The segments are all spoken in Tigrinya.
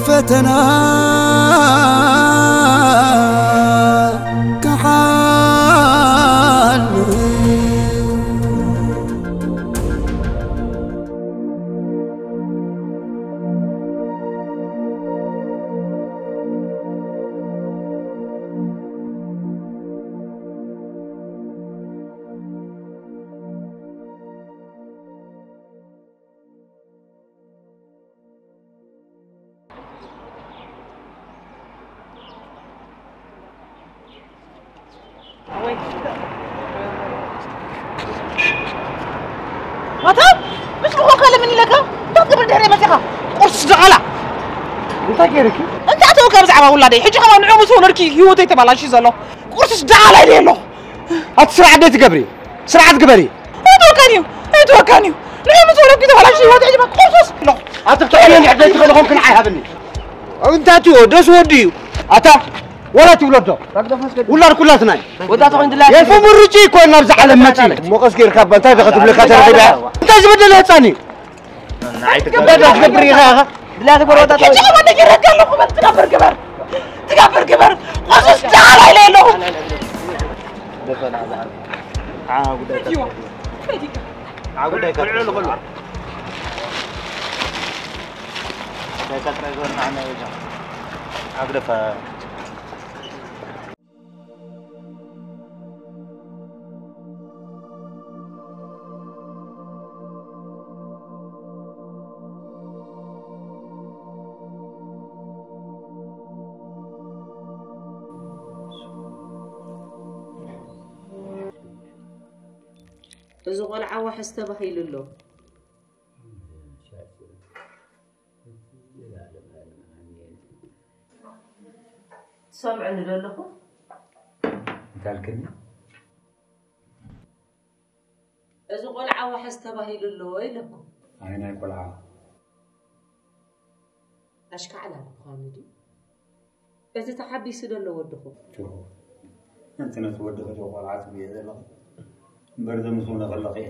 ፈተና ክሓልፍ ኣታ ምስ ምኾንካ ለምን ኢለካ እንታይ ክትብል ድሕሪ መፂኻ ቁርስ ደቓላ እንታይ ገይርኪ እንታይ ኣተወካ ብዛዕባ ውላደይ ሕጂ ከማ ንዑ ምስ ወለድኪ ህይወተይ ተባላሽ ዘሎ ቁርስስ ደቓላ ኢለ ኣለኹ ኣቲ ስርዓት ደይ ትገብሪ ስርዓት ግበሪ ኣይትወካን እዩ ኣይትወካን እዩ ንዑ ምስ ወለድኪ ተባላሽ ህይወተይ ድማ ቁርስስ ኣለኹ ኣቲ ክትሕዮ ንሕደይ ትኽእልኹም ክንዓይ ሃብኒ እንታይ ትዮ ደስ ወዲ እዩ ኣታ ወላ ትብሎ ዶ ውላድ ኩላትና እዩ ወዳት ኾይን ድላ የፉ ምርጪ ይኮን ናብዚ ዓለም መጺ ሞቀስ ጌርካ እባ እንታይ ደኸ ትብለካ ተረኺበ እንታይ ዝበደለ ህፃን እዩ እንታይ ደኸ ትገብር ኢኻ ኢኻ ድላ ትገብር ወዳት ኾይን ሕጂ ከማን ነጊረካ ኣለኹ በል ትገብር ግበር ትገብር ግበር ቆስስ ዳላ ኢለ ኣለኹ ደፈና ዛዕባ ዓጉዳይ ከ ዓጉዳይ ከ ኣግደፈ እዚ ቆልዓ ዋሕስ ተባሂሉ ኣሎ። ትሰምዕኒ ዶ ኣለኹ? እንታይ ኣልክኒ? እዚ ቆልዓ ዋሕስ ተባሂሉ ኣሎ ኢለኩም። ኣይ ናይ ቆልዓ። ኣሽካዕላል ምዃኑ ድዩ? እቲ ተሓቢሱ ዘሎ ወድኹም? ትርፉ። ኣንቲ ነቲ ወድኺ ዶ ቆልዓ ትብልዮ ዘለኺ? እምበር ዘምስውነ ከለኺ እየ።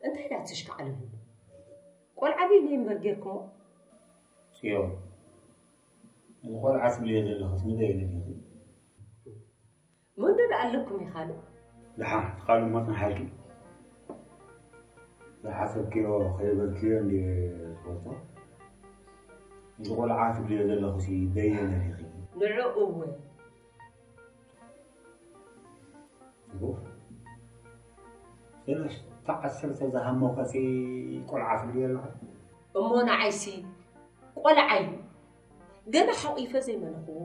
እንታይ ደኣ ትሽካዕልሉ? ቆልዓ ቤት ነይ እምበር ጌርኩሞ? ጽዮን፣ እዚ ቆልዓ ትብልዮ ዘለኽስ ንበይነ ዲኺ? መንዶ ደኣ ኣለኩም ኢኻ ዶ? ደሓን፣ እቲ ካልእ እሞ ጽንሓልኪ። ዝሓሰብክዮ ከይበልክዮ እንድየ ዝፈልጦ። እዚ ቆልዓ ትብልዮ ዘለኽሲ በየነ ዲኺ? ንዕኡ እወ። ኡፍ። ሰለስተ ዓሰርተ ዝሃመኸሲ ቆልዓ ትብልዮ ኣለኻ? እሞ ንዓይሲ ቆልዓ እዩ። ገና ሓቒፈ ዘይመነኽዎ፣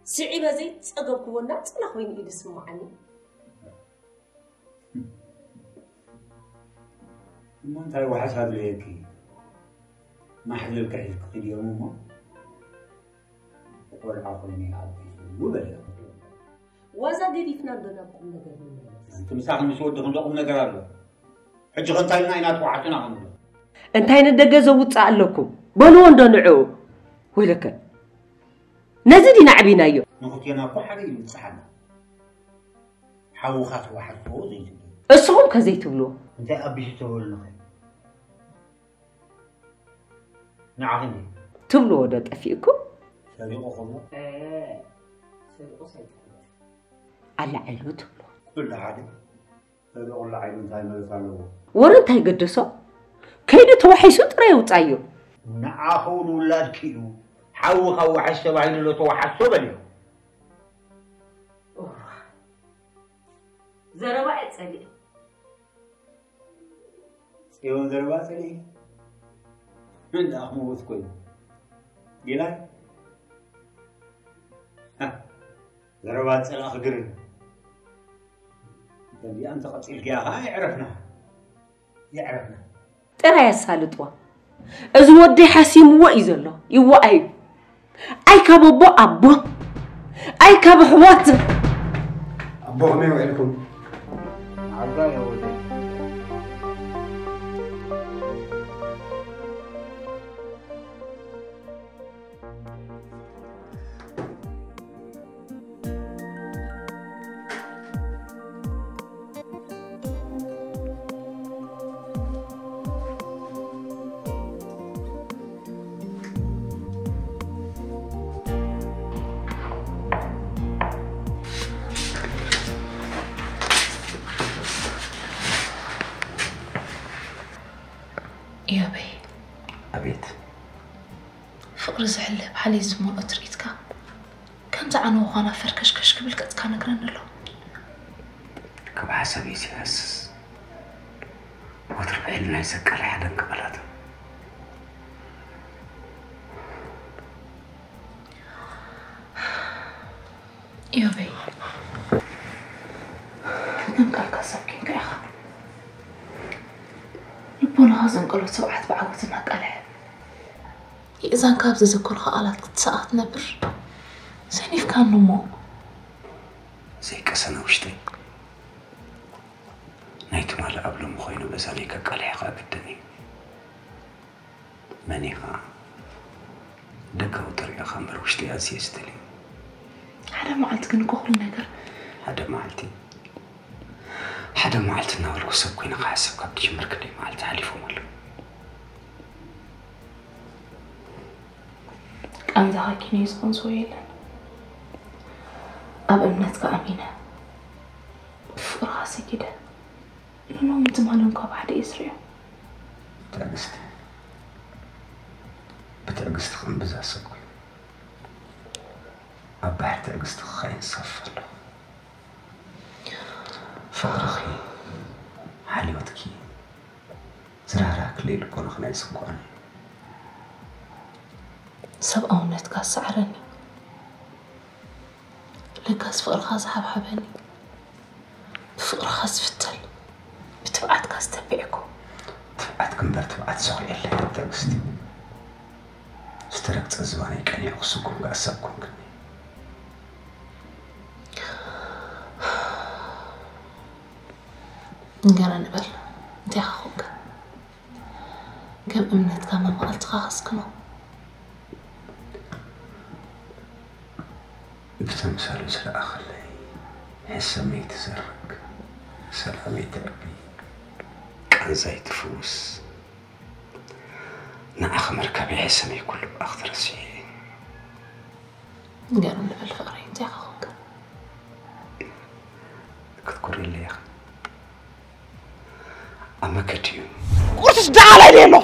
ስዒበ ዘይጸገብክዎ እናጸላ ኮይኑ እዩ ዝስምዓኒ። እሞ እንታይ ዋሕስ ኣድለየኪ? ማሕዘልካ ሒዝኪ ኺድዮም እሞ ቆልዓ ኮይኑ ይኣቢ ዝብሉ በልዮም። ዋዛ ገዲፍና እንዶ ናብ ቁም ነገር ንመለስ። ኣንቲ ምሳኺ ምስ ወድኺ እንዶ ቁም ነገር ኣሎ። ሕጂ ኸ እንታይ ኢልና ኢና ተዋሓትና ክንብሎ? እንታይ ንደገ ዘውጽእ ኣለኩም? በልዎ እንዶ ንዕኡ። ወይለከ። ነዚ ዲና ኣዕቢናዮ። ንኽልቴና እኮ ሓደ እዩ ዝብጽሓና። ሓውኻ ተዋሓቶ ዘይትብሎ። እስኹም ከ ዘይትብልዎ? እንታይ ኣቢሱ ተበሉኻ? ንዓኺ እንዴ? ትብልዎ ዶ ጠፊእኩም? ሰሪቑ ኸሎ? እ፣ ሰሪቑ ሰይጣን። ኣላዒሉ ትብሎ። ኩሉ ሓደ። ሰሪቑ ኣላዒሉ እንታይ ማለት ኣለዎ? ወረ እንታይ ገደሶ? ከይዱ ተዋሒሱ ጥራይ የውጻዮ። ንዓኺ እውን ውላድኪ እዩ። ሓውኻ ዋሕስ ተባሂሉ ኣሎ ተዋሓሶ በልዮ። እዋ። ዘረባ እየ ጸሊእ። ጽዮን ዘረባ ጸሊእ። እንዳ ኣኽመውት ኮይኑ። ጌላይ። ሃ፣ ዘረባ ጸላእ ክግርን። ከምዚኣ እንተቐጺልክያ ኸዓ የዕረፍና። የዕረፍና። ጥራይ ኣሳልጥዋ። እዚ ወደይ ሓሲምዎ እዩ ዘሎ። ይወኣዩ። ኣይ ካብ ኣቦ ኣቦ። ኣይ ካብ ኣሕዋት። ኣቦ ከመይ ውዒልኩም? ዓጋ የወደይ። እዮበይ፣ ኣቤት። ፍቕሪ ዝሕልብ ሓልዮት ዝመልኦ ትርኢትካ ከምዚ ዓነው ዃና ፈርከሽከሽ ክብል ገጽካ ነግረኒ ኣሎ። ካብ ሓሳብ እዩ ዝሃስስ። ወትሩ ብሕልናይ ዘቃልሕ ደንቂ ቃላት። እዮበይ፣ ከም ቃልካ ሰብ ኬንካ ኢኻ። ልቦናኻ ዘንቀሎ ትብዓት ብዓወት እናቃልሐ፣ የእዛንካ ኣብ ዘዘከርካ ቃላት ክትሰኣ ክትነብር ሰኒፍካኒ እሞ። ዘይቀሰነ ውሽጠይ ናይ ትማሊ ኣብ ሎሚ ኮይኑ በዛ ናይ ከቃልሐ ከኣ ግድን እዩ። መን ኢኻ? ደጋዊ ተሪእኻ እምበር ውሽጠይ ኣዝየ ዝደልዮ። ሓደ መዓልቲ ግን እኮ ኩሉ ነገር ሓደ መዓልቲ ሓደ መዓልቲ እናበልኩ ሰብ ኮይነ ክሓስብ ካብ ትጅምር ክንደይ መዓልቲ ሓሊፎም ኣለዉ። ቃንዛኻ ኪነይ ዝቐንዝቦ የለን። ኣብ እምነትካ ኣሚነ ብፍቕርኻ ሰጊደ ንሎምን ትማልን ካብ ሓደ እየ ዝሪኦ። ትዕግስቲ ብትዕግስቲ ከም ብዛ ሰብ ኮይኑ ኣብ ባሕሪ ትዕግስቲ ክኸይን ሰፍ ኣለኹ። ፍቕርኺ ሓልዮትኪ ዝራህራህ ክልይ ልቦናኺ ናይ ስንኳኒ። ሰብኣውነትካ ዝሰዓረኒ፣ ለጋስ ፍቕርኻ ዝሓብሓበኒ፣ ብፍቕርኻ ዝፍተል፣ ብትብዓትካ ዝተቢዕኩ። ትብዓት ግንበር ትብዓት ሰኺ የለ ትዕግስቲ። ዝተረግጸ ዝባነይ ቀኒዑ ክስጉም ገኣ ሰብ ኮንክኒ። ንገረኒ በል እንታይ ኢኻ ኮንካ? ከም እምነትካ መማቕልትኻ ከስክኖ። ብተምሳሉ ዝረኣኸለይ ሕሰመይ ትዘርግ ሰላመይ ተርቢ ቃንዛይ ትፍውስ ንዓኺ ምርካበይ ሕሰመይ ኩሉ ብኣኽ ተረሲዐ። ንገረኒ በል ፍቕረይ እንታይ ኢኻ ኮንካ? ክትኮርየለይ ኢኻ ኣብ መገዲ እዩ። ቁርስስ ደቓላይ ደሎ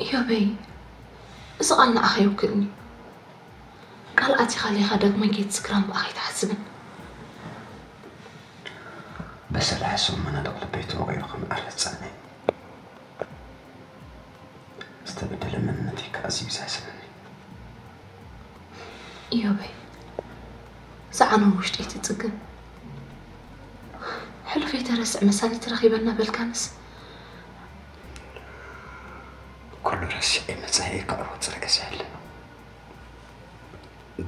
እዮበይ፣ እዚ ቃል ንዓኻ ይውክልኒ። ቃል ኣቲኻለይ ኢኻ ዳግማይ ከይትዝክራን ብኣኻ ኣይትሓስብን። በሰላሕ ሰሙን መናድቕ ልበይ ተወቒዑ ከም ዓራት ጻዕነይ ዝተበደለ መንነተይ ከኣ ኣዝዩ ይዘሕዝነኒ። እዮበይ፣ ዝዓነወ ውሽጠይ ትጽግን። ሕሉፈይ ተረስዕ መሳሊ ተረኺበና በልካንስ ኩሉ ረሲዐ መጻኢ ክዕወት ዝርኤ ስሕልና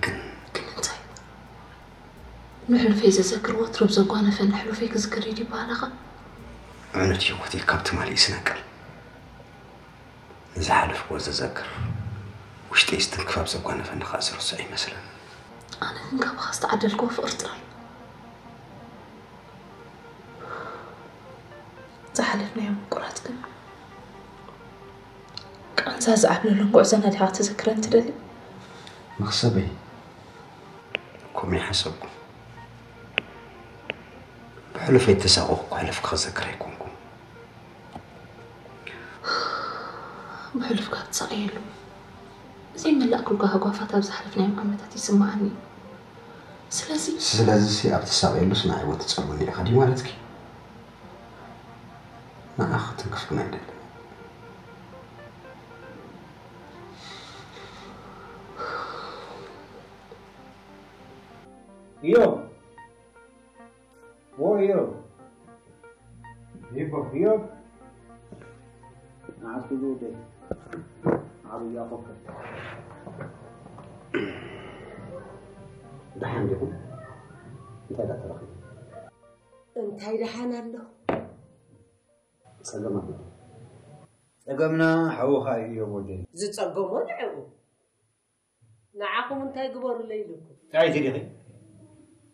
ግን ግን እንታይ ንሕሉፈይ ዘዘክር ወትሩ ብዘጓነፈ ንሕሉፈይ ክዝክር እዩ ይበሃል ኣኻ? ዕኑድ ህይወተይ ካብ ትማሊ ይስነቅል። ንዝሓለፍዎ ዘዘክር ውሽጠይ ዝትንክፍ ኣብ ዘጓነፈኒ ከዓ ዝርሶ ኣይመስልን። ኣነ ግን ካባኻ ዝተዓደልክዎ ፍቕሪ ጥራይ። ዝሓለፍናዮም ምቁራት ግን ቃንዛ ዝዓብለሎም ጉዕዞና ዲኻ ክትዝክረኒ ትደሊ? መኽሰበይ ከምኡ ይሓሰብኩ። ብሕሉፈይ ተሳቐኹ ክሕለፍ ክኽዘክር ኣይኮንኩ። ብሕሉፍካ ትሳቐየሉ ዘይመላእኩልካ ሃጓፋት ኣብ ዝሓለፍናዮም ዓመታት ይስምዓኒ እዩ። ስለዚ ስለዚ ሲ ኣብ ትሳቐየሉስ ንዓይ ወትጸልወኒ ኢኻ ድዩ ማለትኪ? ንዓኺ ክትንክፍ ግን ኣይደልን። እዮ ዎ እዮ ይቦ እዮ ንዓስቱ ዝውደይ ዓብያ ኮከብ ደሓን ዲኹም? እንታይ ዳተረኺቡ? እንታይ ደሓን ኣሎ? ጸገም ኣሎ። ጸገምና ሓውኻ እዩ እዮም ወደይ። ዝጸገሞ ንዕኡ ንዓኹም እንታይ ግበሩለይ ኢልኩም? እንታይ ትዲኺ?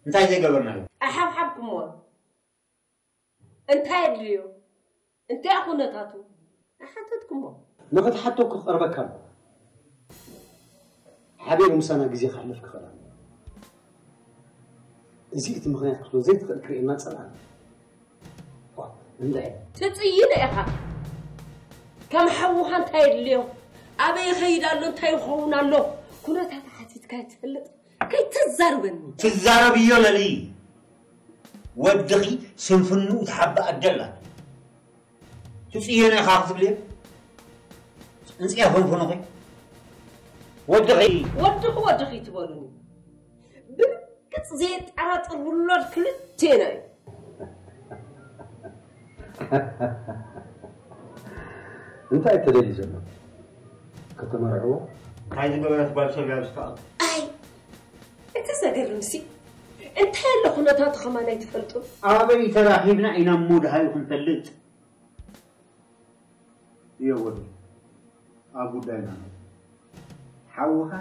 እንታይ ዘይገበርናዮ? ኣሓብሓብኩሞ። እንታይ ኣድልዮ? እንታይ ኩነታቱ? ኣይሓተትኩሞ። ንኽትሓቶ ክቐርበካ ኣሎ። ሓቢሩ ምሳና ግዜ ከሕልፍ ክኽእል ኣሎ። እዚ እቲ ምኽንያት ክትብሎ ዘይትኽእል ክርእየና ጸላእና። ዋ፣ እንታይ ትጽይን ኢኻ። ከም ሓውኻ እንታይ የድልዮ? ኣበይ ይኸይድ ኣሎ? እንታይ ይኸውን ኣሎ? ኩነታት ሓቲትካ ትፈልጥ? ከይትዛርበኒ። ትዛረብዮ ለሊ። ወድኺ ስንፍንኡ ትሓብእ ኣደ ኣላት። ትጽየኖ ኢኻ ክትብልዮ? እንጽያ ፈንፈኖኺ። ወድኺ። ወድኺ ወድኺ ትበሉኒ። ብርግጽ ዘየጠራጥር ውሎድ ክልቴና እዩ። እንታይ ተደልዩ ዘሎ? ከተመርዕዎ? እንታይ ዝገበረት ጓል ሰብ እያ ዝከኣል? ኣይ እቲ ዘገርምሲ እንታይ ኣሎ ኩነታቱ ከማን ኣይትፈልጡን? ኣበይ ተራኺብና ኢና እሞ ድሃዩ ክንፈልጥ? እዮ ወዲ ኣብ ጉዳይና ሓውኻ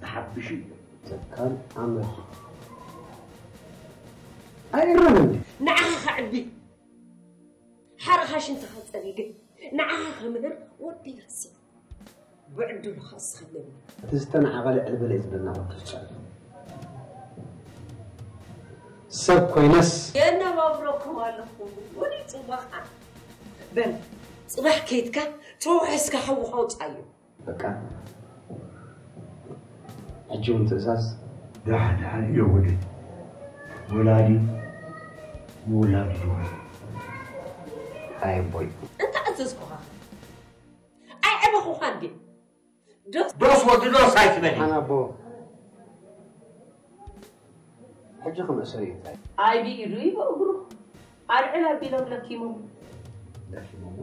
ተሓብሹ እዩ። ዘካል ዓመት ኣይእረምን። ንዓኻ ከዕቢ ሓርኻ ሽንትኻ ጸሪገ ንዓኻ ከምህር ወዲ ይርስዕ። ብዕድሉ ከስኸለኒ። እቲ ዝተናዕቐ ልዕል በለ እዩ ዝብለና ወዲ ርጫ። ሰብ ኮይነስ የነባብረኩም ኣለኹ። ወዲ ጽባኻ በል ጽባሕ ከይድካ ተዋሒስካ ሓውኻ ውጻዮ። በቃ ሕጂ እውን ትእዛዝ። ዳሕዳሕ እዮ ወደይ ወላዲ ንውላዱ ይኹን። ኣይ ኣቦይ። እንተ ኣዘዝኩኻ ኣይዕበኹኻ እንዴ? ዶስ ዶስ ወዲ ዶስ ኣይትበል። ሓን ኣቦ ሕጂ ክመሰል እዩ እንታይ? ኣይ ብኢዱ እዩ ብእግሩ ኣልዕል ኣቢሎም ለኪሞም። ለኪሞም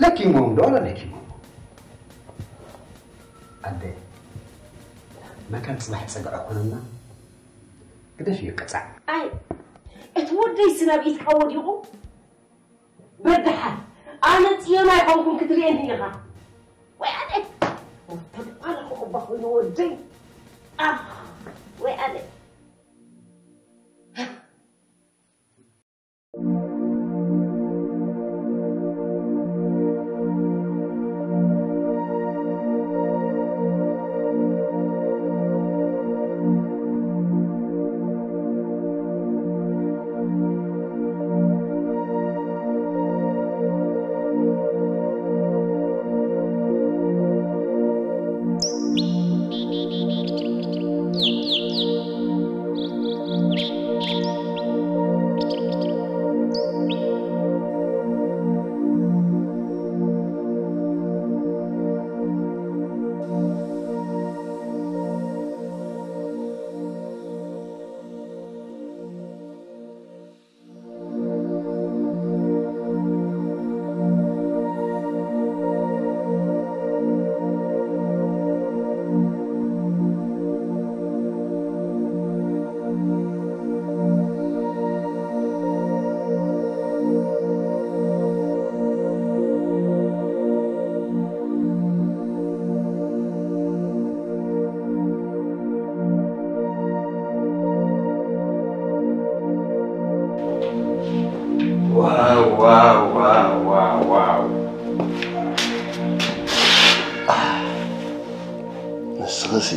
ለኪሞም ዶ ኣለኪሞም ኣደ መታን ጽባሕ ጸግዐ ኮነና ግደፍ እዩ ቅጻዕ ኣይ እቲ ወደይ ስናብ ኢድካ ወዲቑ በድሓ ኣነ ጽዮን ኣይኮንኩን ክትርእየኒ ኢኻ ወይ ኣነ ተባረኹ እባ ኮይኑ ወደይ ኣኽ ወይ ኣነ ዋው ዋው ዋው ዋው ዋው ንስኽሲ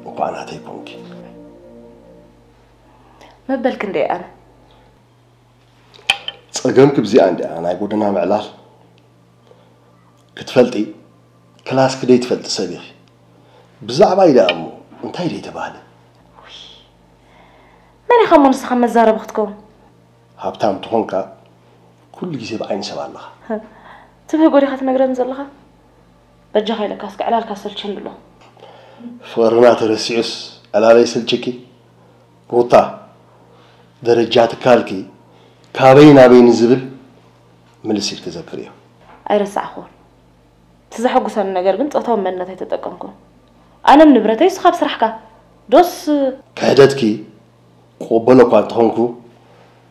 እኳ ናተይ ኮንኪ መበል ክንደይ ኣነ ጸገምኪ ብዚኣ እንዲኣ ናይ ጎደና ምዕላል ክትፈልጢ ክላስኪ ደይትፈልጢ ሰብ ኢኺ ብዛዕባይ ደኣ እሞ እንታይ ደይተባህለ መን ኢኻ እሞ ንስኻ መዛረቢ ክትከውን ሃብታም ተኾንካ ኩሉ ግዜ ብዓይኒ ሰብ ኣለኻ ትብህጎ ዲኻ ትነግረኒ ዘለኻ በጃኻ ኢለካ እስከ ዕላልካ ሰልችኒ ኣሎ ፍቕርና ተረሲዑስ ዕላለይ ሰልችኪ ሩታ ደረጃ ትካልኪ ካበይ ናበይ ንዝብል ምልስ ኢልኪ ዘክርዮ። ኣይረሳዕኹዎን። እቲ ዘሐጉሰኒ ነገር ግን ጾታዊ መንነት ኣይተጠቀምኩን። ኣነም ንብረተይ ንስኻ ኣብ ስራሕካ። ዶስ ክሕደትኪ ክቕበሎ እኳ እንተኾንኩ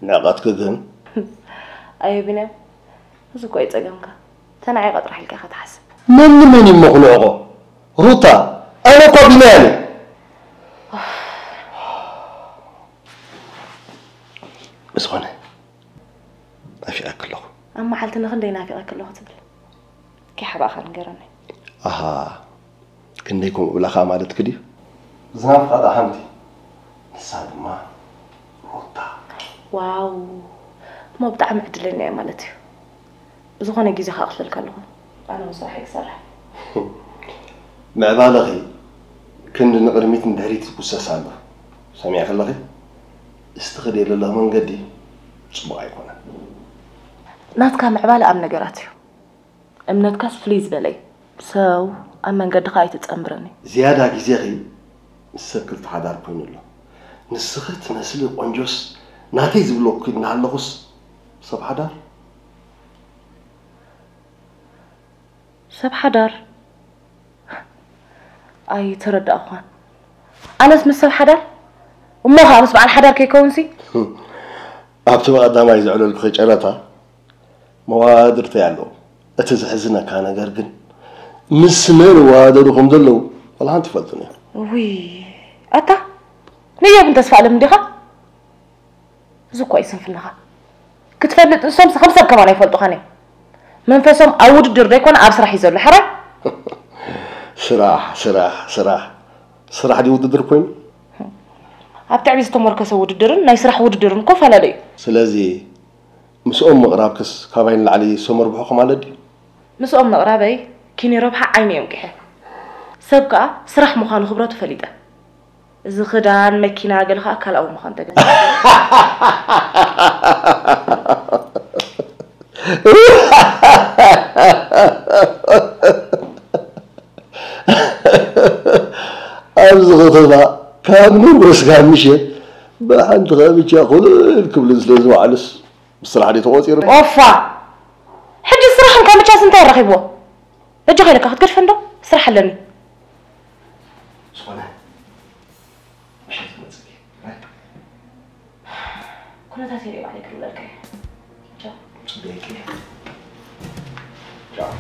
ንዕቐትኪ ግን። ኣየ ቢንያም እዚ እኮ እዩ ጸገምካ። እታ ንዓይ ኢኻ ጥራሕ ኢልካ ኢኻ ትሓስብ። መን ንመን እዩ እሞ ክንዕቖ? ሩታ ኣነ እኳ ቢንያም እየ። ብዝኾነ ናፊቐኪ ኣለኹ። ኣብ መዓልቲ ንኽንደይ ናፊቐኪ ኣለኹ ትብል? ከይሓባእኻ ንገረኒ። ኣሃ ክንደይ ከምኡ እብላኻ ማለትኪ ድዩ? ዝናፍቓ ደኣ ሓንቲ ንሳ ድማ ሩታ። ዋው፣ እሞ ብጣዕሚ ዕድለኛ እየ ማለት እዩ። ብዝኾነ ግዜ ከዓ ክፍለልካ ኣለኹ። ኣነ እውን ስራሕ ክሰርሕ። ምዕባለኺ ክንዲ ንቕድሚት ንድሕሪት ይጉሰስ ኣሎ። ሰሚዕኪ ኣለኺ? እስቲ ኸዲ ዘለኺ መንገዲ ጽቡቕ ኣይኮነን። ናትካ ምዕባለ ኣብ ነገራት እዩ። እምነትካስ ፍልይ ዝበለ እዩ። ሰው ኣብ መንገድኻ ኣይትጸንብረኒ። ዝያዳ ግዜኺ ምስ ሰብ ክልተ ሓዳር ኮይኑ ኣሎ። ንስኺ ትመስሊ ቆንጆስ ናተይ ዝብለኩ እናሃለኹስ ሰብ ሓዳር ሰብ ሓዳር ኣይተረዳእኳን። ኣነስ ምስ ሰብ ሓዳር እሞ ከዓ ምስ በዓል ሓዳር ከይከውንሲ ኣብቲ ብቐዳማይ ዘዕለልኩ ጨረታ መዋድርተይ ኣለዉ። እቲ ዘሕዝነካ ነገር ግን ምስ መን ይዋደዱ ከም ዘለዉ ዋላ ሓንቲ ይፈልጡን እዮም። ውይ ኣታ ንዮብን ተስፋ ኣለም እንዲኻ? እዚ እኮ እዩ ስንፍናኻ። ክትፈልጥ ንሶምስ ከም ሰብ ከማን ኣይፈልጡኻን እዮም። መንፈሶም ኣብ ውድድር ዘይኮነ ኣብ ስራሕ እዩ ዘሎ። ሕራይ ስራሕ ስራሕ ስራሕ ስራሕ ድዩ ውድድር ኮይኑ? ኣብ ትዕቢት ዝተሞርከሰ ውድድርን ናይ ስራሕ ውድድርን እኮ ፈላለ እዩ። ስለዚ ምስኦም ምቕራብክስ ካባይ ንላዕሊ ሰመርብሖ ማለት ድዩ? ምስኦም ምቕራበይ ኪኒ ረብሓ ዓይኒ እዮም ቂሐ። ሰብ ከኣ ስራሕ ምዃኑ ክብረቱ ፈሊጠ። እዚ ክዳን መኪና ገለ ከኣ ካልኣዊ ምዃኑ ተገ ኣብዚ ከተማ ካብ ንጉስ ካብ ምሸት ብሓንቲ ከብቻ ኩልል ክብልን ስለ ዝወዓሉስ ብስራሕ ድዩ ተቖፂሩ? ኦፋ! ሕጂ ስራሕን ካምቻስ እንታይ ረኺብዎ? በጃኻ ኢለካ ክትገድፈ እንዶ ስራሕ ኣለኒ። ዝኾነ ምሸት ክመፅእ ኩነታት የርኢ ባዕለይ ክልለልካ እየ። ቻው። ፅቡቅ። ቻው።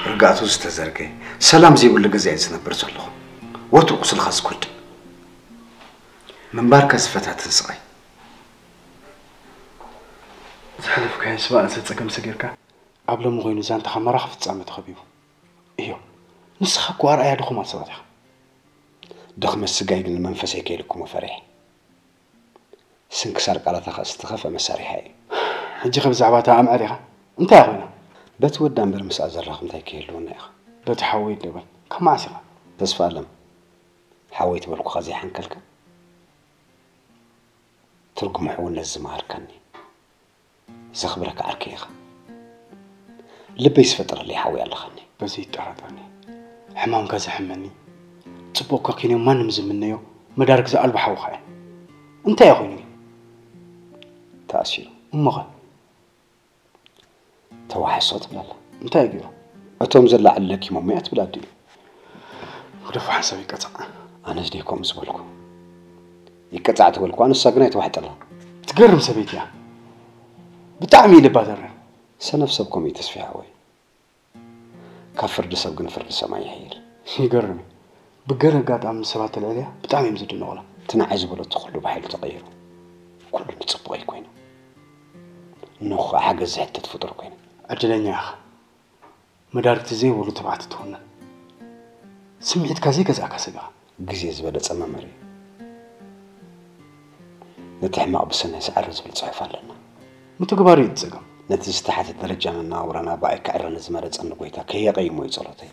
ርግኣቱ ዝተዘርገ ሰላም ዘይብሉ ገዛ እየ ዝነብር ዘለኹ። ወትሩ ቁስልኻ ዝጎድእ ምንባርካ ዝፈታትን ስቓይ። ዝሓለፍካዮ ዝባእሰ ጸገም ሰጊርካ ኣብ ሎሚ ኮይኑ ዛንታኻ መራኺ ፍጻመ ተኸቢቡ። እዮ ንስኻ እኮ ኣርኣያ ድኹማት ሰባት ኢኻ። ድኽመት ስጋይ ግን ንመንፈሰይ ከይልክሞ ፈሪሐ። ስንክሳር ቃላታ ከኣ ዝተኸፍአ መሳርሒ እያ። ሕጂ ኸ ብዛዕባ እታ ኣምዐር ኢኻ እንታይ እያ ኾይና? በቲ ወዳ እምበር ምስኣ ዘራኽብ እንታይ ክህልወና ኢኻ? በቲ ሓወይ ደበል ካብ መዓስ ኢኻ? ተስፋኣለም ሓወይ ትበልኩኻ ዘይሓንከልካ ትርጉም ሕውነት ዝመሃርካኒ። ዘኽብረካ ዓርከይ ኢኻ። ልበይ ዝፈጠረለይ ሓወይ ኣለኻኒ። በዚ ይጠራጠርኒ። ሕማምካ ዘሕመኒ፣ ጽቡቕካ ኪንዮ ማንም ዝምነዮ መዳርግ ዝኣልቦ ሓውኻ እየ። እንታይ እየ ኮይኑ ግን? ተኣሲሩ። እሞኸ? ተዋሕሶ ትብላላ። እንታይ ገይሩ? እቶም ዘላዕሉ ለኪሞም እያ ትብል ኣዲኡ። ግደፎ ሓንሳብ ይቀጻዕ። ኣነስ ድየ ከምኡ ዝበልኩ? ይቀጻዕ ተበልኩዋ ንሳ ግን ኣይተዋሕጠላን። ትገርም ሰበይቲ እያ። ብጣዕሚ እዩ ልባ ተሪር። ሰነፍ ሰብ ከምኡ እዩ ተስፊ ሓወይ። ካብ ፍርዲ ሰብ ግን ፍርዲ ሰማይ ይሕይል። ይገርም እዩ። ብገለ ኣጋጣሚ ምስ ሰባት ተልዕልያ ብጣዕሚ እዮም ዝድነቑላ። እቲ ንዓይ ዝበለቶ ኩሉ ብሓይሉ ተቐይሩ። ኩሉ ንጽቡቐይ ኮይኑ። ንኹ ሓገዝ ዝሕተት ፍጡር ኮይነ። ዕድለኛ ኢኻ። መዳርግቲ ዘይብሉ ተባዕቲ ትኹንን ስምዒትካ ዘይገዝኣካ ሰብ ኢኻ። ግዜ ዝበለጸ መምህር እዩ። ነቲ ሕማቕ ብሰናይ ሰዓሪ ዝብል ጽሑፍ ኣለና። ምትግባሩ እዩ እቲ ጸገም። ነቲ ዝተሓተ ደረጃ መነባብሮና ብኣይ ክዕረ ንዝመረጸኒ ጐይታ ከየቐይሞ እዩ ጸሎተይ።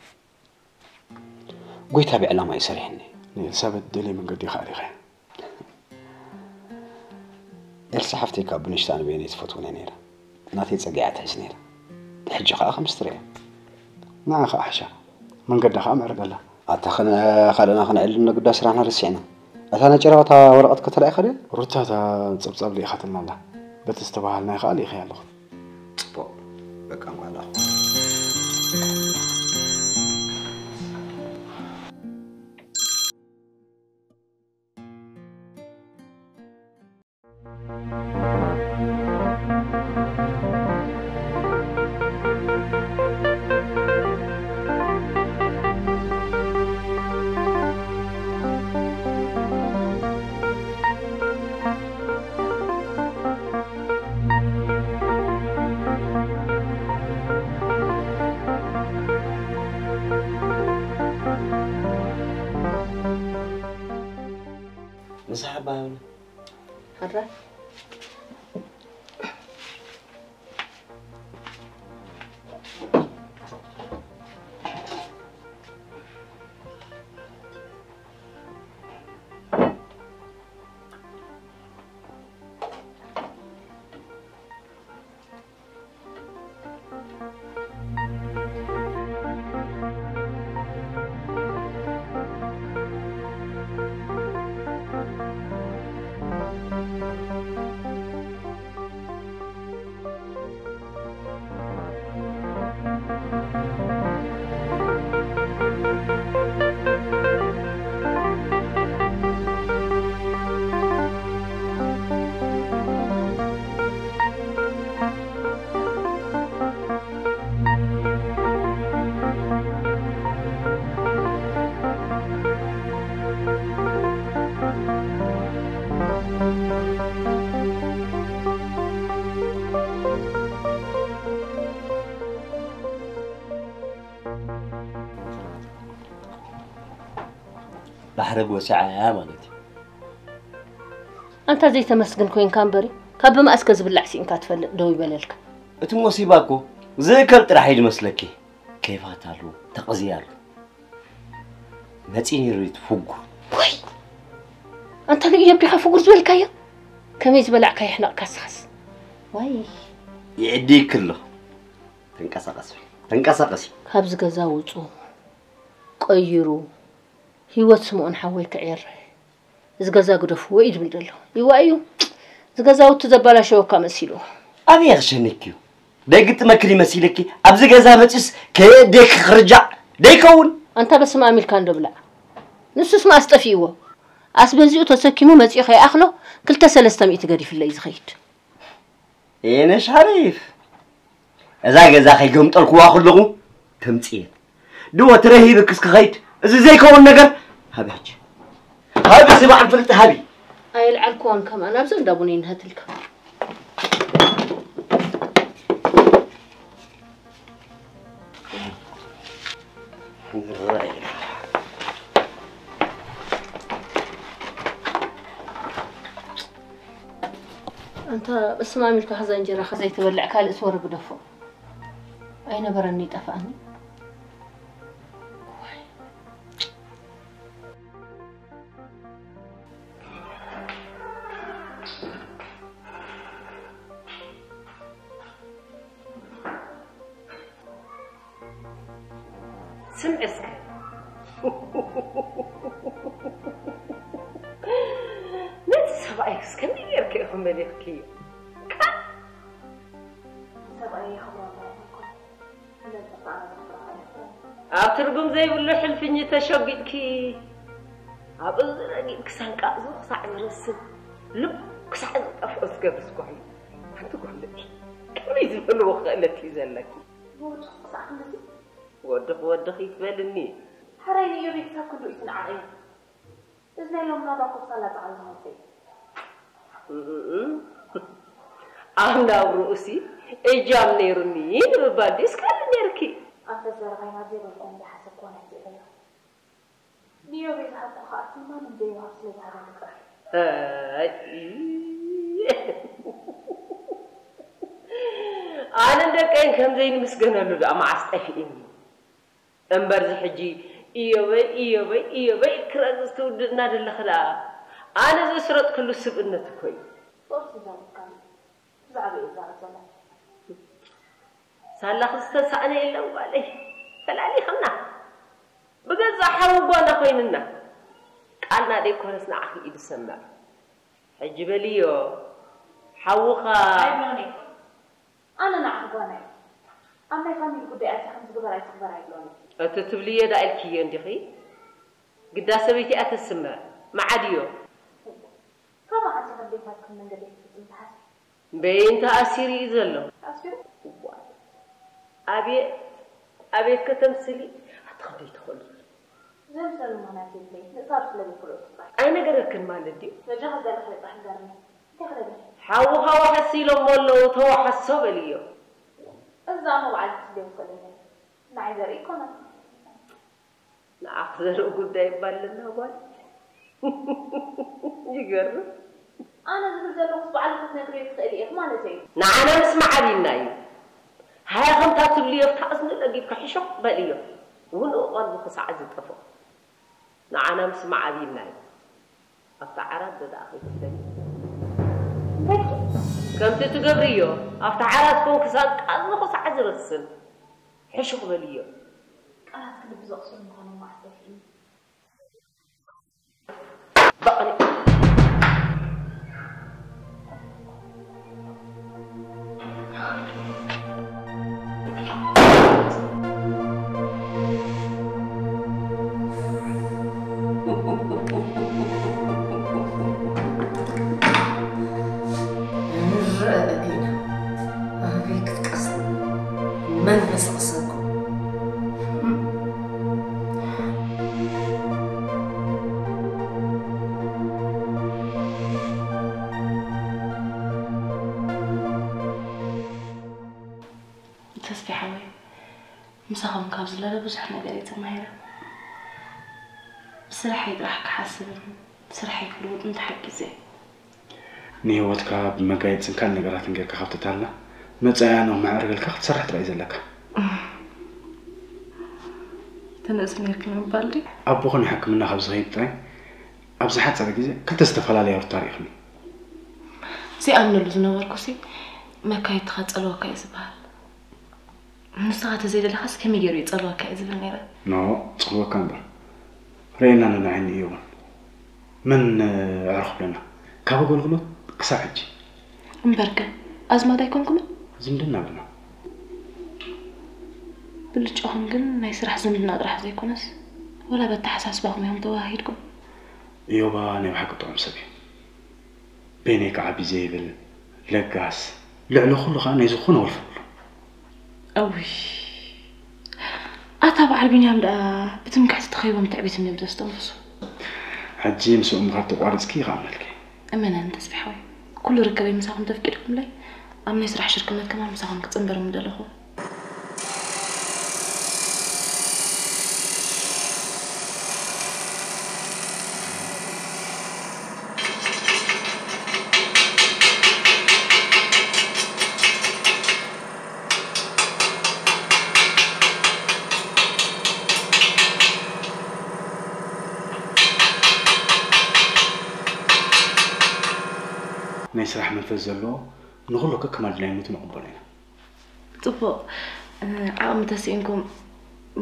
ጐይታ ብዕላማ እዩ ሰሪሕኒ። ንኤልሳቤጥ ደልየ መንገዲ ይኸኣል ኢኻ። ኤልሳ ሓፍተይ ካብ ብንሽታ ንበይነይ ትፈትውኒ ነይራ። ናተይ ጸጊዓ ትሕዝ ነይራ። ሕጂ ኸኣ ከም ስትሪያ። ንዓ ኸኣ ሕሻ። መንገዳ ኸኣ ምዕርግ ኣላ። ኣታ ኸነ ኻልእና ኸነዕልል ነግዳ ስራሕና ረሲዕና። እታ ናይ ጨረታ ወረቐት ከተላኢኻ ድያ? ሩታ እታ ጸብጻብ ልኢኻትልና ኣላ። በቲ ዝተባሃልናዮ ኸኣ ልኢኸያ ኣለኹ። ጽቡቕ። በቃ እንቋዕ ላኹ። ኣረ ባሕሪ ጎሲዓ እያ ማለት እዩ። ኣንታ ዘይተመስግን ኮይንካ እምበሪ፣ ካብ ብማእስከ ዝብላዕ ስኢንካ ትፈልጥ ደው ይበለልካ። እቲ ሞሲባ እኮ ዝእከብ ጥራሕ እዩ ዝመስለኪ። ከይፋት ኣሎ፣ ተቐዝያ ኣሎ። መጺ ነይሩ እዩ እቲ ፍጉር። ወይ! ኣንታ ንእዮብ ዲኻ ፍጉር ዝበልካዮ? ከመይ ዝበላዕካ የሕነቕካ ስኻስ? ዋይ! ይዕድይኪ ኣሎ። ተንቀሳቐሲ፣ ተንቀሳቐሲ። ካብዚ ገዛ ውጹ፣ ቀይሩ፣ ህይወት ስምኦን ሓወይ ክዕር። እዚ ገዛ ግደፍዎ እዩ ዝብል ዘሎ። ይዋ እዩ። እዚ ገዛውቲ ዘባላሸወካ መሲሉ። ኣበይ ክሸነኪ እዩ? ደይግጥመኪ ድዩ መሲልኪ? ኣብዚ ገዛ መጺስ ከየደኪ ክርጃዕ ደይከውን? ኣንታ በስመ ኣብ ኢልካ እንዶ ብላዕ። ንሱስ መኣስ ጠፊእዎ? ኣስቤዝኡ ተሰኪሙ መጺኡ ከይኣኽሎ ክልተ ሰለስተ ሚእቲ ገዲፍለይ ዝኸይድ። የኔ ሻሪፍ፣ እዛ ገዛ ከይገምጠልኩዋ ከለኹ ተምጽኤን። ድወ ትረሂብክስ ክኸይድ፣ እዚ ዘይከውን ነገር። ሃቢ ሕጂ። ሃቢ እዚ በዓል ፍልጥ ሃቢ። ኣየልዓልኩዋን ከማን፣ ኣብዚ እንዳ ቡን ይንሀትልካ። ኣንታ በስመ ኣብ ኢልካ ከዛ እንጀራኻ ዘይትበልዕ ካልእ ስወር ግደፎ። ኣይነበረኒ ይጠፍኣኒ። ስምዒ እስከ። ነቲ ሰብኣይ እስከ ከመይ ጌርኪ ኢኹም መሊኽክዮ? ሰብኣይ የኽብሮ እምበር እኮ፣ ነቲ ሰብኣይ የኽብሮ ኣይኽእልን። ኣብ ትርጉም ዘይብሉ ሕልፍኝ ተሸጒጥኪ፣ ኣብ እዝኒ ረጊጥኪ ሳንቃ እዝኑ ክሳዕ ዝረስን፣ ልቡ ክሳዕ ዝጠፍኦ ዝገብር ጓል። ሓንቲ ጓል ከመይ ዝበልዎ ክእለት እዩ ዘለኪ? ብወድኺ ክሳዕ ክንድዚ? ወድኺ ወድኺ ይትበልኒ። ሕራይ ንእዮበይ ክሳብ ክንድኡ ይትንዓቕ እየ። እዚ ናይ ሎሚ ናባኹም ሳላ ጻዕሪ ዝመጸ እዩ። እም፣ ኣብ ናብርኡሲ እጃም ነይሩኒ ንምባል ድዩስ ካልእ ነይርኪ? ኣንፈት ዘረባይ ናብ ዘይበልኩም ዝሓሰብክዎ ናይ ስእለዮ። ንዮቤ ዝሃብኩ ከኣ እቲ ማንም ዘይወሃብ ስለ ዝሃበኒ ጥራሕ እዩ። ኣይ፣ ኣነን ደቀይን ከም ዘይንምስገነሉ ደኣ መዓስ ጠፊእኒ? እምበርዚ ሕጂ እዮበይ፣ እዮበይ፣ እዮበይ ክረግጽ ትውድእና ደለኺ ደኣ። ኣነ ዘስረጥክሉ ስብእነት እኮ እዩ። ፍቕሪ ስለ ዘብልካኒ። ብዛዕባ እየ ዝዛረብ ዘለኹ። ሳላኺ ዝተሳእነ የለን ጓለይ። ፈላሊኽና። ብገዛእ ሓዊ ጓና ኮይንና። ቃልና ደይኮነስ ንዓኺ እዩ ዝሰምዕ። ሕጂ በልዮ። ሓውኻ ኣይብሎን እየ። ኣነ ንዓኺ ጓና እየ። ኣብ ናይ ፋሚሊ ጉዳይ ኣትያ ከምዚ ግበር ኣይትግበር ኣይብሎን እየ። እቲ ትብልዮ ደኣ ኢልክዮ እንዲኺ? ግዳ ሰበይቲ እያ ተስምዕ። መዓድዮ። ካብ መዓስ ኢኺ ኣዴታትክን መንገዲ ክትፍጽም ትሓስቢ? እምበይ እንተ ኣሲሩ እዩ ዘሎ። ኣሲሩ? እዋይ። ኣቤት፣ ኣቤት ከተምስሊ። ኣቲ ክንደይ ትኽእሉ። ዘምሰሉ ምኽንያት የብለይ። ምእሳሩ ስለ ዘይክእሎ ጥራይ። ኣይነገረክን ማለት ድዩ? በጃኺ ዘለኽዮ ጥራሕ ንገርኒ። እንታይ ክነግርኪ? ሓውኻ ዋሕስ ኢሎሞ ኣለዉ፣ ተዋሓሶ በልዮ። እዚ ደኣ እሞ ባዕልኪ ክትብልዮ ትኽእሊ ኢኺ። ንዓይ ዘርኢ ኣይኮነን። ንዓኺ ዘርኢ ጉዳይ እባ ኣለና ጓል። ይገርም። ኣነ ዝብል ዘለኹስ ባዕልኺ ክትነግርዮ ትኽእሊ ኢኺ ማለተይ እዩ። ንዓና ምስማዕ ኣብዩና እዩ። ሃያ ከምታ ትብልዮ ኣብታ እዝኒ ለጊብካ ሕሹኽ በልዮ። ውንኡ ቀልቡ ክሳዕ ዝጠፍኦ። ንዓና ምስማዕ ኣብዩና እዩ። ኣብታ ዓራት ዶ ደኣ ከይትብለኒ? ከምቲ ትገብርዮ፣ ኣብታ ዓራት ኮንኪ ሳንቃ እዝኒ ክሳዕ ዝረስን። ሕሹኽ በልዮ። ቃላት ክልቢ ዘቕስሉ ምዃኖም መዓስ ጠፊኡኒ። በቕኒ። ንረአ ኢና። ኣበይ ክትቀስን? መን ክስቕሰኩም? ተስፊ ሓወይ፣ ምሳኹም ካብ ዝለለ ብዙሕ ነገር እየ ተማሂረ። ብስራሐይ ጥራሕ ክሓስብን ስራሐይ ክልውጥን ተሓጊዘ። ንህይወትካ ብመጋየፅን ካልእ ነገራትን ጌርካ ካብ ትታላ፣ መፃኢኣ ንኽምዕርገልካ ክትሰርሕ ጥራይ እዩ ዘለካ። ተነእስ ነርኪ ምባል ድዩ? ኣቦኺ ንሕክምና ካብ ዝኸይድ ጥራይ ኣብ ዝሓፀረ ግዜ ክልተ ዝተፈላለያ ሩታ ርኢኽኒ። ዘይኣምነሉ ዝነበርኩሲ መካየድትኻ ጸልወካ እዩ ዝበሃል። ንስኻ ተዘይደለኻስ ከመይ ገይሩ ይጸልወካ እዩ ዝብል ነይረ። ኖ፣ ጽልወካ እምበር። ርእየና ነናይ ዓይኒ እዩ እውን። መን ኣዕርኹ ብለና? ካብ ኣገልግሎት ክሳብ ሕጂ። እምበርከ፣ ኣዝማድ ኣይኮንኩምን? ዝምድና ብልና። ብልጫኹም ግን ናይ ስራሕ ዝምድና ጥራሕ ዘይኮነስ፣ ወላ በተሓሳስባኹም እዮም ተወሃሂድኩም። እዮባ ናይ ብሓቂ ጥዑም ሰብ እዩ። በይነይ ክዓቢ ዘይብል፣ ለጋስ፣ ልዕሊ ኩሉ ኸኣ ናይ ዝኾነ ወልፊ የብሉን። እውይ፣ ኣታ በዓል ቢንያም ደኣ ብትምክሕቲ ተኸይቦም ትዕቢት እንድዮም ዘስተንፍሱ። ሕጂ ምስኡ ምኻድ ተቋሪጽኪ ይኽኣመልኪ። እመነኒ ተስፋ ሓወይ፣ ኩሉ ርክበይ ምሳኹም ተፍቂድኩምለይ፣ ኣብ ናይ ስራሕ ሽርክነት ከማን ምሳኹም ክጽንበር ምደለኹ። ናይ ስራሕ መንፈስ ዘለዎ ንኹሉ ከከም ኣድላይነቱ ንቕበሎ ኢና። ጽቡቕ። እ፣ ዓቕሚ ተስኢንኩም፣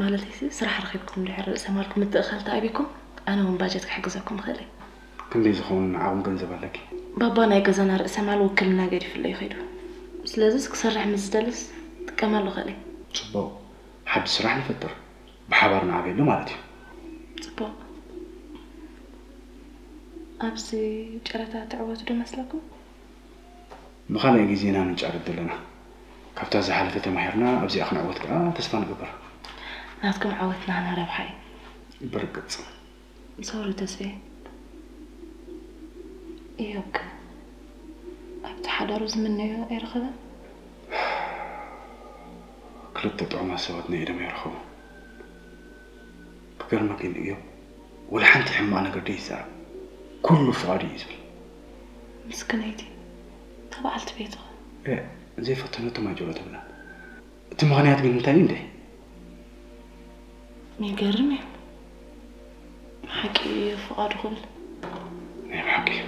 ማለተይሲ ስራሕ ረኺብኩም ድሕሪ ርእሰ ማልኩም ምትእኽኻል ተኣቢኩም፣ ኣነ እውን ባጀት ክሕግዘኩም እኽእል እየ። ክንደይ ዝኸውን ዓቕሚ ገንዘብ ኣለኪ? ባባ ናይ ገዛና ርእሰ ማል ውክልና ገዲፉለይ ኸይዱ። ስለዚስ ክሰርሕ ምስ ዝደልስ ጥቀመሉ እኽእል እየ። ጽቡቕ። ሓድሽ ስራሕ ንፈጥር። ብሓባር ንዓብየሉ ማለት እዩ። ጽቡቕ። ኣብዚ ጨረታ ትዕወቱ ዶ መስለኩም? ንኻልኣይ ግዜ ኢና ንጫረድ ዘለና። ካብታ ዝሓለፈ ተማሂርና ኣብዚኣ ክንዕወት ከኣ ተስፋ ንገብር። ናትኩም ዓወት ናህና ረብሓ እዩ። ብርግጽ። ሶሪ ተስፌ። እዮብ ኣብቲ ሓዳሩ ዝምነዮ ኣይረኸበን? ክልተ ጥዑማት ሰባት ናይ ኢዶም ኣይረኸቡ። ክገርመካ ግን እዮብ፣ ወላ ሓንቲ ሕማቕ ነገር ደይዛረብ። ኩሉ ፍቓዱ እዩ ዝብል። ምስክነይቲ፣ እታ በዓልቲ ቤትኸ? እ፣ ዘይፈተነቶ ማይ ጆሮ ትብላን። እቲ ምኽንያት ግን እንታይ እዩ እንዴ? ይገርም እዩ። ሓቂ እዩ ፍቓዱ ክብል። ናይ ብሓቂ እዩ።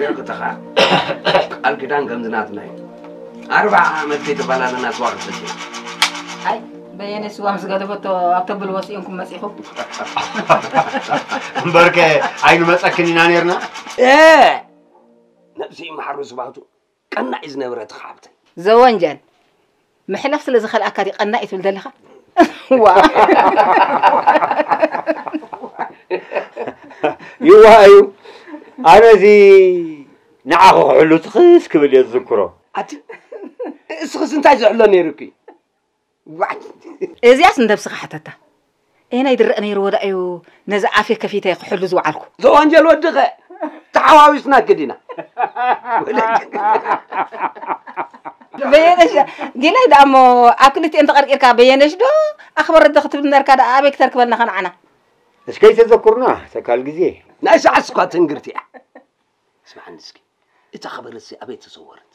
ደቅተኻ ቃል ኪዳን ከምዚ ናትና እዩ። ኣርብዓ ዓመት ከይተፈላለና ስዋ ክንሰቲ። ኣይ፣ በየነ ስዋ ምስ ገደፈቶ ኣብ ተብል ወፂኡንኩም መፂኹም። እምበርከ ኣይንመፀክን ኢና ነርና። እ፣ ነብሲ ይምሓሩ ስባቱ ቀናኢ ዝነበረ እቲ ሓብተይ። ዘወንጀል ምሕላፍ ስለ ዝኸልኣካ ድዩ ቀናኢ ትብል ዘለኻ? ዋ። ይዋ እዩ። ኣነ እዚ ንዓኹ ክሕሉ ትኽስ ክብል እየ ዝዝክሮ። ኣቲ እስኽስ እንታይ ዝሕሎ ነይሩኪ? ዋይ። እዚኣስ ንነብስኻ ሓተታ። ኤናይ ድረእ ነይርዎ ደኣ እዩ ነዚ ኣፌ ከፊተ ክሕሉ ዝወዓልኩ። ዘወንጀል ወድኸ ተሓዋዊስና ክዲና። በየነሽ ጊላይ ደኣ እሞ ኣብ ክልቲኤን ተቐርቂርካ በየነሽ ዶ ኣኽበረት ዶ ክትብል ነርካ ደኣ ኣበይ ክተርክበልና ኸ ንዓና? እስከይ ተዘኩርና ተካል ግዜ። ናይ ሰዓት እኳ ትንግርቲ እያ። ስምዓኒ እስኪ፣ እታ ኸበረትሲ ኣበይ ተሰወረት?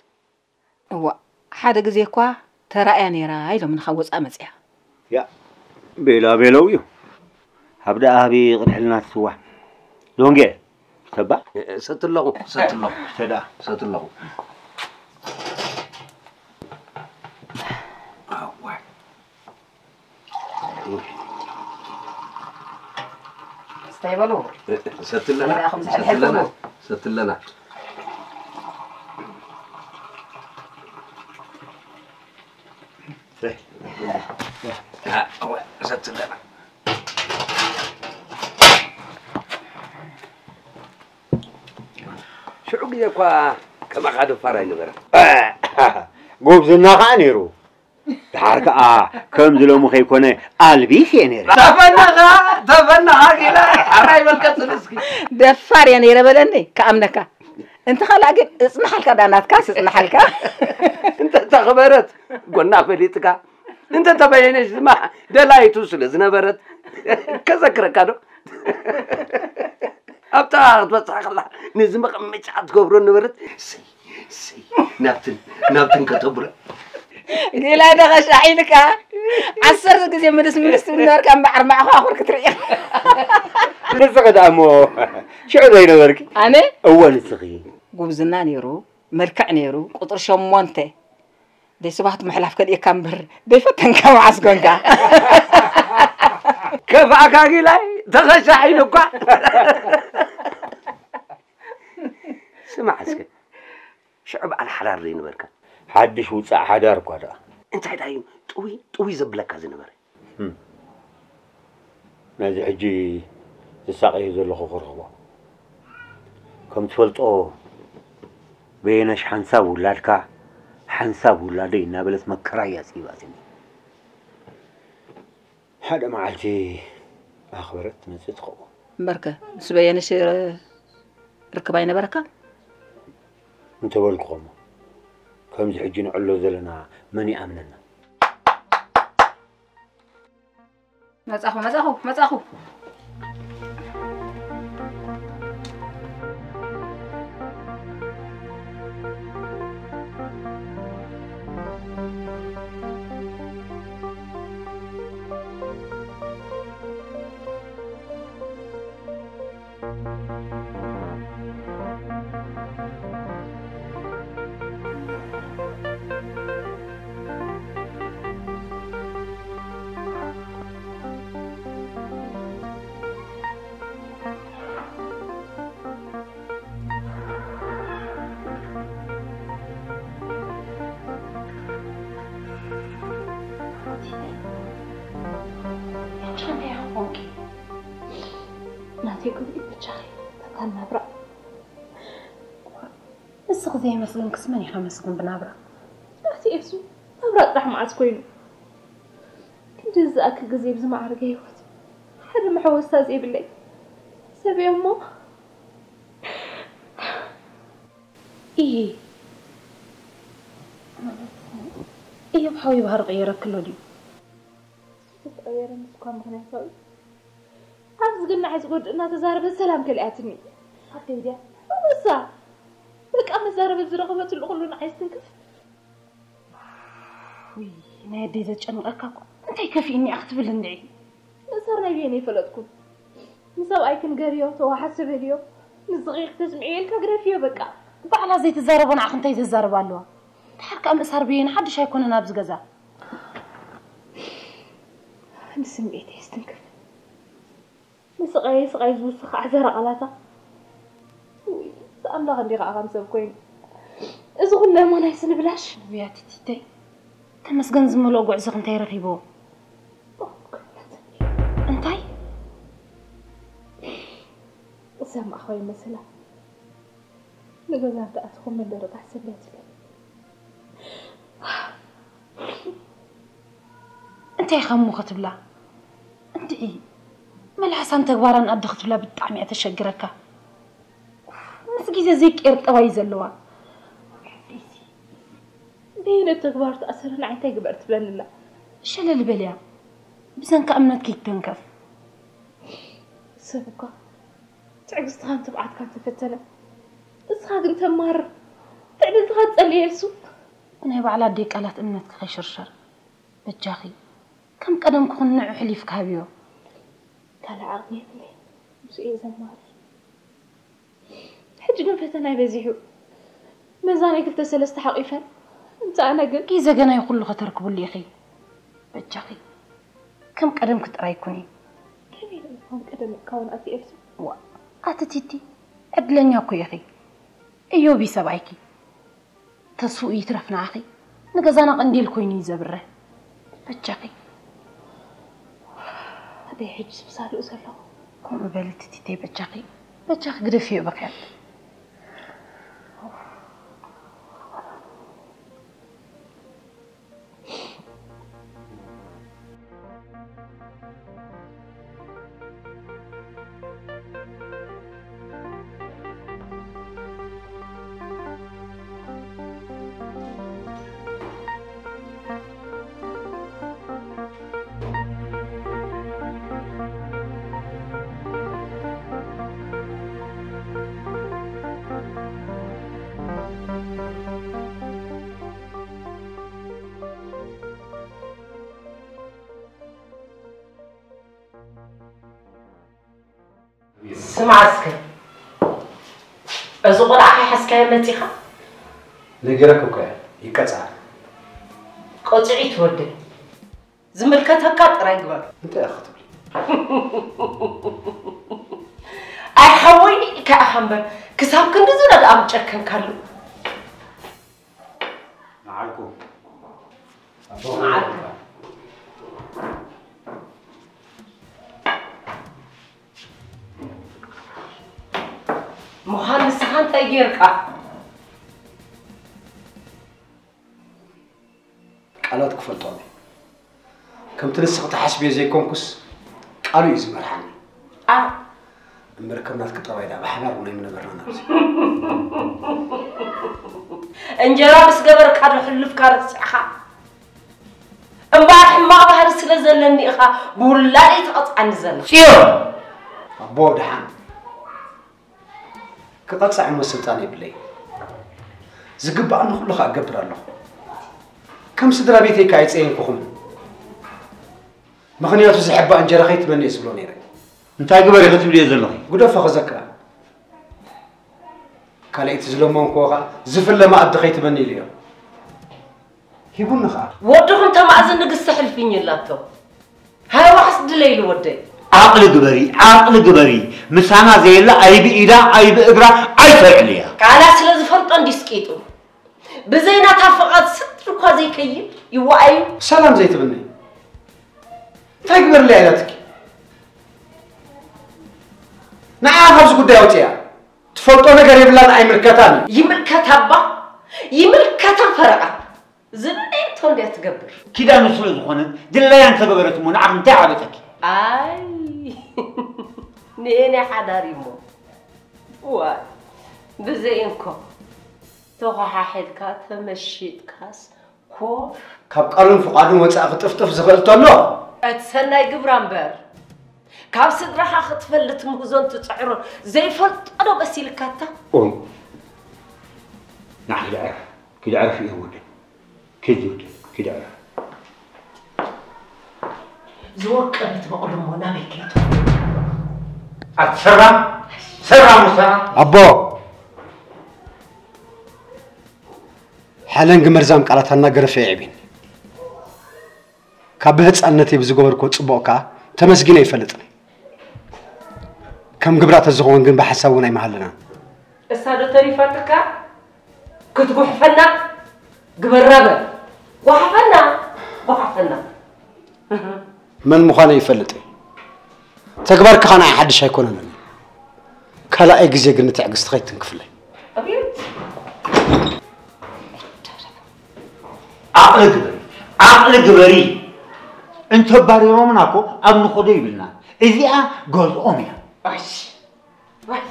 እዋ፣ ሓደ ግዜ እኳ ተራእያ ነይራ ኢሎምኒ ካብ ወፃእ መፅያ። ያ፣ ቤላ ቤለው እዩ። ሃብ ደኣ ሃቢ ቅድሕልና ትስዋ። ሎንጌ፣ ተባ? እ፣ እ፣ ሰቲ ኣለኹ፣ ሰቲ ኣለኹ። ሰዳ። ሰቲ ኣለኹ። ኣዋይ። እስታይ በሉ። ሰትለና፣ ንዕኹም ዝሕልሕልኩ። ሰትለና፣ ሰትለና። ሰይ። አ፣ እወ፣ ሰትለና። ሽዑ ግዜ እኳ ከማኻ ደፋር ኣይነበረን። ጎብዝና ኸዓ ነይሩ። ድሓር ከኣ ከምዚ ሎሚ ከይኮነ ኣልቢስ እየ ነይረ። ተፈነኻ፣ ተፈነኻ ጌና፣ ሕራይ በል ቀጽል እስኪ። ደፋር እየ ነይረ በለኒ፣ ክኣምነካ። እንተ ኻልኣ ግን እጽንሓልካ፣ ዳ ናትካስ እጽንሓልካ። እንተ ተኽበረት ጎና ፈሊጥካ፣ እንተ ተበየነች ድማ ደላይቱ ስለ ዝነበረት፣ ከዘክረካ ዶ? ኣብታ ክትበጽሕ ከላ፣ ነዚ መቐመጫ ትገብሮ ነበረት። ስይ፣ ስይ፣ ናብትን፣ ናብትን ከተብረ። ጌላ ደቐሻ ኢልካ፣ ዓሰርተ ግዜ ምልስ ምልስ ትብል ነበርካ፣ እምበኣር መዓኾ ኣኹር ክትርኢ። ንስኺ ደኣ እሞ፣ ሽዑ ዘይነበርኪ? ኣነ? እወ፣ ንስኺ። ጉብዝና ነይሩ፣ መልክዕ ነይሩ፣ ቁጽሪ ሸሞንተ። ደይ ስባት ምሕላፍ ከልእካ እምበር፣ ደይ ፈተንካ መዓስ ኮንካ? ከፋእካ ጊላይ፣ ተኸሻሒሉ እኳ። ስማዕ እስከ፣ ሽዑ በዓል ሓዳር ዘይነበርካ? ሓድሽ ውጻእ ሓዳር እኳ ደኣ። እንታይ ደኣ እዩ ጥውይ፣ ጥውይ ዘብለካ ዝነበረ? ህም። ነዚ ሕጂ ዝሳቐዮ ዘለኹ ክረኽቦ። ከም ትፈልጦ፣ በየነሽ ሓንሳብ ውላድካ፣ ሓንሳብ ውላደይ እናበለት መከራ እያ ስዒባትኒ። ሓደ መዓልቲ ኣኽበረት ትመጽእ ትኸውን። እምበርከ፣ ምስ በየነሽ ር-፣ ርክብ ኣይነበረካን? እንተበልኩኸሞ፣ ከምዚ ሕጂ ንዕሎ ዘለና መን ይኣምነና? መጻኹ፣ መጻኹ፣ መጻኹ። ናተይ ጉድኢት ብቻኺ ተካል ናብራ። ንስኺ ዘየመስገንክስ መን እዩ ከመስግን ብናብራ? ኣቲ ኤፍሱ፣ ናብራ ጥራሕ መዓስ ኮይኑ? ክንዲ ዝኣክል ግዜ ብዝማዕረገ ህይወት ሓደ መሐወስታ ዘይብለይ ሰብ እየ እሞ። እየ ማለት እየ ብሓዊ ባህሪ ቀየረክሎ ድዩ? ዝተቐየረ ምስ እኳ ምኽንያታዊ ኣብ ዝግናዕ ዝጎድእ እናተዛረበት ሰላም ከሊኣትኒ። ኣደይ ድያ? እወሳ። በቃ መዛረበት ዝረኸበትሉ ኩሉ ንዓይ ዝትንክፍ። ውይ፣ ናይ ኣደይ ዘጨንቐካ እኮ። እንታይ ከፊእኒ እያ ክትብል እንድዒ? ምእሳር ናይ ብየን ኣይፈለጥኩን። ንሰብኣይ ክንገርዮ፣ ተዋሓሲ በልዮ። ንስኺ ክተስምዕዮ ኢልካ ግደፍዮ በቃ። ባዕላ ዘይትዛረቦ ንዓኺ እንታይ ዘዛርብ ኣለዋ? ድሓር ከኣ ምእሳር ብየን ሓድሽ ኣይኮነን ኣብዚ ገዛ። ንስምዒተይ የስትንክፍ። ንስቓየይ ስቓይ ዝውስኽ ኣሕዛሪ ቃላታ። ውይ፣ ኣምላኽ እንዲኻ ከም ሰብ ኮይኑ። እዚ ኩሉ እሞ ናይ ስንብላሽ። ብያትቲተይ፣ ተመስገን ዝመልኦ ጉዕዞ እንታይ ረኺብዎ? እንታይ? ዝሰማዕኽዎ ይመስላ። ንገዛ እንተኣትኹ መንደርታ ሕሰብያ ትብል። እንታይ ከም እሞ ክትብላ? እንድዒ፣ መልሓሳን ተግባራን ኣደ ክትብላ ብጣዕሚ እያ ተሸግረካ። ምስ ግዜ ዘይቀየር ጠባይ ዘለዋ። በየነ ተግባር ተኣሰረ ንዓይ እንታይ ግበር ትብለኒ ኣላ? ሸለል በልያ። ብሰንካ እምነትኪ ይተንከፍ። ሰብ እኳ ትዕግስትኻን ትብዓትካን ተፈተነ። ንስኻ ግን ተማርር። ትዕድልትኻ ትጸልእ የልሱ። ናይ ባዕላ ኣደይ ቃላት እምነትኪ ከይሽርሸር። በጃኺ። ከም ቀደም ክኹን ንዑ ሕሊፍኪ ሃብዮ። ካልእ ዓቕሚ የብለይን። ምስኡ እየ ዘማርር። ሕጂ ግን ፈተናይ በዚሑ። መዛናይ ክልተ ሰለስተ ሓቒፈን። እንተ ኣነ ግን ግዜ ገና እዩ ኩሉ ከተርክብሉ ኢኺ። በጃኺ። ከም ቀደምኪ ጥራይ ኩኒ። ከመይ ኢለ ከም ቀደም እቃወን ኣቲ ኤልሱ? ዋ፣ ኣቲ ቲቲ፣ ዕድለኛ እኮ ኢኺ። እዮብ እዩ ሰብኣይኪ። ተስፍኡ ይትረፍ ንዓኺ፣ ንገዛና ቀንዴል ኮይኑ እዩ ዘብርህ። በጃኺ። ኣደይ ሕጂ ስብሳልኡ ዘለኹ። ከምኡ በሊ ትቲተይ በጃኺ። በጃኺ ግደፍዮ በኽያት። ስማዕ እስከ፣ እዚ ቆልዓ ከይሓዝካዮ መጺኻ? ነጊረኪ እኮ እየ፣ ይቀጻዕ። ቀጽዒ ትወደይ። ዝምልከተካ ጥራይ ግበር። እንታይ ኢኻ ክትብሊ? ኣይ ሓወይ፣ ርኢካ ኢኻ እምበር፣ ክሳብ ክንድዚ ነድኣ ምጨከንካሉ። ንዓልኩም። ኣቦ መዓልኩም። ምዃን ንስኻ እንታይ ጌርካ? ቃላት ክፈልጦም እየ። ከምቲ ንስኺ ትሓስብዮ ዘይኮንኩስ፣ ቃሉ እዩ ዝመርሓኒ። ኣ። እምበር ከም ናትኪ ጠባይ ደኣ ብሓባር እውን ኣይምነበርናን ኣብዚ። እንጀራ ምስ ገበርካ ዶ ሕሉፍካ ረሲዕኻ? እምበኣር ሕማቕ ባህሪ ስለ ዘለኒ ኢኻ ብውላደይ ትቐጽዓኒ ዘላ። ጽዮን! ኣቦ ደሓን። ክቐጻዕ እሞ ስልጣን የብለይ። ዝግባኣኒ ኩሉ ከኣ እገብር ኣለኹ። ከም ስድራ ቤተይ ከኣ ኣይጸየንኩኹምን። ምኽንያቱ ዝሕባእ እንጀራ ከይትመኒ እየ ዝብሎ ነይረ። እንታይ ግበሪ ክትብልዮ ዘለኺ? ግደፎ ክዘክራ። ካልኣይቲ ዝለመንክዎ ከኣ ዝፍለ መኣዲ ከይትመኒ ኢለዮ። ሂቡኒ ኸኣ። ወድኹም ተማእዝን ንግስቲ ሕልፍኝ ኣላቶ። ሃዋስ ድለይሉ ወደይ። ዓቕሊ ግበሪ፣ ዓቕሊ ግበሪ። ምሳና ዘየለ ኣይብኢዳ ኣይብእግራ ኣይተልዕልያ። ቃላ ስለ ዝፈልጦ እንዲስቂጡ። ብዘይ ናታ ፍቓድ ስድሪ እኳ ዘይከይድ ይወኣዩ። ሰላም ዘይትብኒ። እንታይ ግበርለይ ኢላትኪ? ንዓ ካብዚ ጉዳይ ኣውፅያ። ትፈልጦ ነገር የብላን ኣይምልከታን እዩ። ይምልከታ እባ። ይምልከታ ፈረቓ። ዝብለቶ እንድያ ትገብር። ኪዳኑ ስለ ዝኾነት ድላያ እንተገበረት እሞ ንዓኺ እንታይ ዓበጠኪ? ኣይ፣ ንእኔ ሓዳር እዩ እሞ። ዋይ፣ ብዘይ እንኮ ተኾሓሒልካ ተመሺጥካስ ኮፍ። ካብ ቃሉን ፍቓዱን ወፃኢ ክጥፍጥፍ ዝኽእል ተሎ። እቲ ሰናይ ግብራ እምበር፣ ካብ ስድራኻ ክትፈልጥ ምህዞን ትፅዕሮን ዘይፈልጦ ዶ መሲልካታ? ኦይ፣ ንዓ ኪድ ዕረፍ፣ ኪድ ዕረፍ እዩ ወደይ። ኪድ ወደይ፣ ኪድ ዕረፍ። ዝወቀበት በቕሎ እሞ ናበይ ከይዱ? ኣትሰራም። ሰራ ሙሳ ኣቦ ሓለንጊ መርዛም ቃላት ኣናገረፈ የዕቢን ካብ ብህፃንነተይ ብዝገበርኮ ፅቡቕ ከኣ ተመስጊነ ይፈልጥን ከም ግብራ ተዝኸውን ግን ብሓሳብ እውን ኣይመሃልናን እሳ ዶ ተሪፋትካ ክትጉሕፈና ግበራ በል ጓሓፈና ጓሓፈና መን ምዃነ ይፈልጥ እየ። ተግባርኪ ኸኣ ንዓይ ሓድሽ ኣይኮነንን እዩ። ካልኣይ ግዜ ግን ንትዕግስቲ ከይትንክፍለይ። ኣቤት! ዓቕሊ ግበሪ፣ ዓቕሊ ግበሪ። እንተባሪሮምና እኮ ኣብ ንኸዶ ይብልና። እዚኣ ገዝኦም እያ። ዋሽ! ዋሽ!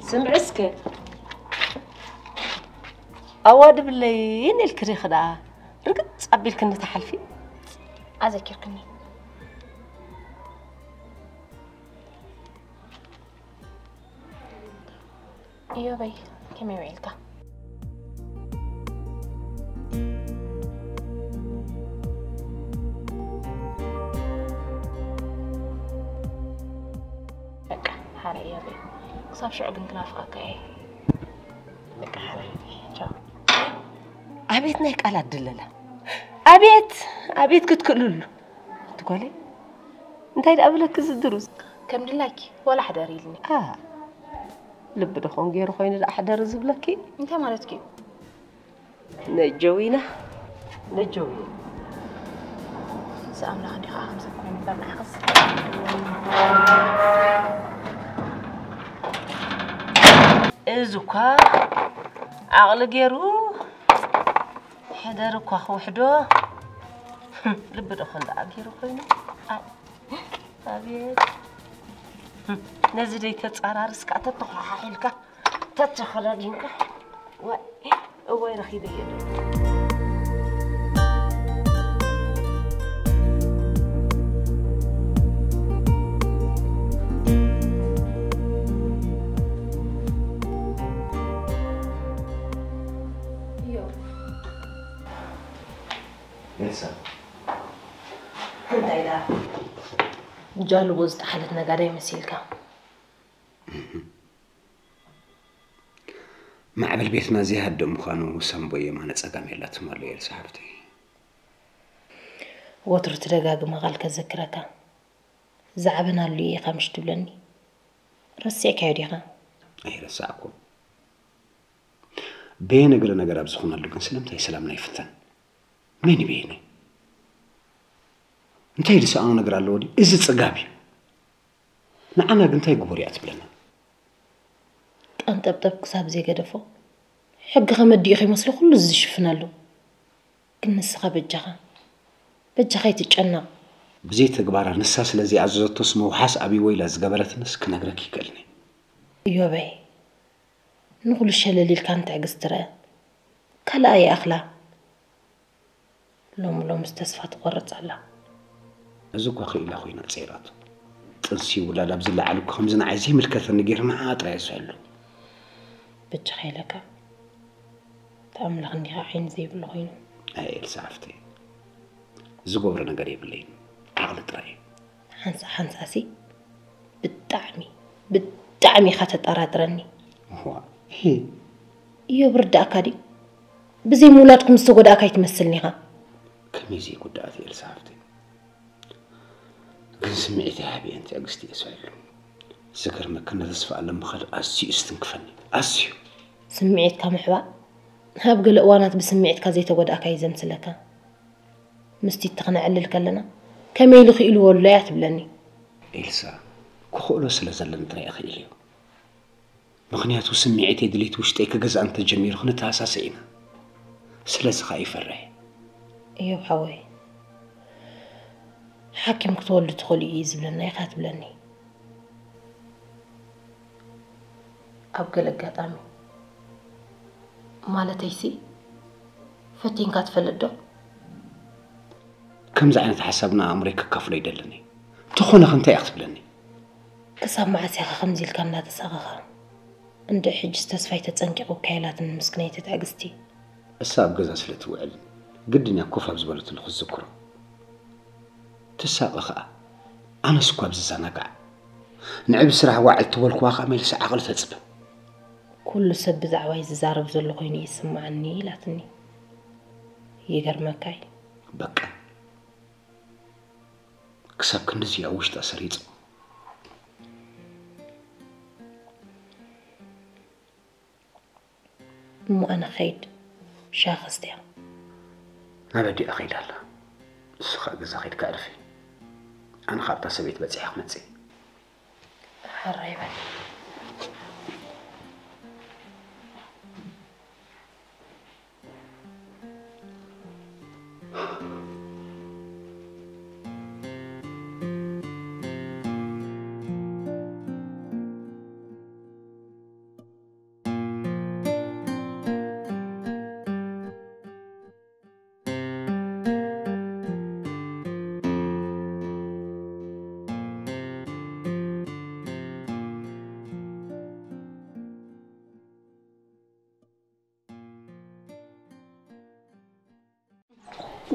ስምዒ እስከ ኣዋድብለይን ኢልክሪኺ ደኣ ርግጽ ኣቢልክኒ ትሓልፊ ኣዘኪርክኒ እዮበይ ከመይ ውዒልካ በቃ ሓረ እዮበይ ክሳብ ሽዑ ግን ክናፍቐካ እየ በቃ ሓረ ቻው ኣቤት ናይ ቃላት ድለላ ኣቤት ኣቤት ክትክእልሉ ኣቲ ጓለይ እንታይ ደኣ ብለኪ ዝድሩስ ከም ድላይኪ ዋላ ሕደር ኢልኒ ልቢ ዶ ኾን ገይሩ ኮይኑ ደኣ ሕደሪ ዝብለኪ እንታይ ማለትኪ እዩ ነጀዊና ነጀዊና ዝኣምላኽ እንዲኻ ከምዚ ኮይኑ እምበር ንዓኽስ እዚ እኳ ዓቕሊ ገይሩ ሕደር እኳ ክውሕዶ ልቢ ዶ ኾን ደኣ ገይሩ ኮይኑ ኣቤት ነዚ ደይ ተጻራርስ ከዓ ተተኳሓሒልካ ተተኸዳዲንካ እወይ ረኺበዮ ዶ እንታይ ዳ ጃልቦ ዝጠሓለት ነጋዳይ መሲልካ ማዕበል ቤትና ዘይሃድእ ምዃኑ ሳምቦ የማነ ጸጋም የላትም ኣሎ ኤልሳ ሓፍተይ። ወትሩ ትደጋግማ ቃል ከዘክረካ ዝዓበናሉ ኢኻ ምሽ ትብለኒ ረሲዕካዮ ዲኻ? ኣይረሳዕኩ። በየነ ገለ ነገር ኣብ ዝኾነሉ ግን ስለምንታይ ሰላምና ይፍተን? መን እዩ በየነ? እንታይ ዝሰኣኖ ነገር ኣለዎ ድዩ? እዚ ጽጋብ እዩ። ንዓና ግን እንታይ ግበሩ እያ ትብለና? ቀንጠብጠብ ክሳብ ዘይገደፎ ሕጊ ከመዲኡ ከይመስሎ ኩሉ ዝሽፍነሉ ግን ንስኻ በጃኻ በጃኻ ኣይትጨነቕ ብዘይ ተግባራ ንሳ ስለ ዘይኣዘዘቶስ ምውሓስ ኣብይዎ ኢላ ዝገበረትንስ ክነግረኪ ይክእልኒ እዮበይ ንኹሉ ሸለል ኢልካ ንትዕግስቲ ርእ ካልኣ ይኣኽላ ሎሚ ሎምስ ተስፋ ትቖርጽ ኣላ። እዚ እኳ ክኢላ ኮይና ጸይራቶ። ጥንሲ ውላድ ኣብ ዝለዓል እኳ ከምዚ ንዓይ ዘይምልከተኒ ገይሩ ንዓኣ ጥራይ እየ ዝሕሉ። በጃኻ ኢለካ። እቲ ኣምላኽ እንዲኻ ዓይኒ ዘይብሉ ኮይኑ። ኣየ ኤልሳ ሓፍተይ ዝገብሮ ነገር የብለይን ዓቕሊ ጥራይ እዩ። ሓንሳ ሓንሳሲ ብጣዕሚ ብጣዕሚ ኢኻ ተጠራጥረኒ። እዋ እሂ እዮብ ርዳእካ ድዩ? ብዘይ ምውላድኩም ዝተጎዳእካ ኣይትመስልን ኢኻ። ከመይ ዘይጉዳኣት እየ ኤልሳ ሓፍተይ። ግን ስምዒተይ ሓቢአን ትዕግስቲ እየ ስዒሉ። ዝገርመካ እነ ተስፋኣለም ብኻልእ ኣዝዩ እዩ ዝትንክፈኒ። ኣዝዩ። ስምዒትካ ምሕባእ ኣብ ገለ እዋናት ብስምዒትካ ዘይተጎዳእካ እዩ ዘምስለካ። ምስቲ እተኽነዐልል ከለና ከመይ ኢሉ ክኢልዎ ኣሎ እያ ትብለኒ። ኤልሳ ክኽእሎ ስለ ዘለኒ ጥራይ እኽኢል እዩ። ምኽንያቱ ስምዒተይ ድሌት ውሽጠይ ክገዝኣኒ ተጀሚሩ ክንተሃሳሰ ኢና። ስለዚ ኸኣ ይፈርሕ። እዮብ ሓወይ ሓኪም ክትወልዱ ትኽእሉ እዩ ዝብለና ኢኻ ትብለኒ። ኣብ ገለ ኣጋጣሚ ማለተይሲ ፈቲንካ ትፈልጥ ዶ? ከምዚ ዓይነት ሓሳብ ንኣእምሮይ ከካፍሎ ይደልን እየ። እንተኾነ ከ እንታይ ኢኻ ክትብለኒ? ክሳብ መዓስ ኢኻ ከምዚ ኢልካ እናተሳቐኻ? እንድዒ ሕጅስ ተስፋይ ተጸንቂቑ እካ ኢላትኒ ምስክነይቲ ትዕግስቲ። እሳ ኣብ ገዛ ስለ ትውዕል ግድን እያ ኮፍ ኣብ ዝበለትሉ ክትዝክሮ። ትሳቐ ኸኣ። ኣነስ እኳ ኣብ ዝዘናጋዕ ንዕቢ ስራሕ ዋዕል ተበልኩዋ ኸኣ መሊሳ ዓቕሊ ተጽበ። ኩሉ ሰብ ብዛዕባይ ዝዛረብ ዘሎ ኮይኑ ይስምዓኒ ኢላትኒ። ይገርመካ እዩ። በቃ። ክሳብ ክንድዚ ኣብ ውሽጣ ሰሪጹ። እሞ ኣነ ኸይድ ሻሂ ከስትያ። ናብ ኣዲኣ ኸይዳ ኣላ። ንሱ ኸኣ ገዛ ኸይድካ ዕርፊ። ኣነ ኻብታ ሰበይቲ በጺሐ ክመጽእ እየ። ሕራይ በል።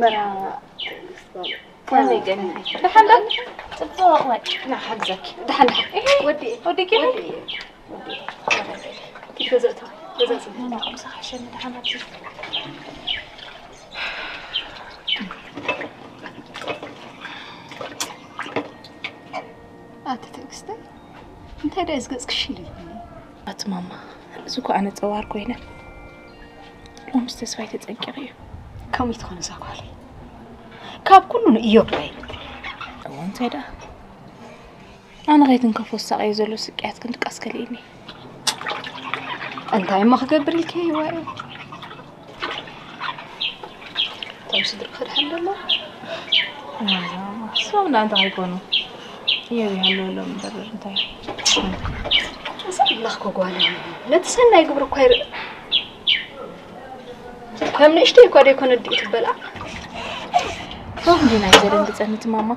መራ ከመይ ገኒ? ደሓን ዶ? ጽቡቕ ወይ? ና ሓግዘኪ። ደሓን ደሓን። እሂ። ወዲ ወዲቂ? ወዲ ወዲ። ኪድ ገዛ እቶ። ገዛ ጽቡቕ። ና ምሳኻ ሸኒ ደሓን ኣብዚ። ኣቲ ትዕግስተይ፣ እንታይ ደኣ ዝገጽ ክሽል ኢልኒ? ኣቲ ማማ፣ እዚ እኮ ኣነ ጸዋር ኮይነ፣ ሎምስ ተስፋይ ተጸንቂቑ እዩ። ከመይ ትኾን እዛ ጓለይ? ካብ ኩሉ ንእዮብ ደኣ ይብል። እወ፣ እንታይ ደኣ? ኣነ ከይትንከፎ ዝሳቐዮ ዘሎ ስቅያት ክንድቃስ ከሊእኒ። እንታይ እሞ ክገብር ኢልኪ ይዋእ? እቶም ስድርኺ ድሓን ደሎ? እሶም ደኣ እንታይ ከይኮኑ? እዮብ ይሃልወሎም እምበር እንታይ? እዚ ኣምላኽ እኮ ጓል እዩ። ነቲ ሰናይ ግብሪ እኮ ይርኢ። ከም ንእሽተይ እኳ ደይኮነ ኣዲኡ ትበልዓ። ሮም ዲና እዩ ዘደንግጸኒ እቲ ማማ።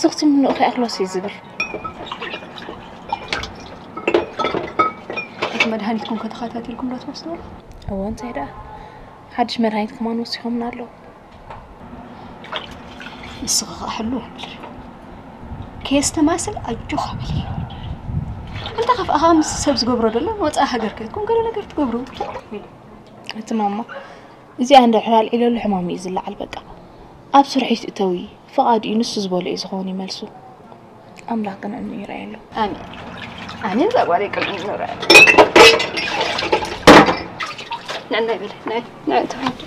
ስኽቲ ምኑእ ከይኣኽሎስ እዩ ዝብል። እቲ መድሃኒትኩም ከተኸታቲልኩም ዶ ትወስድዎ? እወ፣ እንታይ ደኣ። ሓድሽ መድሃኒት ከማን ወሲኾምና ኣለዉ። ንስኺ ኸኣ ሕልው በሊ። ከየስተማስል ኣጆኻ በሊ። እንተ ኸፍኣኻ ምስ ሰብ ዝገብሮ ደሎ ወጻኢ ሃገር ከይትኩም ገለ ነገር ትገብሩ። እቲ ማማ እዚኣ እንድሕር ኣልዒለሉ ሕማም እዩ ዝለዓል በቃ። ኣብ ስርሒት እተዊ ፍቓድ እዩ ንሱ ዝበሎ እዩ ዝኸውን እዩ መልሱ። ኣምላኽ ቅንዕንኡ ይርኣየሉ። ኣሜን። ኣሜን። እዛ ጓለይ ቅንዕንኡ ይርኣየሉ። ንዕና ይበል። ናይ ናይ ተወልደ።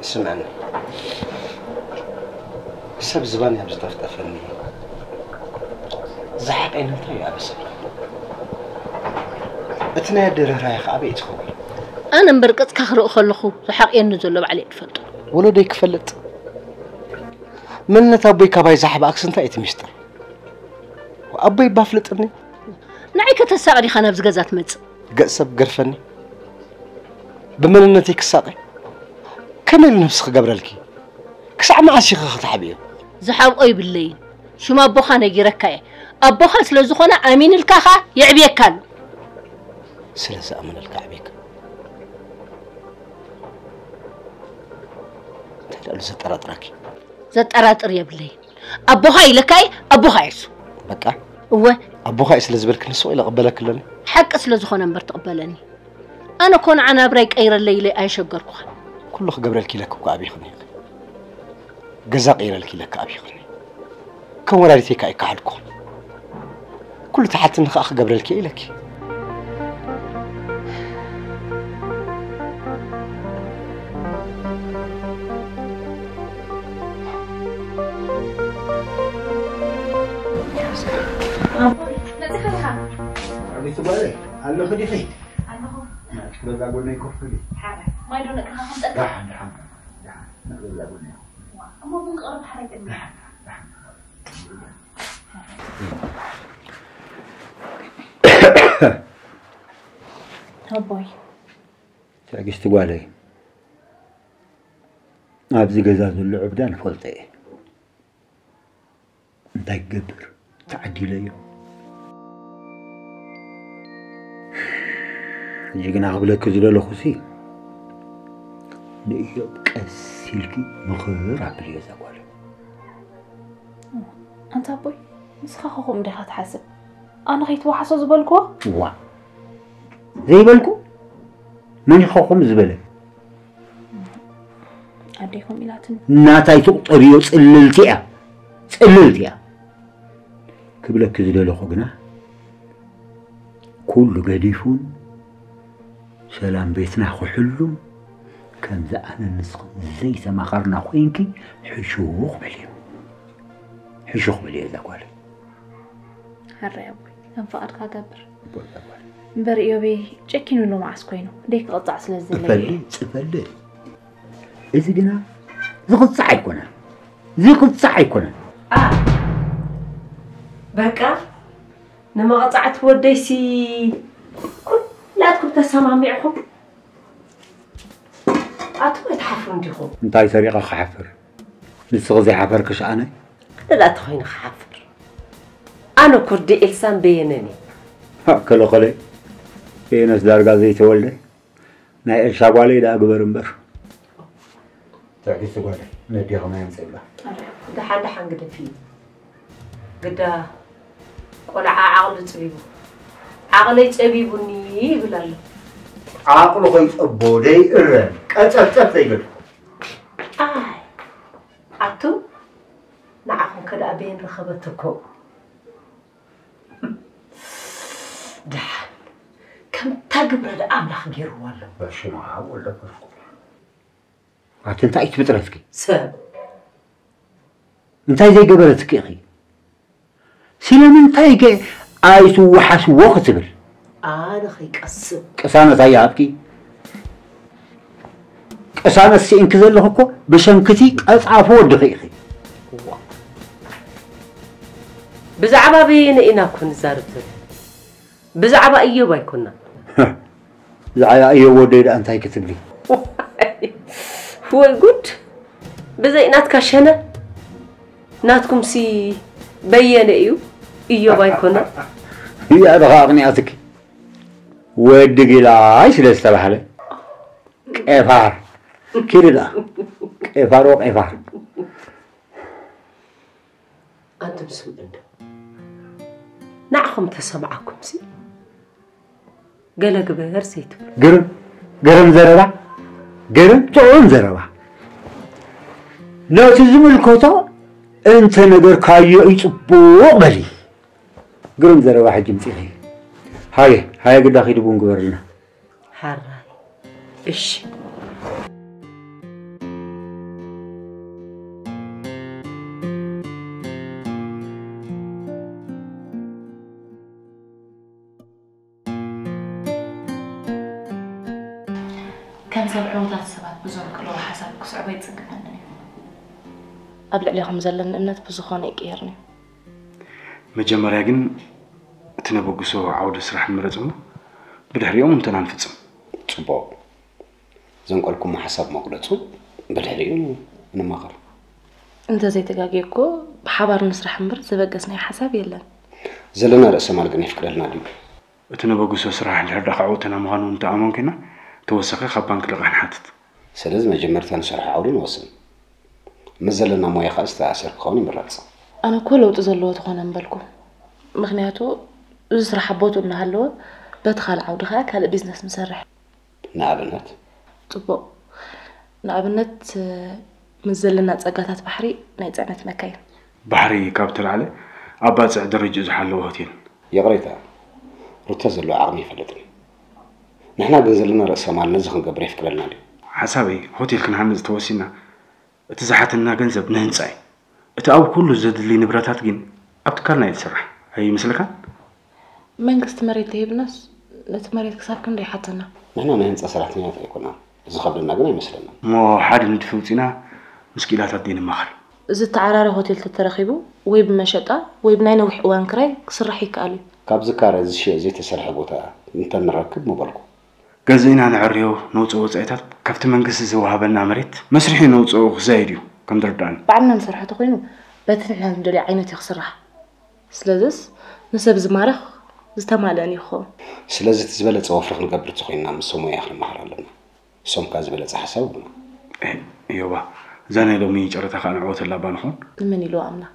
ስምዕኒ፣ ሰብ ዝባን ኣብ ዝጠፍጠፈኒ ዝሓቀኒ እንታይ እዩ ኣበሰ? እቲ ናይ ኣደ ርህራሄ ከ ኣበይ እዩ ዝኸውን? ኣነ እምበር ቅጽካ ክርኢ ከለኹ ዝሓቕየኒ ዘሎ ባዕለይ እየ ዝፈልጦ። ወለደይ ክፈልጥ? መንነት ኣቦይ ካባይ ዝሓብኣክስ እንታይ እዩ እቲ ሚስጥር? ኣቦይ እባ ኣፍልጥኒ። ንዓይ ከተሳቒ ዲኻ ናብዚ ገዛ ትመጽእ? ገጽ ሰብ ገርፈኒ። ብመንነተይ ክሳቐ? ከመይ ኢሉ ነብሲ ክገብረልኪ? ክሳዕ መዓስ ኢኺ ክትሓብእዮ? ዝሓብኦ ይብለይን። ሽም ኣቦኻ ነጊረካ እየ። ኣቦኻ ስለ ዝኾነ ኣሚንልካ ኸኣ የዕብየካ ኣሎ። ስለ ዝኣመነልካ ኣዕብየካ። እንታይ ደኣ ኣሎ ዘጠራጥረኪ? ዘጠራጥር የብለይን። ኣቦኻ ኢለካ እየ፣ ኣቦኻ እየ እሱ። በቃ። እወ። ኣቦኻ እየ ስለ ዝበልክኒ ስቕ ኢለ እቕበለኪ ኣለኒ። ሓቂ ስለ ዝኾነ እምበር ትቕበለኒ። ኣነ እኮ ንዓ ናብራይ ቀይረለይ ኢለ ኣይሸገርኩኻን። ኩሉ ክገብረልኪ ኢለኪ እኮ ኣብይኽኒ ኢኺ። ገዛ ቀይረልኪ ኢለኪ ኣብይኽኒ። ከም ወላዲተይ ከኣ ኣይከሓድኩኽን። ኩሉ ትሓትኒ ከኣ ክገብረልኪ እየ ኢለኪ። መጺኻ ዲኻ? ዓበይቲ ጓለይ፣ ኣለኺ ዲኺ? ኣለኹ። ናብቲ ገዛ ጎነይ ኮፍ በሊ። ሓራይ። ማይ ዶ ነቅርኻ ክንጠጣ? ደሓን፣ ደሓን፣ ደሓን። እሞ ግን ክቕርብ ሓራይ ቅድሚ። ደሓን፣ ደሓን። ኣቦይ። ትዕግስቲ ጓለይ፣ ኣብዚ ገዛ ዘሎ ዕብዳ ንፈልጦ እየ። እንታይ ክገብር? ተዓዲለዮ። ሕጂ ግና ክብለኪ ዝደለኹሲ፣ ንእዮብ ቀስ ኢልኪ ምኽር ኣብልዮ እዛ ጓል። ኣንታ ኣቦይ፣ ንስኻ ኸ ከምኡ ዲኻ ትሓስብ? ኣነ ከይትወሓሶ ዝበልክዎ? ዋ፣ ዘይበልኩ? መን ኢኻ ከምኡ ዝበለ? ኣደይ ከምኡ ኢላትኒ። ናታይ ትቑጠርዮ ጽልልቲ እያ። ጽልልቲ እያ። ክብለኪ ዝደለኹ ግና፣ ኩሉ ገዲፉን ሰላም ቤትና ክሕሉን፣ ከምዚ ኣነ ንስኽን ዘይተማኸርና ኮይንኪ፣ ሕሹኽ በልዮ። ሕሹኽ በልዮ እዛ ጓል። ሕራይ ኣቦይ፣ ከም ፍቓድካ ገብር። እምበር እዮበይ ጨኪኑሉ መዓስ ኮይኑ፣ ደይ ክቕጻዕ ስለ ዝደለየ። ጽፈሊ፣ ጽፈሊ። እዚ ግና ዝቕጻዕ ኣይኮነን። ዝቕጻዕ ኣይኮነን። ኣ፣ በቃ፣ ንመቕጻዕቲ ወደይሲ ኩላትኩም ተሰማሚዕኹም ኣቱም ኣይትሓፍሩን ዲኹም? እንታይ ሰሪቐ ክሓፍር? ንስኺ ዘይሓፈርክሽ ኣነ? ኣነ ደኣ ተኾይነ ክሓፍር። ኣነ እኮ ኣደ ኤልሳን በየነን እየ። ሃ፣ ከለኸለ። በየነስ ዳርጋ ዘይተወልደ። ናይ ኤልሳ ጓለይ ደኣ ግበር እምበር። ትዕግስቲ ጓለይ፣ ነዴኺ ማይ ኣምፅእላ። ደሓን ደሓን ግደፊ። ግዳ ቆልዓ ዓቕሉ ጽቢቡ። ዓቕለይ ጸቢቡኒ ይብል ኣሎ። ዓቕሉ ከይጸቦ ደይእረም፣ ቀጨፍጨፍ ዘይብል። ኣይ፣ ኣቱም ንዓኹም ከ ደኣ በየን ረኸበትኩም? ደሓን፣ ከምታ ግብረ ደኣ ኣምላኽ ገይርዎ ኣሎ። በስመ ኣብ ወወልድ ወመንፈስ ቅዱስ። ኣቲ እንታይ እዩ ትብጥረትኪ? ሰብ። እንታይ ዘይገበረትኪ ኢኺ? ስለምንታይ ከ ኣይትወሓስዎ ክትብል? ኣነ ኸይቀስብ። ቅሳነት ኣይሃብኪ። ቅሳነት ስኢንኪ ዘለኹ እኮ ብሰንክቲ ቀጻፎ ወድኺ ኢኺ። ብዛዕባ በየነ ኢና እኮ ንዛረብ ዘለና። ብዛዕባ እዮብ ኣይኮናን። ብዛዕባ እዮብ ወደይ ደኣ እንታይ ክትብሊ? ወይ ጉድ! ብዘይ ናትካ ሸነ ናትኩምሲ በየነ እዩ፣ እዮብ ኣይኮነን። እያ ደኻ ኣቕኒኣትኪ። ወዲ ጊላይ ስለ ዝተባህለ ቄፋር። ኪዲ ደኣ። ቄፋሮ ቄፋር። ኣንቱም ስምዑ እንዶ። ንዓኹም ተሰምዓኩምሲ ገለ ግበር ዘይትብሉ። ግርም፣ ግርም ዘረባ፣ ግርም ጥዑም ዘረባ። ነቲ ዝምልከቶ እንተ ነገርካዮ እዩ ጽቡቕ በሊ። ግርም ዘረባ ሕጂ ምጺኺ። ሃየ፣ ሃየ ግዳ ኺዲ ቡን ግበርልና። ሓራይ። እሺ። ከም ሰብ ዕዉታት ሰባት ብዞም ቅልው ሓሳብ ክስዕቦ ይጽግመኒ እዩ። ኣብ ልዕሌኹም ዘለኒ እምነት ብዝኾነ ይቅየርኒ እዩ። መጀመርያ ግን እቲ ነበግሶ ዓውደ ስራሕ ንምረጽ እሞ ብድሕሪኦም እንተና ንፍጽም። ጽቡቕ። ዘንቀልኩሞ ሓሳብ መቕረጹ ብድሕሪኡ ንማኸር። እንተዘይተጋግየ እኮ ብሓባር ንስራሕ እምበር ዝበገስናዮ ሓሳብ የለን። ዘለና ርእሰ ማል ግን የፍቅደልና ድዩ? እቲ ነበግሶ ስራሕ እንድሕር ደኣ ከዕውተና ምዃኑ እንተኣመንኩ ኢና ተወሳኺ ካብ ባንክ ልቓሕ ንሓትት። ስለዚ መጀመርታ ንሰርሖ ዓውዲ ንወስን። ምስ ዘለና ሞያ ከኣ ዝተኣሳሰር ክኸውን ይምረጽ። ኣነ እኮ ለውጢ ዘለዎ ተኾነ ምበልኩ። ምኽንያቱ እዚ ስራሕ ኣብ ቦትኡ እናሃለወ በቲ ካልእ ዓውዲ ከኣ ካልእ ቢዝነስ ንሰርሕ። ንኣብነት? ጽቡቕ። ንኣብነት፣ ምስ ዘለና ጸጋታት ባሕሪ ናይ ጽዕነት መካይን። ባሕሪ ካብ ተላዕለ ኣብ ባጽዕ ደረጅኡ ዝሓለወ ሆቴል። ይቕሬታ፣ ሩተ ዘለዎ ዓቕሚ ይፈልጥን እዩ። ንሕና ግን ዘለና ርእሰ ማል ነዚ ክንገብር የፍቅደልና ድዩ? ሓሳበይ፣ ሆቴል ክንሃንጽ ተወሲና፣ እቲ ዝሓተና ገንዘብ ንህንጻ እዩ። እቲ ኣብ ኩሉ ዘድሊ ንብረታት ግን ኣብ ትካልና እዩ ዝስራሕ። ኣይመስለካን? መንግስቲ መሬት ተሂብናስ ነቲ መሬት ክሳብ ክንደይ ይሓተና? ንሕና ናይ ህንጻ ሰራሕተኛታት ኣይኮናን። ዝኸብደና ግን ኣይመስለናን። እሞ ሓደ ንድፊ ውፂና ምስ ክኢላታት ደይ ንማኸር። እዚ ተዓራሪ ሆቴል ተተረኺቡ ወይ ብመሸጣ ወይ ብናይ ነዊሕ እዋን ክራይ ክስራሕ ይከኣል እዩ። ካብዚ ካረ ዝሽየጥ ዘይተሰርሐ ቦታ እንተንረክብ ምበልኩ። ገዚእና ነዕርዮ ነውፅኦ ወፃኢታት ካብቲ መንግስቲ ዝወሃበና መሬት መስርሒ ነውፅኦ ክዛይድ እዩ ከም ዝርዳእኒ። ባዕልና ንሰርሖ ተኾይኑ በቲ ንሕና ንደልዮ ዓይነት እዩ ክስራሕ። ስለዝስ ንሰብ ዝማርኽ ዝተማልአን እዩ ክኸውን። ስለዚ እቲ ዝበለፀ ወፍሪ ክንገብር ተኾይንና ምስ ሰብ ሞያ ክንመሃር ኣለና። ንሶም ከኣ ዝበለጸ ሓሳብ ይህቡና። እዮባ፣ እዛ ናይ ሎሚ ጨረታ ከኣ ንዕወተላ እባ ንኾን። ንመን ኢልዎ ኣምላኽ።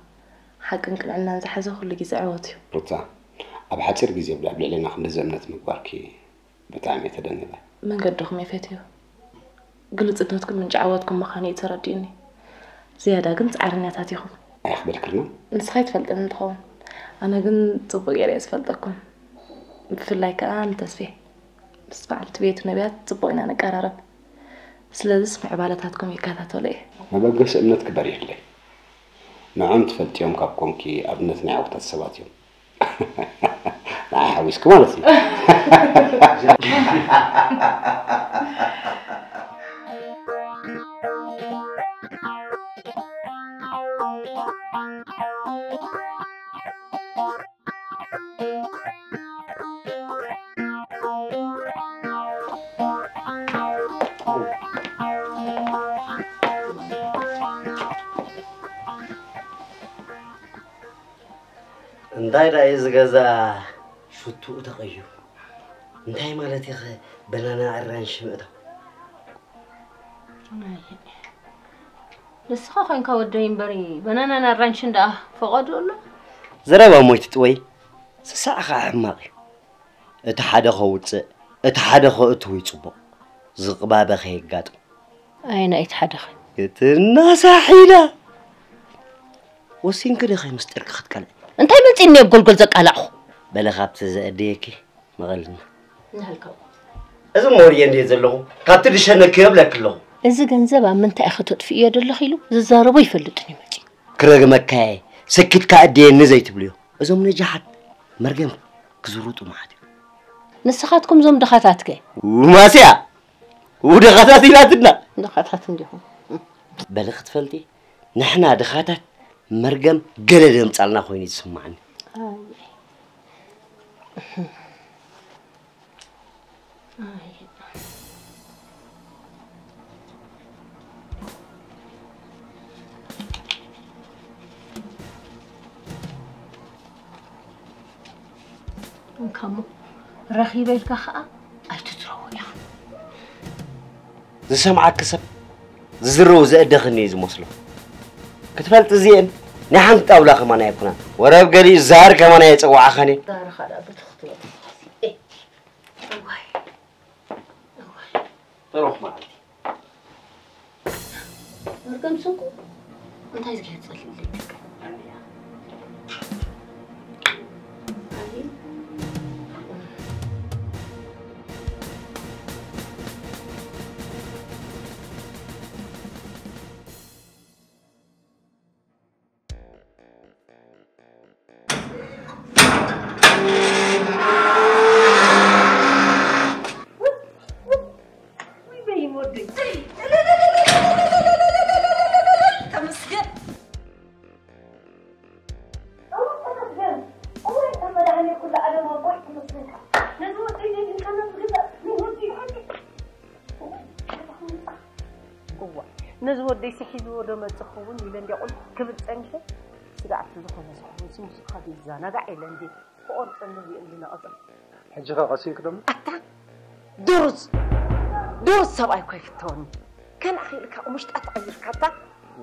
ሓቅን ቅንዕናን ዝሓዘ ኩሉ ግዜ ዕወት እዩ። ሩታ፣ ኣብ ሓጺር ግዜ ኣብ ልዕሌና ክንድዚ እምነት ምግባርኪ ብጣዕሚ እየ ተደኒቐ። መንገድኹም እየ ፈትዮ። ግሉጽነትኩም ምንጪ ዓወትኩም ምዃኑ እዩ ተረዲኡኒ። ዝያዳ ግን ጻዕረኛታት ኢኹም። ኣይኽበድክልና። ንስኻ ኣይትፈልጠንን ትኸውን። ኣነ ግን ጽቡቕ ገይረ እየ ዝፈልጠኩም። ብፍላይ ከኣ ንተስፌ። ምስ በዓልቲ ቤቱ ነቢያት ጽቡቕ ኢና ንቀራረብ። ስለዝስ ምዕባለታትኩም ይከታተሎ እየ። መበገሲ እምነትኪ በሪህለይ። ንዖም ትፈልጥዮም ካብ ኮንኪ ኣብነት ናይ ዓወታት ሰባት እዮም። ንዓይ ሓዊስኪ ማለት እዩ። እንታይ ደኣ እዩ እዚ ገዛ ሽትኡ ተቐይሩ? እንታይ ማለት እዩ በናና ኣራንሺ ምእታው? ንስኻ ኮይንካ ወደይ እምበሪ በናናን ኣራንሽን ደኣ ፈቐዱ ኣሎ? ዘረባ እሞ ኣይትጥወይ፣ ስሳዕ ኸዓ ሕማቕ እዩ። እቲ ሓደ ኸውፅእ እቲ ሓደ ኸእትው እዩ ፅቡቕ። ዝቕባበ ኸየጋጥም። ኣየናይ እቲ ሓደ ኸ? ክትናሳሕ ኢላ። ወሲንኪ ዲኺ ምስጢርኪ ክትቀልዒ? እንታይ መፂእኒ ኣብ ጎልጎል ዘቃላዕኹ? በለ ካብቲ ዘእድየኪ መቐልና። ንሃልካ እዚ ሞርየ እንድየ ዘለኹ ካብቲ ድሸነኪ የብለኪ ኣለኹ። እዚ ገንዘብ ኣብ ምንታይ ኢኺ ተጥፍእዮ ደለኺ ኢሉ ዝዛረቦ ኣይፈልጥን እዩ መፂኡ። ክረግመካ እየ ሰኪትካ እድየኒ ዘይትብልዮ። እዞም ነጃሓት መርገም ክዝርጡ መዓት እዩ። ንስኻትኩም እዞም ድኻታት ከ? ማስያ ውድኻታት ኢላትና። ድኻታት እንዲኹም። በሊ ክትፈልጢ ንሕና ድኻታት መርገም ገለ ደምጻልና ኮይኑ እዩ ዝስማዓኒ። እንካሞ ረኺበ ኢልካ ኸዓ ኣይትትረቦ ኢኻ። ዝሰምዓኪ ሰብ ዝዝረው ዘእደኽኒ እዩ ዝመስሎ። ክትፈልጢ እዚኤን ናይ ሓንቲ ጣውላ ከማን ኣይኩናን። ወረብ ገሊኡ ዛር ከማን ኣየጸዋዕኻን እየ። ዛርኻ ደኣ ብትኽ ትበል። እዋይ። እዋይ። ጥሩኽ መዓልቲ። መርገም ስንኩ እንታይ ዝገይር ጸሊም ዘይትከ እዋ ነዚ ወደይ ስሒዝዎ ዶ መጽእ ክኸውን ኢለ እንድያ ቁልፍ ክብል ጸኒሐ። ስጋዕ እቲ ዝኾነ ዝኸውን ስምስልካ ዘይዛናጋዕ ኢለ እንድየ ክቖርጸኒ ርእየን ዝነቐጸ። ሕጂ ከ ቀሲንኪ ደሞ? ኣታ ዱሩዝ ዱሩዝ ሰብኣይ እኮ ኣይፍተወኒ። ከመይ ኢልካ ቁሙሽጣ ተቐይርካ ኣታ?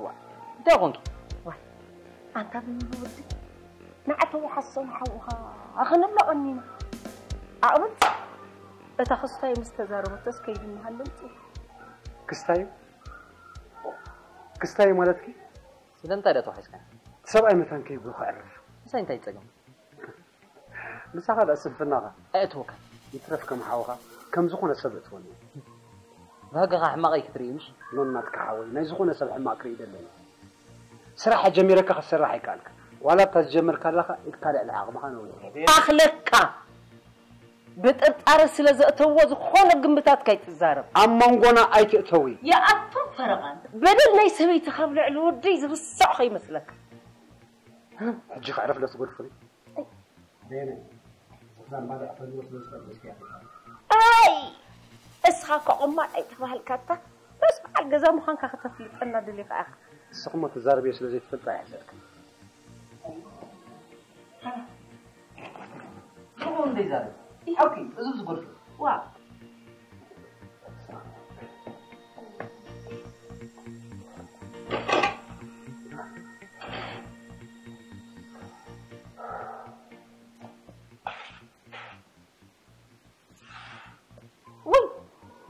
ዋ እንታይ ኮንኪ? ዋይ ኣንታ ብሚሉ ወዲ ንዓተው ሓሶም ሓውኻ ኣኸነሎ ቀኒና። ኣቕብጽ እታ ክስታይ ምስ ተዛረበቶስ ከይዲ ምሃለልቲ። ክስታዩ ክስታዩ ማለትኪ? ስለምንታይ ዶ ተዋሒስካ? እቲ ሰብኣይ መታን ከይብሎ ከዕርፍ። ምሳይ እንታይ ጸገም? ምሳኻ ደኣ ስንፍናኻ። ኣየእትወካን። ይትረፍ ከም ሓውኻ ከም ዝኾነ ሰብ እትወኒ። ብህግኻ ሕማቐይ ክትርኢ ምሽ? ኖን ናትካ ሓወይ ናይ ዝኾነ ሰብ ሕማቕ ክርኢ ደለኒ። ስራሕ ጀሚረካ ክትሰርሕ ኣይከኣልካ። ዋላ ኣብታ ዝጀመርካ ኣለኻ ኢድካ ልዕሊ ዓቕምኻ ነዊሕ። ኣኽለካ። ብጥርጣረ ስለ ዘእተዎ ዝኾነ ግምታት ከይትዛረብ። ኣብ መንጎና ኣይትእተዊ። ይኣቱን ፈረቓን። በደል ናይ ሰበይቲ ካብ ልዕሊ ወደይ ዝርስዕ ከይመስለካ። ሕጂ ከዕረፍ ዶ ትጎድፉኒ? ኣይ፣ እስኻ እኮ ቆማል ኣይተባህልካታ። በስ በዓል ገዛ ምዃንካ ከተፍልጠና ደሊኻ ኢኻ። ንስኹም ትዛረብዮ ስለ ዘይትፈልጣ እያ ዘልክን። ከምኡ እንደ ይዛረብ። ሓውኪ፣ እዚ ዝጎድፍ። ዋ። ወይ፣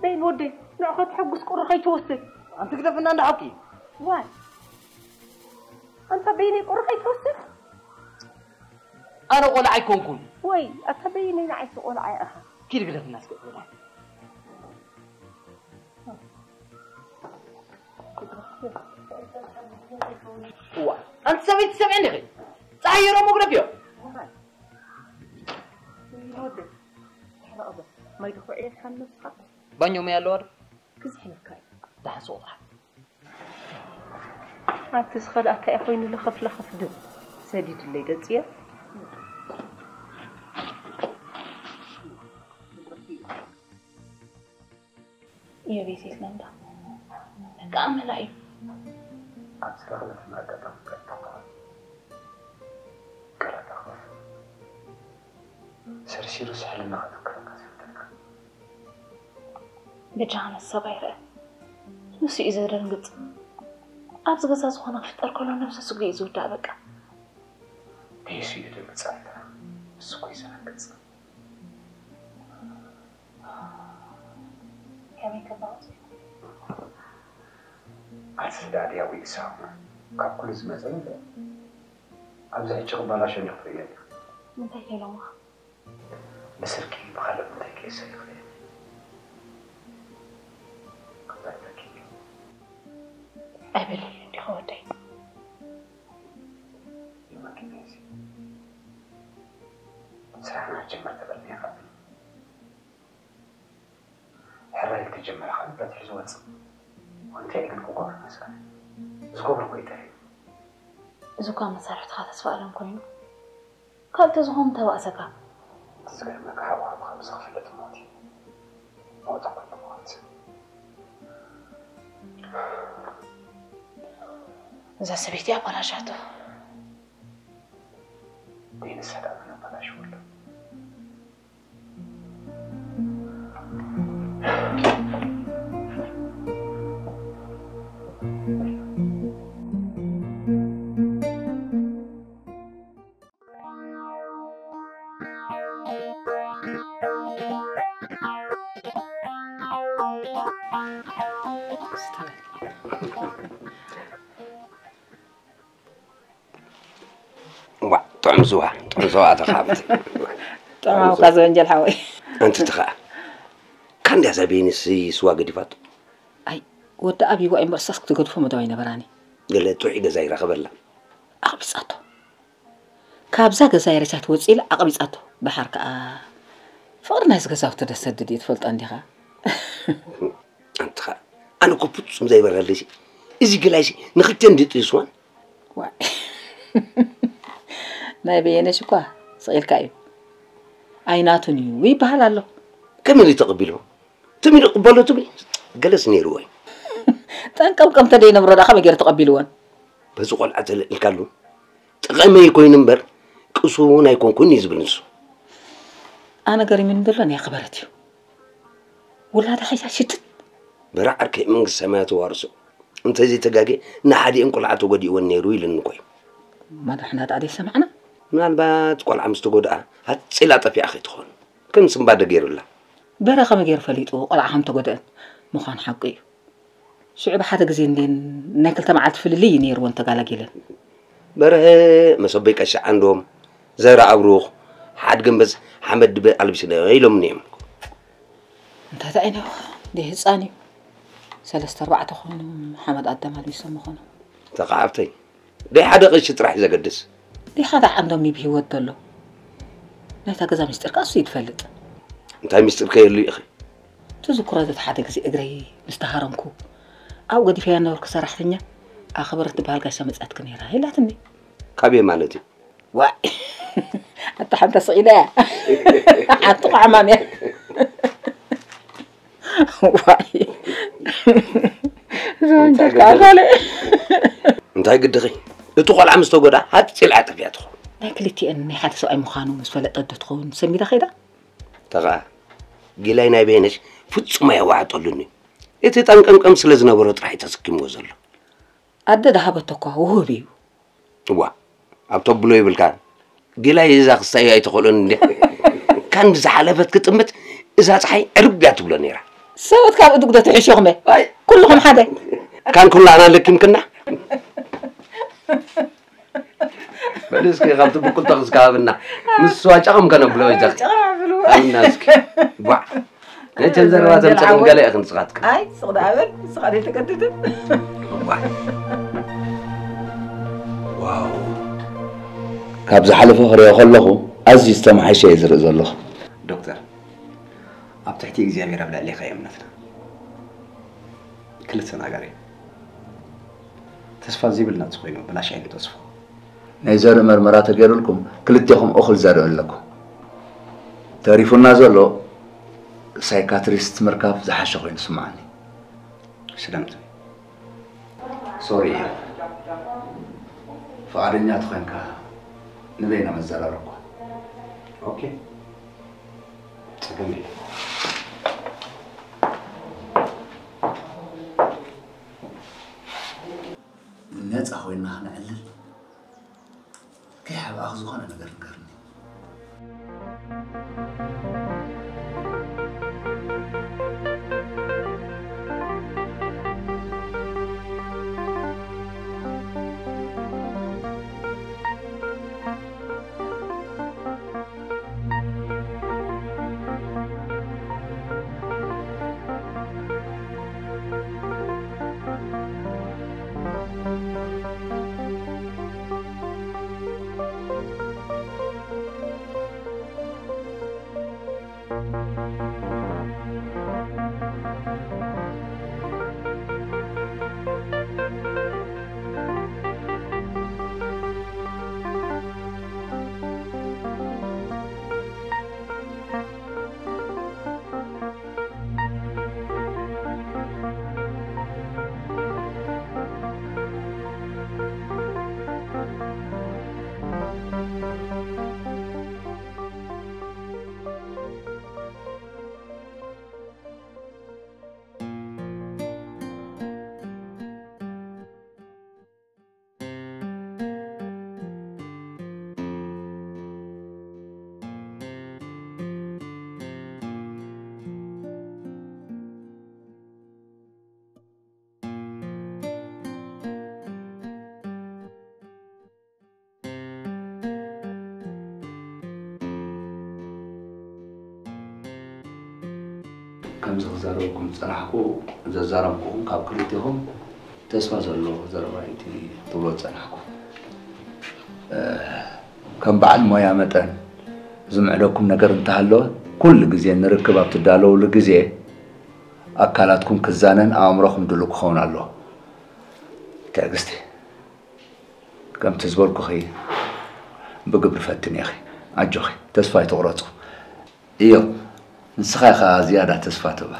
በይን ወደይ፣ ንዑ ከተሐጉስ ቁሪ ከይትወስድ። ኣንቲ ግደፍና እንዳ ሓውኪ። ዋይ። ኣንታ በይነይ ቁሪ ከይትወስድ። ኣነ ቆልዓ ኣይኮንኩን። ወይ፣ ኣታ በይነይ ንዓይሲ ቆልዓ ኢኻ። ኪድ ግደፍና እስከ ቆልዓ። እዋ፣ ኣንቲ ሰበይቲ ሰምዕኒ ኢኺ። ጸሃየሮም ግደፍዮ። ዋይ። ወይ ወደይ፣ ተሕረቐ በል። ማይ ድኹዕ ኢልካ ነብስኻ። ባኞ ማይ ኣለዋ ዶ? ክዝሕለካ እዩ። ደሓን ስቕ ጥራሕ። ኣንቲ ዝኸድኣካ እያ ኮይኑ ለኸፍ ለኸፍ ድም ሰዲድለይ ገጽየ። እዮ ቤት የለን ዶ? በቃ ኣመላ እዩ። ኣብ ዝተኸለፈና ኣጋጣሚ ቀጥታ ቀረታ ክኸፍ። ሰሪሲሩስ ሕልናኻ ተንክረካ ዝፍተካ። ብጃህነት ሰብ ኣይርአ። ንሱ እዩ ዘደንግጽ። ኣብዚ ገዛ ዝኾነ ክፍጠር ከሎ ነብሰ ስጉ እዩ ዝውዳእ በቃ። ንሱ እዩ ደንግጽ ኣንታ። ንሱ እኮ እዩ ዘደንግጽ። ከመይ ከባቕ? ኣቲ ስዳድያ ወይ እሳማ ካብ ኩሉ ዝመጸ ነገር ኣብዚ ሕጂ ክባላሸኒ ይኽእል እየ። እንታይ ከይሎምኻ? ብስልኪ ብኻልእ እንታይ ክእሰር ይኽእል እየ። ክዛረበኪ እዩ። ኣይበለሉ እንዲኻ ወደይ። ይመኪ ነዚ ስራሕና ጀመር ተበልኒ ይኸብል። ሕራይ ተጀመረ ኸዓ ንብረት ሒዙ ወፅእ። ወንታይ ግን ክገብር መሰለ? ዝገብሮ እኮ ይጠፍእ። እዚ እኳ መሳርሕትኻ ተስፋ ኣለም ኮይኑ፣ ካልእ ተዝኾን ተባእሰካ። እቲ ዝገርመካ፣ ሓው ሓውኻ ምሳኻ ክፍለጥ ሞት እዩ። ሞት እኮ እዩ ሞት። እዛ ሰበይቲ ኣበላሻቶ። ደይ ንሳ ደኣ መን ኣበላሽዎ ኣሎ? ዋ፣ ጥዑም ስዋ፣ ጥዑም ስዋ ኣተኻብቲ። ጥዑም ጥዑም ኣውካ ስዋ። ዝወንጀል ሓወይ። ኣንቲ ትኻ። ካንዳ እዛ ቤኒስ ስዋ ገዲፋቶ። ኣይ፣ ወዲ ኣብይዋ እምበር እሳስ ክትገድፎ መደብ ኣይነበራኒ። ገለ ጥዑይ ገዛ ይረኸበላ። ኣቕቢጻቶ። ካብዛ ገዛ የረቻት ወፂ ኢላ ኣቕቢጻቶ። ደሓር ከኣ ፍቕሪ ናይዚ ገዛውቲ ደሰድድ እዩ ትፈልጦ እንዲኻ። ኣንቲ ኸኣ ኣነ እኮ ፍጹም ዘይበረለይሲ። እዚ ገላይሲ ንኽልተ እንዲ ጥይስዋን። ዋይ። ናይ በየነሽ እኳ ስቕ ኢልካ እዩ። ኣይናቱን እዩ ይበሃል ኣሎ። ከመይ ኢሉ ተቐቢልዎ? ትም ኢሉ ቅበሎ ትብል? ገለስ ነይርዎ እዩ። ጠንቀምቀም ተደይነብሮ ደኣ ከመይ ገይሩ ተቐቢልዎን? በዚ ቆልዓ ተለዒልካሉ ጠቐመይ ኮይኑ እምበር ቅሱ እውን ኣይኮንኩን እዩ ዝብል ንሱ። ኣነ ገሪሙኒ ዘሎ ናይ ክበረት እዩ። ውላዳ ሒዛ ሽትት። በረ ዓርከይ መንግስቲ ሰማያት ተዋርሶ። እንተዘይተጋግየ ንሓዲአን ቆልዓ ተጎዲእወን ነይሩ ኢሉኒ እኮ እዩ። መዳሕና ደኣ ዘይሰማዕና? ምናልባት ቆልዓ ምስ ተጎድኣ ሃጽ ኢላ ጠፊኣ ከይትኾን። ከም ስምባደ ገይሩላ። በረ ከመይ ገይሩ ፈሊጡ ቆልዓ ከም ተጎድአን? ምዃን ሓቂ እዩ። ሽዑ ብሓደ ግዜ እንዴን ናይ ክልተ መዓልቲ ፍልልይ እዩ ነይርወን ተጋላጊለን። በርሀ መሰቦይ ቀሻ ዓንዶም፣ ዘራ ኣብሩኽ፣ ሓድ ገንበዝ ሓመድ ድበ ኣልቢስነ ኢሎምኒ እዮም። እንታይ እንታይ ነው? እንደ ህፃን እዩ። ሰለስተ ኣርባዕተ ኮይኑ ሓመድ ኣዳም ኣልቢሶም ምኾኑ። ተኻዓብተይ፣ ደይ ሓደ ቅርሺ ጥራሕ እዩ ዘገድስ። ደይ ሓደ ዓንዶም እዩ ብህይወት ዘሎ። ናይታ ገዛ ምስጢር ከኣ እሱ እዩ ዝፈልጥ። እንታይ ምስጢር ከየሉ ኢኺ? ትዝክሮ ዶ ሓደ ግዜ እግረይ ምስ ተሃረምኩ ኣብኡ ገዲፈያ ነበርኩ ሰራሕተኛ ኣኽበረት ትበሃል ጋሻ መጻትኪ ነይራ ኢላትኒ። ካበይ ማለት እዩ? ዋይ ኣታ ሓንታ ስቕ ኢለ እያ ሓንቲ ቋዕማም እያ። ዋይ ዘወንጀልካ ኣካለ እንታይ ግድኺ? እቲ ቆልዓ ምስ ተጎዳ ሃፂ ኢልዓ ጠፊኣ ትኸውን። ናይ ክልቲኤን ናይ ሓደ ሰብኣይ ምዃኑ ምስ ፈለጠት ዶ ትኸውን ሰሚዳ ከይዳ? ተኸዓ ጊላይ ናይ በየነሽ ፍጹም ኣየዋዕጠሉን እዩ። እቲ ጠንቀምቀም ስለ ዝነበሮ ጥራሕ እዩ ተሰኪምዎ ዘሎ። ኣደ ድሃበቶ እኳ ውሁብ እዩ። እዋ ኣብ ተብሎ ይብልካ። ጊላይ እዛ ክስታይ ኣይትኽእሎን እንዴ? ካን ብዝሓለፈት ክጥምት እዛ ፀሓይ ዕርብ እያ ትብሎ ነይራ። ሰባት ካብ እድጉ ዶ ትሕሹኹም እየ? ኣይ። ኩልኹም ሓደ። ካን ኩላና ለኪምክና። በል እስኪ ካብቲ ብቁልተኽስ ክሃብና ምስ ስዋ ጨቐም ከነብሎ በጃኺ። ጨቐም ኣብልዎ። ሃብና እስኪ። ቧዕ። ነተን ዘረባ ዘምፅእን ገለ ኢኽን ንስኻትክን። ኣይ ስቕ ደኣ በል ንስኻ ዘይተገድድን። ቧዕ። ዋው። ካብ ዝሓለፈ ክሪኦ ከለኹ ኣዝዩ ዝተመሓየሸ እየ ዝርኢ ዘለኹ። ዶክተር፣ ኣብ ትሕቲ እግዚኣብሔር ኣብ ልዕሌኻ እዩ እምነትና። ክልተ ነገር እዩ። ተስፋ ዘይብልና እንተኾይኑ ብላሽ ኣይንተስፎ። ናይ ዘርኢ መርመራ ተገይሩልኩም ክልቴኹም እኹል ዘርኢ ኣለኩም። ተሪፉና ዘሎ ሳይካትሪስት ምርካብ ዝሓሸ ኮይኑ ስምዓኒ። ስለምንታይ? ሶሪ እየ። ፍቓደኛ ተኾይንካ ንበይና መዘራረብኳ። ኦኬ። ጸገም የለን። ነጻ ኮይና ክነዕልል ከይሓብኣኽ ዝኾነ ነገር ንገርኒ። ከምዚ ክዛረበኩም ዝጸናሕኩ ዘዛረብኩኹም ካብ ክልቴኹም ተስፋ ዘለዎ ዘረባ እዩ እቲ ትብሎ ዝጸናሕኩ። ከም በዓል ሞያ መጠን ዝምዕደኩም ነገር እንተሃለወ ኩሉ ግዜ ንርክብ ኣብ ትዳለውሉ ግዜ ኣካላትኩም ክዛነን ኣእምሮኹም ድሉ ክኸውን ኣለዎ። ትዕግስቲ ከምቲ ዝበልኩኺ ብግብሪ ፈትኒ ኢኺ። ኣጆኺ ተስፋ ኣይትቑረጹ። እዮ ንስኻ ኢኻ ዝያዳ ተስፋ ትህባ።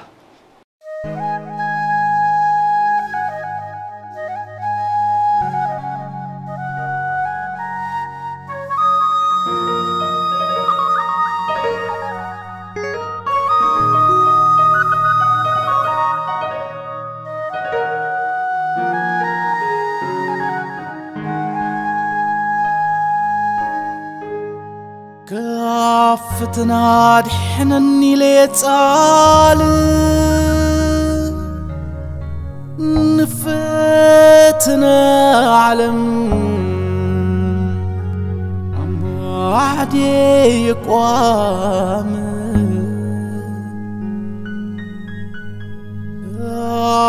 ካብ ፈተና ኣድሕነኒ ኢለ የጻል ንፈተና ዓለም ኣማዕድየ የቋም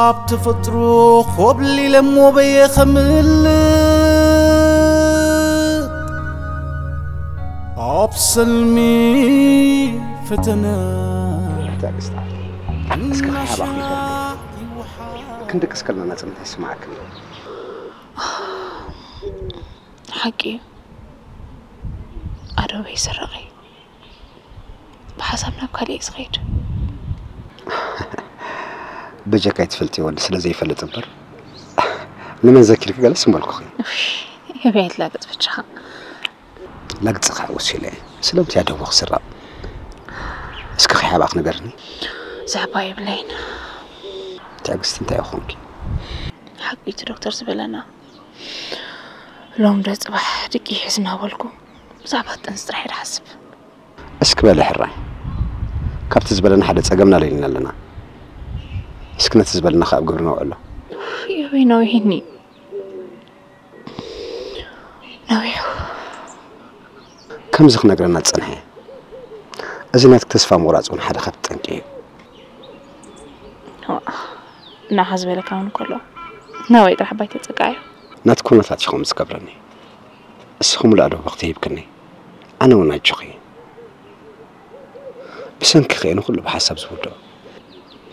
ኣብ ተፈጥሮ ኮብሊለ እሞ በየ ኸምልጥ ኣብ ሰልሚ ፈተነ ትዕግስቲ፣ እስኪ ከይሓባእኹ ንገርኒ። ክንድቅስ ከለና ናጽነት ኣይስምዓክን? ሓቂ እዩ። ኣዶበይ ይስረቕ እዩ። ብሓሳብ ናብ ካልእ እዩ ዝኸይድ። በጀካ ኣይትፈልጥዮ ወዲ ስለ ዘይፈልጥ እምበር፣ ንመን ዘኪርኪ ገለስ ምበልኩኺ። የበይ ኣይትላገጽ በጃኻ። ላግጽኻ ወሲለ። ስለምንታይ ኣደቦ ክስረቕ? እስኪ ከይሓባእኺ ንገርኒ። ዛዕባ የብለይን። ትዕግስቲ እንታይ ይኾንኪ? ሓቂ እቲ ዶክተር ዝበለና። ሎም ዶ ጽባሕ ድቂ ይሕዝ እናበልኩ ብዛዕባ ጥንሲ ጥራሕ እየ ዝሓስብ። እስኪ በሊ ሕራይ። ካብቲ ዝበለና ሓደ ጸገምና ለሊና ኣለና። እስኪ ነቲ ዝበለና ከኣ ኣብ ግብሪ ነውዕሎ። የበይ ነዊሕኒ። ነዊሑ። ከምዚ ክነግረና ዝጸንሐ። እዚ ናትኪ ተስፋ ምቑራጽ እውን ሓደ ካብቲ ጠንቂ እዩ። ንዓኻ ዝበለካ እውን ከሎ ናበይ ጥራሕ ባይ ተጸቃዮ። ናትኪ ኩነታት እዩ ከምኡ ዝገብረኒ። እስኺ ሙሉእ ኣደቦ ክትሂብክኒ፣ ኣነ እውን ኣጆኺ። ብሰንኪ ከ ንኹሉ ብሓሳብ ዝውድኦ።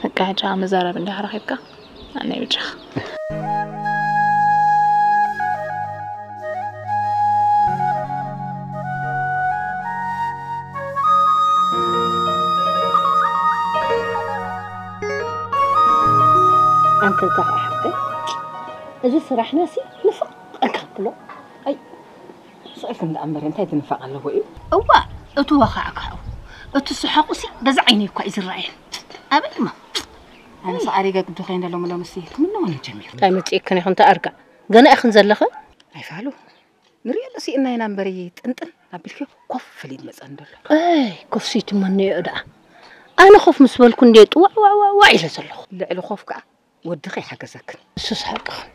በቃ ሕጂ መዛረቢ እንዲኻ ረኺብካ። ኣነ ብጃኻ። ኣንተ እዛ ኸዓ ሓፍተይ፣ እዚ ስራሕና ሲ ንፍቕ እንካ ክብሎ። ኣይ፣ ስቕ ኢልክን ደኣ እምበር እንታይ ዝንፋቕ ኣለዎ እዩ? እዋ፣ እቲ ወኻዕካዑ፣ እቲ ስሓቑሲ በዚ ዓይነይ እኳ እዩ ዝረኣየን። ኣበይ እማ? ኣነ ሰዓሪ ገግዱ ከይንደሎ ምሎ ምስ ክምንወኒ ጀሚሩ። እንታይ መጺእክን ኢኽን ተኣርጋ? ገና ኢኽን ዘለኽን? ኣይፋሉ። ንሪኦ ኣሎ ስኢና ኢና እምበሪ ጥንጥን ኣቢልክዮ ኮፍ ኢሉ እዩ ዝመጸኒ ዘሎ። ኣይ፣ ኮፍ ስይትመንዮ ደኣ። ኣነ ኮፍ ምስ በልኩ እንዴ ጥዋዕ ዋዕ ዋዕ ዋዕ ኢለ ዘለኹ። ልዕሊ ኮፍ ከኣ ወድኺ ይሓገዘክን። እሱስ ሓቅኽን።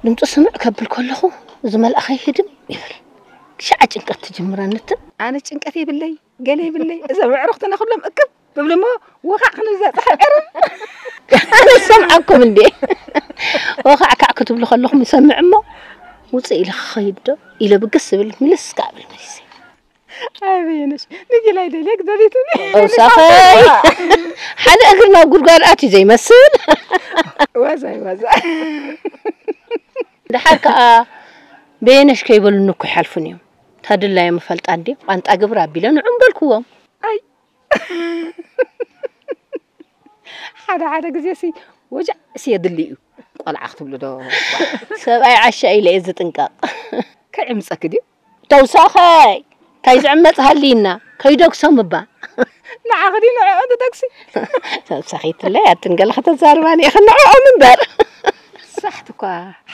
ድምፁ ስምዕ ከብል ከለኹ እዚ መልኣኸይ ህድም ይብል። ክሻዓ ጭንቀት ትጅምረንትን። ኣነ ጭንቀት ይብለይ፣ ገለ ይብለይ። እዛ ብዕሩኽትና ኩሎም እክብ ብብልሞ ወኻዕ ክንብል ዘጥሓ ዕርም። ኣነ ዝሰምዓኩም እንዴ? ወኻዕ ካዕ ክትብሉ ከለኹም ይሰምዕ እሞ ውፅእ ኢለ ክኸይድ ዶ ኢለ ብግስ ዝብል ምልስ ካብል መሊሰ። ኣይ በየነሽ ንጊላይ ደልየክ ደሊቱኒ። ተውሳኸይ ሓደ እግሪ ናብ ጉድጓድ ኣትዩ ዘይመስል። ዋዛይ ዋዛ። ድሓር ከዓ በየነሽ ከይበሉኒ እኮ ይሓልፉን እዮም። ታድላዮም እፈልጣ እንዴ ቋንጣ ግብር ኣቢለ ንዑም በልክዎም። ኣይ ሓደ ሓደ ግዜ ሲ ወጃዕ ሲ የድሊ እዩ። ቆልዓ ክትብሉ ዶ? ሰብኣይ ዓሻ ኢለ እየ ዝጥንቀቕ። ከይዕምፀኪ ድዩ? ተውሳኸይ እንታይ ዝዕመፅ ሃሊና ከይደግሶም እባ። ንዓኺ ድዩ ንዕኦም ትጠቅሲ? ተውሳኺትለይ ኣትን ገለ ከተዛርባኒ ኢኽን ንዕኦም እምበር። ሳሕቲ እኳ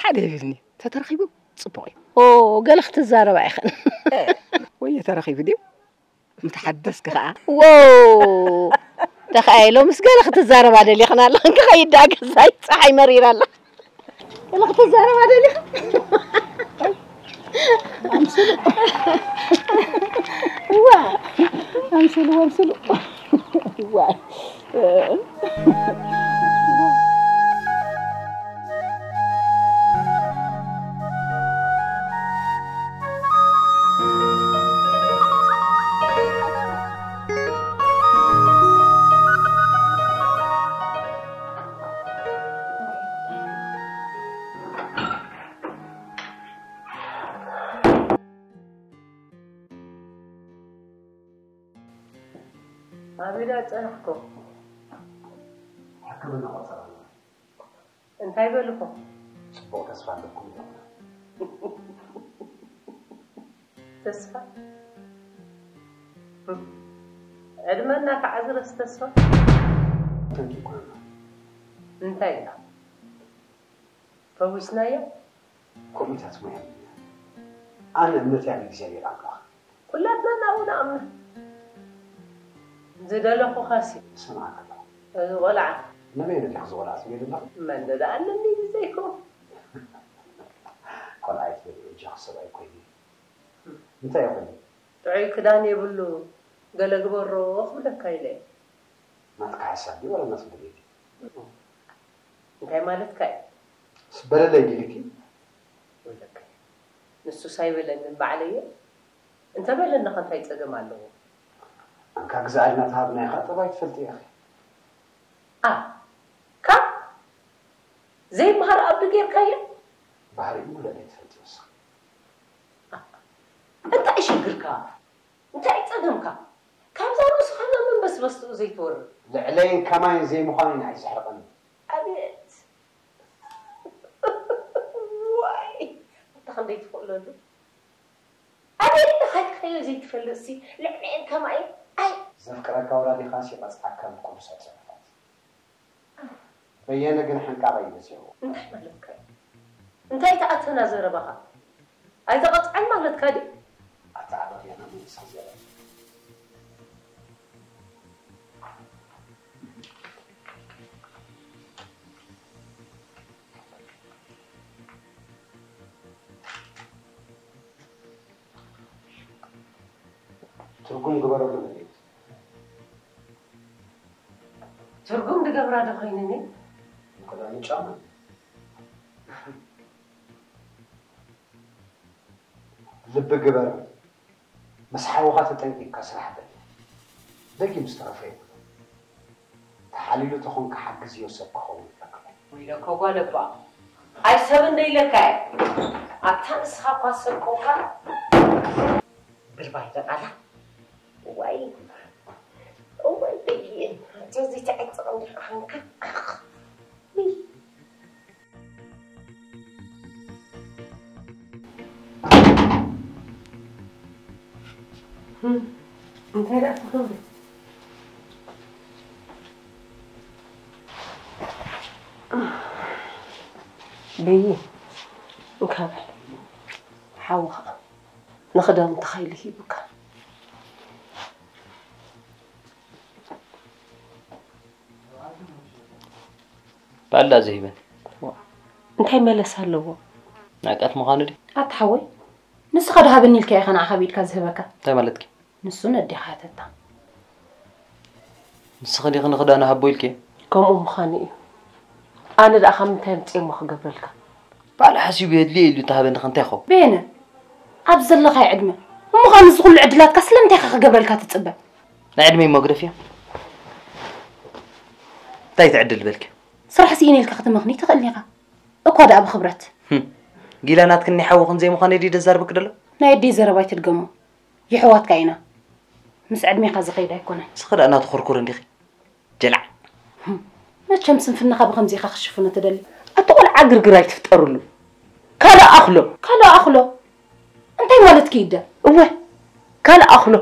ሓደ ይብልኒ ተተረኺቡ ፅቡቕ እዩ። ኦ ገለ ክትዛረባ ኢኽን። ወይ ተረኺቡ ድዩ? ምተሓደስኪ ኸዓ። ዎው ተኸኣየ ሎምስ ገለ ክትዛረባ ደሊኽን ኣለኽን ክኸይድ ደኣ ገዛይ ፀሓይ መሪራ ኣላ። ገለ ክትዛረባ ደሊኽን? ኣምስሉ ዋ ኣምስሉ ኣምስሉ ዋ ኣበይ ደኣ ጸናሕኩም? ሕክምና ቆጸራ ኣለና። እንታይ በልኹም? ጽቡቕ ተስፋ ኣለኩም ኢሎምና። ተስፋ? ዕድመና ከዓ ዝረስ ተስፋ? ተንኪ እኮ ኢና። እንታይ ኢላ? ፈዊስናዮ? ከምኡታት ሙያ ኣነ እምነተይ ኣብ እግዚኣብሔር ኣምላኽ። ኩላትና ናብኡ ንኣምን። ዝደለኹኻሲ። እሰምዓካ ኣለኹ። እዚ ቆልዓ። ንበይ ነዲኹ ዝቆልዓ ትብሊ ዘለኹ? መን ደኣ ኣለኒ ብዘይኮ። ቆልዓ ኣይትበልዒ፣ እጃኺ ሰብኣይ ኮይኑ። እንታይ ይኹን? ጥዑይ ክዳን የብሉ፣ ገለ ግበሮ ክብለካ ኢለ። ናትካ ሓሳብ ድዩ ዋላ ናቱ ድሌት እዩ? እንታይ ማለትካ እዩ? በለለይ ዲልኪ? ወለከ ንሱስ ኣይበለንን ባዕለየ። እንተበለኒ ኸ እንታይ ጸገም ኣለዎ? ኣንካ ግዛኣልና ተሃብና ኢኻ ጠባይ ትፈልጥ ኢኺ። ኣ ካብ ዘይምሃር ኣብዲ ጌርካዮ። ባህሪ ሙሉእ ዘይትፈልጥ ንስኻ። እንታይ ሽግርካ? እንታይ ጸገምካ? ካብዛ ርእስኻ ናብ መንበስበስትኡ ዘይትወርድ። ልዕለይን ከማይን ዘይምዃኑ ንዓይ ዘሕርቐኒ። ኣቤት ዋይ ኣታ ክንደይ ትኽእለሉ ኣቤት ተኻይካዮ ዘይትፈልጥሲ ልዕለይን ከማይን ኣይ ዘፍቅረካ ወላዲኻስ ይቐጽዓካ ብቅዱሳት ጽሑፋት። በየነ ግን ሕንቃቕ እዩ በዚሕዎ። እንታይ ማለትካ እዩ? እንታይ ተኣተና ዘረባኻ? ኣይተቐጽዐን ማለትካ ድዩ? ኣታ ኣበርያና መንግስቲ ዘረባ። ትርጉም ግበረሉ መሬት። ትርጉም ድገብራ ዶ ኮይነኒ? ክዳኑ ጫማ። ልቢ ግበር። ምስ ሓውኻ ተጠንቂቕካ ስራሕ በል። ደጊም ዝተረፈ የብሉን። ተሓሊሉ ተኾንካ ሓግዝዮ ሰብ ክኸውን ይጠቅም። ወይለከ ጓል እባ ኣይ ሰብ እንደ ኢለካ እየ ኣብታ ንስኻ እኳ ሰብ ኮንካ ብርባይ ደቓላ እዋይ እዋይ በይን ኣታ ዘይተዕጥቕ እንዲኻ ኾንካ እንታይ ደኣ ትገብሪ? በይ እንካበ ሓውኻ ንኽዳውንትኻ ኢሉ ሂቡካ። ባላ ዝሂበን እንታይ መለስ ኣለዎ? ናቀት ምዃኑ ድዩ? ኣታ ሓወይ ንስኻ ዶ ሃበኒ ኢልካ ኢኻ ንዓኻ ብኢድካ ዝህበካ? እንታይ ማለትኪ? ንሱ ነዴኻ ተታ። ንስኺ ዲኺ ንኽዳኑ ሃቦ ኢልኪ? ከምኡ ምዃኑ እዩ። ኣነ ደኣ ካብ ምንታይ ኣምፅኤ እሞ ክገብረልካ? ባዕሉ ሓሲቡ የድልዮ ኢሉ ተሃበኒ ከ እንታይ ይኸውን? በየነ፣ ኣብ ዘለኻዮ ዕድመ እሞ ኸኣ ንዚ ኩሉ ዕድላትካ ስለምንታይ ኢኻ ክገብረልካ ትፅበ? ናይ ዕድመይ እሞ ግደፍዮ። እንታይ ትዕድል በልኪ? ስራሕ ስኢነ ኢልካ ከተመኽኒ ትኽእል ኢኻ። እኳ ደኣ ብኽብረት። ህም፣ ጊላ ናትክን ናይ ሓውኽን ዘይምዃነይ ድዩ ደዛርበኪ ደሎ? ናይ ኣደይ ዘረባ ኣይትድገሞ። የሕዋትካ ኢና። ምስ ዕድሜኻ ዝኸይድ ኣይኮነን። ንስኺ ደኣ ናቱ ኩርኩር እንዲኺ። ጀላዕ። መቸም ስንፍናኻ ብኸምዚ ኢኻ ክሽፍኖ ትደሊ። ኣቲ ቆልዓ ግርግር ኣይትፍጠርሉ። ካልእ ኣኽሎ። ካልእ ኣኽሎ? እንታይ ማለትኪ እዩ ኣደ? እወ ካልእ ኣኽሎ።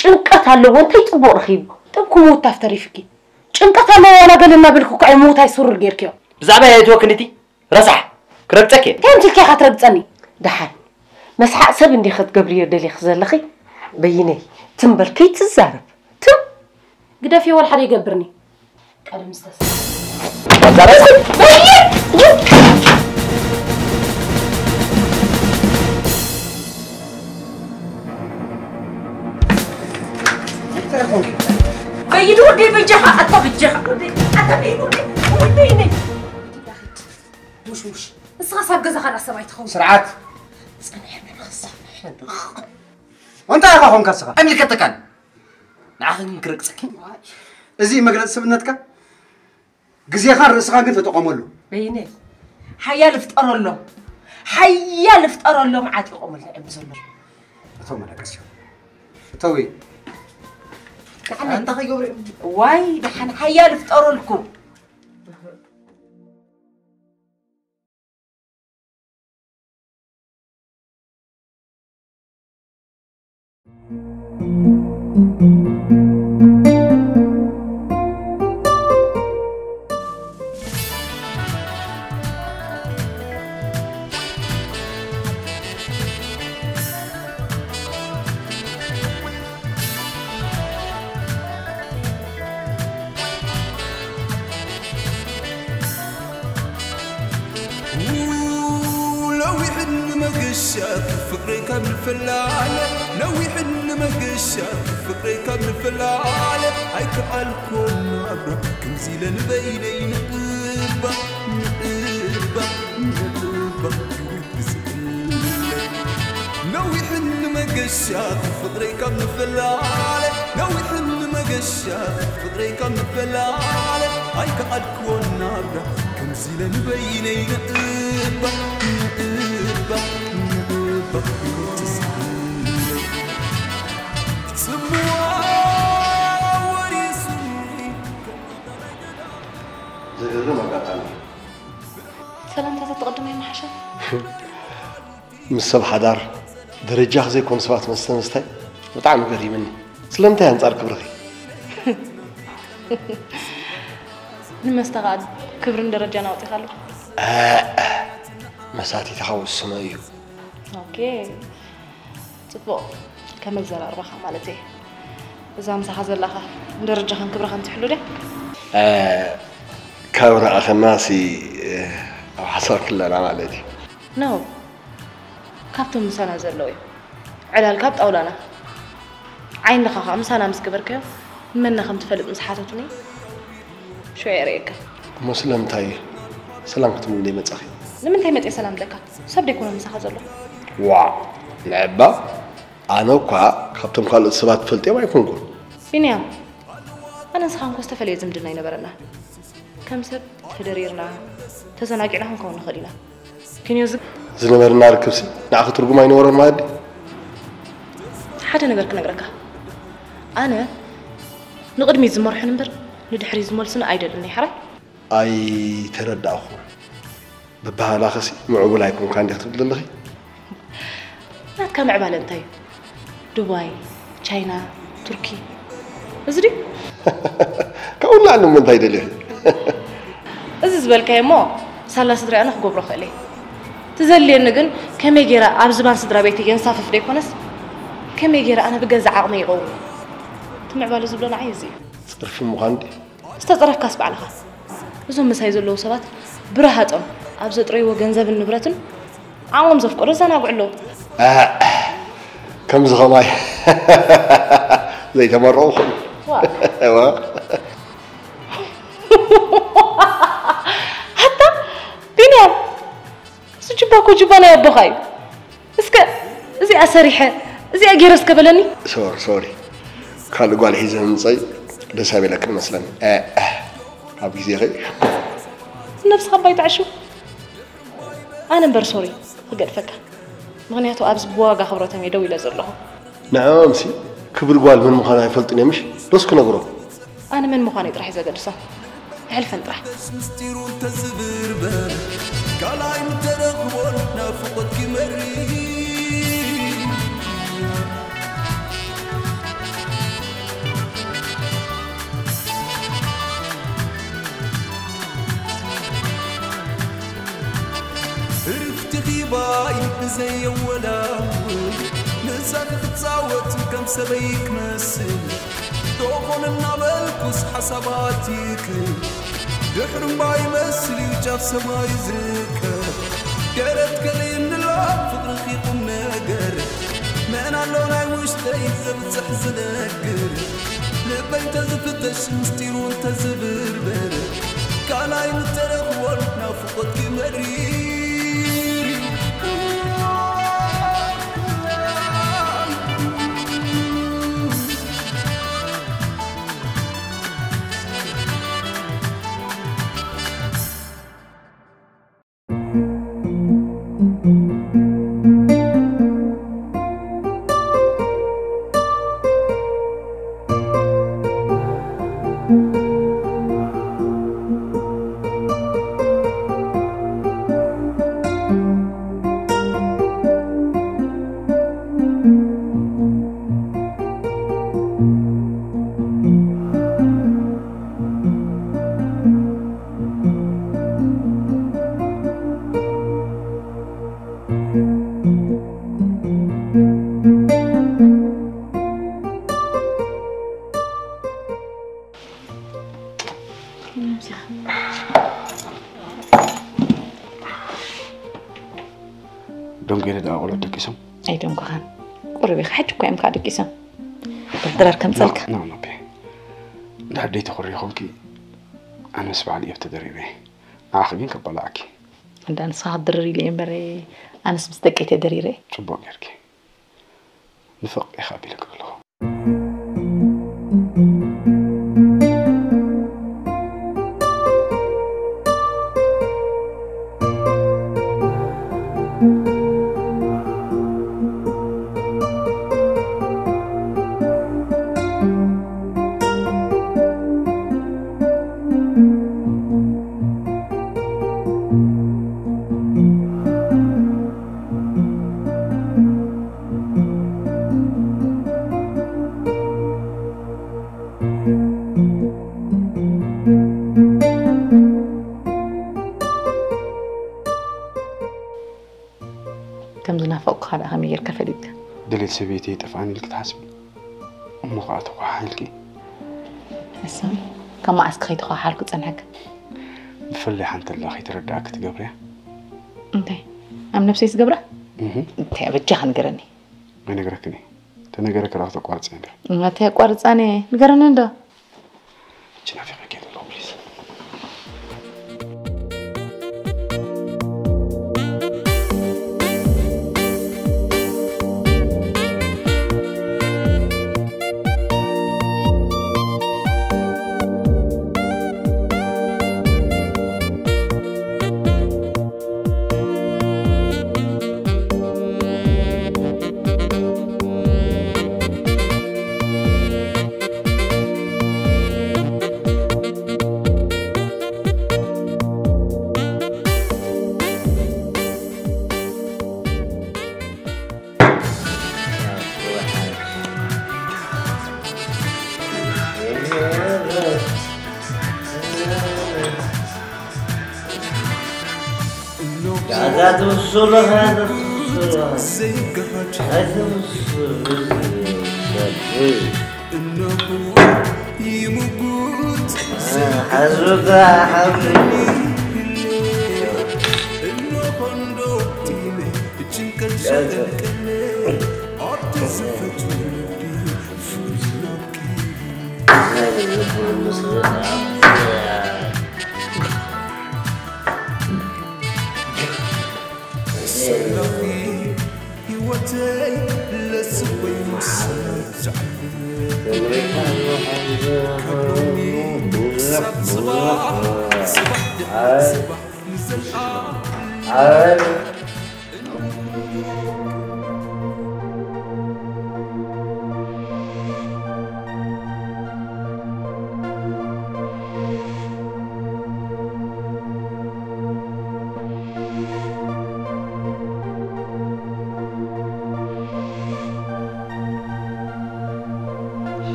ጭንቀት ኣለዎ እንታይ ጽቡቕ ረኺቡ። ጥብ ክምውታፍ ተሪፍኪ። ጭንቀት ኣለዎ ዋላ ገለ እናበልኪ እኮ እየ ምውታይ ስሩር ጌርክዮ። ብዛዕባይ ኣይትወክኒ እቲ ረሳሕ ክረግጸኪ እየ። እንታይ ኣምሲልካ ኢኻ ትረግጸኒ? ደሓን መስሓቕ ሰብ እንዲኺ ክትገብርዮ ደሊኺ ዘለኺ በይነይ ትም በል ከይትዛረብ ትም። ግደፍዮ ወላ ሓደ ይገብርኒ። ቀደም ዝተስ በይኑ ወደይ በጃኻ ኣታ በጃኻ ወደይ ኣታ በይኑ ወደይ ወደይ ነይ። ሙሽሙሽ ንስኻስ ኣብ ገዛኻ ዳ ሰብ ኣይትኸውን። ስርዓት ጸንሐ ንኽሳብ እንታይ ኢኻ ኾንካ ስኻ? ኣይምልከተካን። ንዓኺ ግን ክረግጸኪ። እዚ መግለጺ ስብነትካ ግዜኻን ርእስኻን ግን ተጠቐመሉ። በይነይ ሓያል እፍጠረሎም ሓያል እፍጠረሎም ዓጢቖም ልዕም ዘሎ። እተው መደቀስዮ እተዊ። ኣንታ ከይገብሩ ዋይ ደሓን ሓያል እፍጠረልኩም። ነዊሕን መገሻት ፍቕረይ ካብ ንፈላለ ነዊሕን መገሻት ፍቕረይ ካብ ንፈላለ ኣይከኣልኩን ናብራ ከምዚ ኢለ ንበይነይ ንእባ ንእባ ንእባ ነዊሕን መገሻት ፍቕረይ ካብ ንፈላለ ነዊሕን ፍቕረይ ካብ ምፈላለ ኣይከኣልክዎን ናብራ። ከምዚ ኢለ ንበይነይ ንእባ፣ ንእባ፣ ንእባ። ጽምዋ ወሪሱኒ። ዘገርም ኣጋጣሚ። ሰላምታ ተትቕድመ ይመሓሸ። ምስ ሰብ ሓዳር ደረጃኺ ዘይኮኑ ሰባት መስተ ምስታይ ብጣዕሚ ገሪምኒ። ስለምንታይ ኣንጻር ክብርኺ? ንመስተ ኸኣ ክብርን ደረጃን ኣውጺኻሉ? ኣእ፣ መሳቲትኻ ወስኖ እዩ። ኦኬ፣ ጽቡቕ። ከም ኣዘራርባኻ ማለት እየ። እዛ ምሳኻ ዘላኻ ደረጃኻን ክብርኻን ትሕሉ ድያ? ኣእ፣ ካብ ረኣኸናሲ፣ ኣብ ሓሳብ ክለና ማለት እዩ። ኖ፣ ካብቶም ምሳና ዘለዉ እዮም። ዕላል ካብ ጣውላና። ዓይንኻ ኸኣ ምሳና ምስ ገበርካዮ፣ መና ከም ትፈልጥ ምስ ሓተቱኒ፣ ሽዑ የርእየካ። እሞ ስለምንታይ ሰላም ክትብልኒ መጻኺ? ንምንታይ መጽየ ሰላም ዝብለካ? ሰብ ደይኮነ ምሳኻ ዘሎ። ዋእ፣ ንዕባ፣ ኣነ እኳ ካብቶም ካልኦት ሰባት ትፈልጥዮም ኣይኮንኩን። ቢንያም፣ ኣነ ንስኻን እኮ ዝተፈለየ ዝምድና ኣይነበረና። ከም ሰብ ተደሪርና፣ ተዘናጊዕና ክንከውን ንኽእል ኢና። ግን እዚ ዝነበረና ርክብሲ ንዓኺ ትርጉም ኣይነበሮን ማለት ድዩ? ሓደ ነገር ክነግረካ። ኣነ ንቕድሚት ዝመርሑን እምበር ንድሕሪት ዝመልሱኒ ኣይደልን እየ፣ ሕራይ? ኣይተረዳእኹን። ብኣበሃህላኽሲ ምዕቡል ኣይኮንካን ዲኺ ትብሊ ዘለኺ? ናትካ ምዕባለ እንታይ እዩ? ዱባይ፣ ቻይና፣ ቱርኪ። እዚ ድዩ? ካብኡ ንላዕሊ እሞ እንታይ ደሊኺ? እዚ ዝበልካዮ እሞ ሳላ ስድራይ ኣነ ክገብሮ እኽእል እየ። ትዘልየኒ ግን ከመይ ገይረ ኣብ ዝባን ስድራ ቤተይ የንሳፍፍ ደይኮነስ፣ ከመይ ገይረ ኣነ ብገዛእ ዓቕመይ ይቐውም። እቲ ምዕባለ ዝብሎ ንዓይ እዚ እዩ። ጸርፊ ምዃን ድዩ? ዝተጸረፍካስ ባዕልኻ። እዞም ምሳይ ዘለዉ ሰባት ብረሃጾም ኣብ ዘጥረይዎ ገንዘብን ንብረትን ዓቕሞም ዘፍቀዶ ዘናግዑ ኣለዉ። ኣእ፣ ከምዚ ኸማይ ዘይተመረቑ ኹም። ዋ። ዋ። ኣታ ቢንያም፣ እዚ ጁባ እኮ ጁባ ናይ ኣቦኻ እዩ። እስከ እዚኣ ሰሪሐ፣ እዚኣ ገይረ እስከ በለኒ። ሶሪ፣ ሶሪ። ካልእ ጓል ሒዘ ምምጸይ ደስ ኣይበለክን መስለኒ። እ፣ እ፣ ኣብ ግዜኺ። ነብስኻ እባ ኣይትዓሹ። ኣነ እምበር ሶሪ ክገድፈካ። ምኽንያቱ ኣብዚ ብዋጋ ክብረቶም እየ ደው ኢለ ዘለኹ። ንዕኦምሲ ክብሪ ጓል መን ምዃና ኣይፈልጡን እዮም፣ ምሽ? ዶስ ክነግሮም? ኣነ መን ምዃነይ ጥራሕ እዩ ዘገድሶም። ኣሕልፈን ጥራሕ። ምስጢሩ እንተዝብርበር፣ ካልኣይ ምተረኽቦን ናፍቖት ክመሪ። እርፍቲ ኺባይ ብዘየወላውል፣ ምሳኺ ክጻወት ከም ሰበይ ክመስል። ዶኾን እናበልኩስ ሓሳባት ይክል። ድሕሪ እምባ ይመስል እዩ ጫፍ ሰማይ ዝርከብ። ደረት ከልእንላ ፍቕርኺ ቁም ነገር። መን ኣሎ ናይ ውሽጠይ ዘብጽሕ ዝነግር። ልበይ እንተዝፍተሽ ምስጢሩ እንተዝብርበር። ካልኣይ ምተረኽቦን ናፍቖት ክመሪር። ደንጎየ ደኣ ቆልዑት ደቂሶም? ኣይደንጎኻን። ቁሩብ ኢኻ፣ ሕጂ እኮ እዮም ከዓ ደቂሶም። ድራር ከምፀልካ። ኖ፣ ኖ፣ ኖ፣ ቤ። እንድሕር ደይተኹሪ ኾንኪ፣ ኣነ ምስ በዓል እዮብ ተደሪረ እየ። ንዓኺ ግን ከባላዓኪ። እንዳ ንስኻ ክትድርር ኢለ እየ እምበር፣ ኣነስ ምስ ደቀይ ተደሪረ እየ። ጽቡቕ ጌርኪ። ንፍቕ ኢኻ ኣቢለኪ ኣለኹ። ሰበይተይ ይጠፍኣኒ ኢልኪ ትሓስቢ? እሞ ከዓ ተኳሓሒልኪ? ንሳሚ፣ ካብ መዓስ ከይተኳሓልኩ ጸንሐካ? ብፍላይ ሓንቲ ኣላ ከይተረድኣኪ ትገብርያ። እንታይ? ኣብ ነብሰይ ዝገብራ? እህ። እንታይ በጃኻ ንገረኒ። ኣይነግረክን እየ። ተነገረኪ ራሱ ተቋርጽ እንደ። እማተ ያቋርጻኔ ንገረኒ እንዶ። እቺ ናፊቀ ኬት ሎ ፕሊዝ።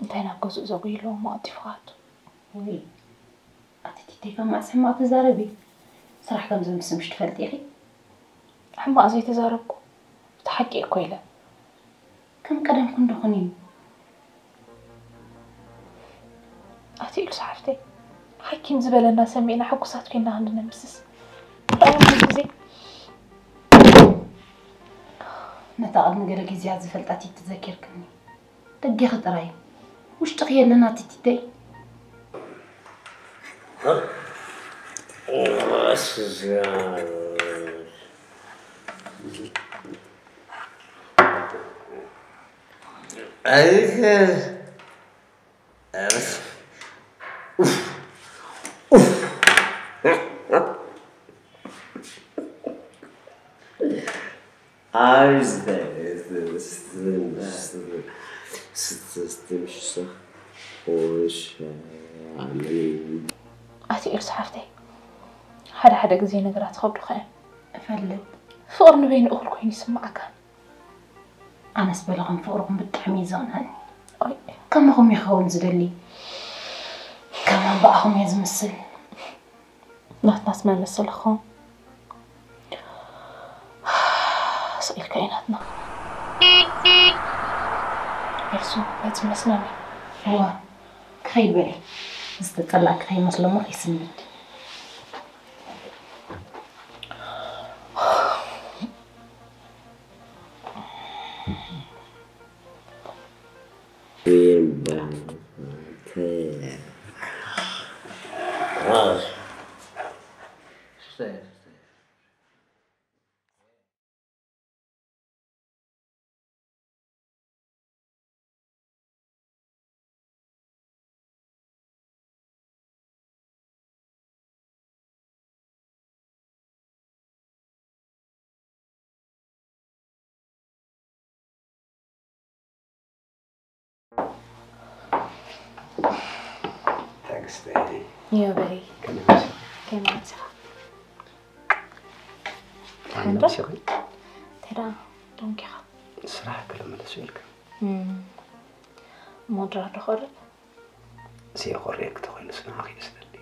እንታይ ናብ ገዝኡ ዘጉይለዎ ማእቲ ፍቓድ? ወይ ኣቲ ቲተይ ካብ መዓስ ሕማቕ ትዛረቢ? ስራሕ ከም ዘምስምሽ ትፈልጢ ኢኺ? ሕማቕ ዘይተዛረብኩ፣ እቲ ሓቂ እኮ ኢለ። ከም ቀደምኩ እንዶ ኩኒ። ኣቲ ኢልሳ ሓፍተይ፣ ሓኪም ዝበለና ሰሚዕና ሕጉሳት ኮይና ክንድነብስስ። እንታይ ዓይነት ግዜ? ነታ ቅድሚ ገለ ግዜያት ዝፈልጣ ቲቲ ዘኪርክኒ። ደጌኺ ጥራይ። ውሽጥኺ የለን ኣቲ ቲተይ። ኣቲ ኤልሳ ሓፍተይ፣ ሓደ ሓደ ግዜ ነገራት ይኸብዱኻ እዮም። እፈልጥ። ፍቕሪ ንበይኑ እኹል ኮይኑ ይስምዓካ። ኣነስ በለኹም ፍቕርኹም ብጣዕሚ እዩ ዘቕንኣኒ። ኦይ። ከማኹም ይኸውን ዝደሊ። ከማን ብኣኹም እየ ዝምስል። ናትናስ መን መሰልኹም? ስቕ ኢልካ እዩ ናትና። ኤልሱ፣ መጽ መስለኒ። እዋ፣ ክኸይድ በሊ። ዝተጸላእኪ ከይመስሎ እሞ ከይስንብድ። Thanks, baby. Yo, baby. Can you miss? Can you miss? Can you miss? Tera, don't care. ስራሕ ክልምለሱ ኢልካ ሞድራ ዶ ኸርብ ዘይኾርየክ ተኾይኑ ስንዓኺ እዩ ስለኒ።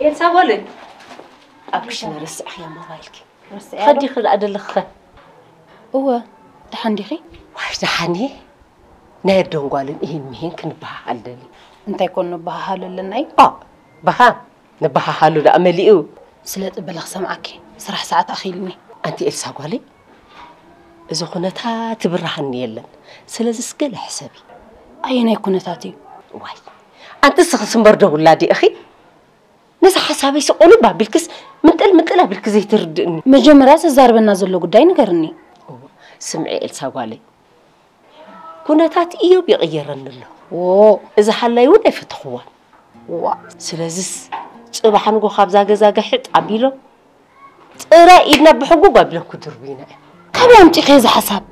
ኤልሳ ጓለይ ኣብ ክሽነ ረስዕኽያ ሞባይልኪ ከዲኺ ደኣ ደለኽኸ እወ ደሓን ዲኺ ዋይ ደሓን እየ ናይ ኣደን ጓልን እሂን ምሂን ክንበሃሃል ደሊ እንታይ ኮን ንበሃሃል ኣለና እዩ ኦ በሃ ንበሃሃሉ ደኣ መሊኡ ስለ ጥበለ ክሰምዓኪ ስራሕ ሰዓት ኣኺልኒ ኣንቲ ኤልሳ ጓለይ እዚ ኩነታት ትብርሃኒ የለን ስለዚስ ገለ ሕሰቢ ኣየናይ ኩነታት እዩ ዋይ ኣንቲ ስኽስ እምበር ዶ ውላዲ ኢኺ ነዚ ሓሳበይ ስቆሉ ባቢልክስ ምንጥል ምንጥል ኣቢልክ ዘይትርድእኒ መጀመርያ ዘዛርበና ዘሎ ጉዳይ ንገርኒ ስምዒ ኤልሳ ጓለይ ኩነታት እዮብ ይቕየረኒ ኣሎ ዎ እዚ ሓላይ እውን ኣይፈተኽዋን ዋ ስለዚስ ፅባሕ ንጎ ካብዛ ገዛ ግሕጥ ኣቢሎም ጥረ ኢድና ብሕጉግ ኣቢሎም ክድርቡና እዮም ካበይ ኣምፂኸ እዚ ሓሳብ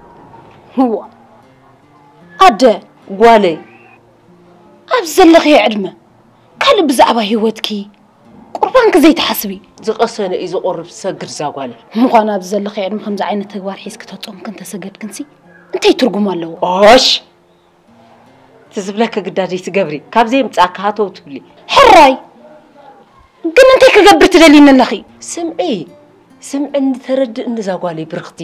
ዋ ኣደ ጓለይ ኣብ ዘለኽዮ ዕድመ ካልእ ብዛዕባ ህይወትኪ ቁርባንኪ ዘይትሓስቢ ዝቐሰነ እዩ ዝቆርብ ዝሰግድ እዛ ጓለይ ምዃኑ ኣብዚ ዘለኽዮ ዕድመ ከምዚ ዓይነት ተግባር ሒዝኪ ተጾምክን ተሰገድክንሲ እንታይ ትርጉም ኣለዎ ኦሽ እቲ ዝብለኪ ግዳደይ ትገብሪ ካብ ዘየምፃእካ ሃተው ትብሊ ሕራይ ግን እንታይ ክገብር ትደልይኒ ኣለኺ ስምዒ ስምዕኒ ተረድእኒ እዛ ጓለይ ብርኽቲ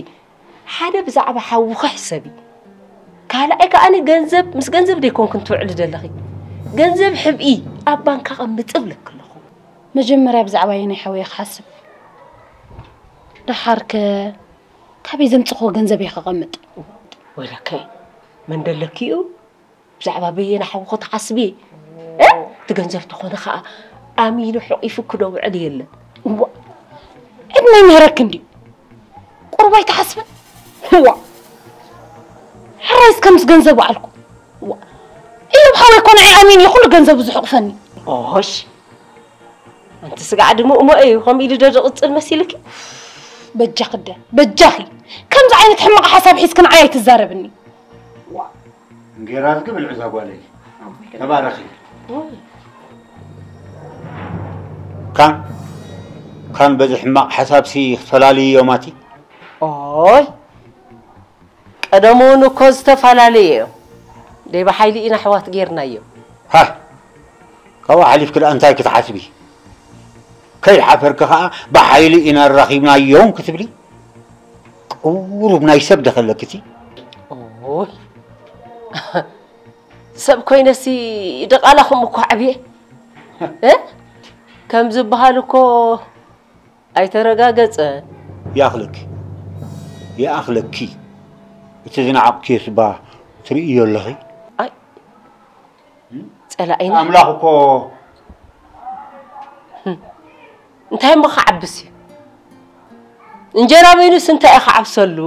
ሓደ ብዛዕባ ሓውኺ ሕሰቢ ካልኣይ ከኣኒ ገንዘብ ምስ ገንዘብ ደይኮንክን ትውዕሊ ዘለኺ ገንዘብ ሕብኢ ኣብ ባንክ ኣቐምጢ እብለኪ ኣለኹ መጀመርያ ብዛዕባ የናይ ሓወየ ክሓስብ ደሓርከ ካበይ ዘምፅኽዎ ገንዘብ እየ ከቐምጥ ወይለከ መን ደለኪ እዩ ብዛዕባ በየነ ሓውኺ ትሓስቢ እቲ ገንዘብ ተኾነ ከዓ ኣሚኑ ሕቂፉ ክዶ ውዕል የለን ዕድመ ይምህረክ እንድዩ ቁርባይ ትሓስበ ዋ ሕራይ እስከ ምስ ገንዘብ በዓልኩ ዋ እዩ ሓወይ ኮነ ኣሚን እዩ ኩሉ ገንዘቡ ዝሕቁፈኒ ኦሽ ኣንቲ ስጋዕ ድምኡ እሞ እዩ ከምኡ ኢሉ ዶ ዝቕፅል መሲልኪ በጃኺ ደ በጃኺ ከምዚ ዓይነት ሕማቕ ሓሳብ ሒዝክን ዓይ ኣይትዛረብኒ እንጌራ ዝግብል ዕዛ ጓለይ ተባረኺ ካን ካን በዚ ሕማቕ ሓሳብሲ ክትፈላልዩ እዮም ኣቲ ኦይ ቀደም እውን እኮ ዝተፈላለየ እዮም ደይ ብሓይሊ ኢና ኣሕዋት ጌርናዮም ሃ ካብኡ ሓሊፍኪ ደኣ እንታይ ክትሓስቢ ከይሓፈርኪ ከዓ ብሓይሊ ኢና ኣራኺብናዮም ክትብሊ ቁሩብ ናይ ሰብ ደኸለክቲ ኦይ ሰብ ኮይነሲ ድቓላኹም እኮ ዓብየ እ? ከም ዝበሃል እኮ ኣይተረጋገጸ ይኣኽለኪ ይኣኽለኪ እቲ ዝነዓቕክዮ ስባ ትርእዮ ኣለኺ ኣይ ጸላኢና ኣምላኽ እኮ እንታይ እሞ ክዓብስ እዩ እንጀራ በይኑስ እንታይ እዩ ክዓብሰሉ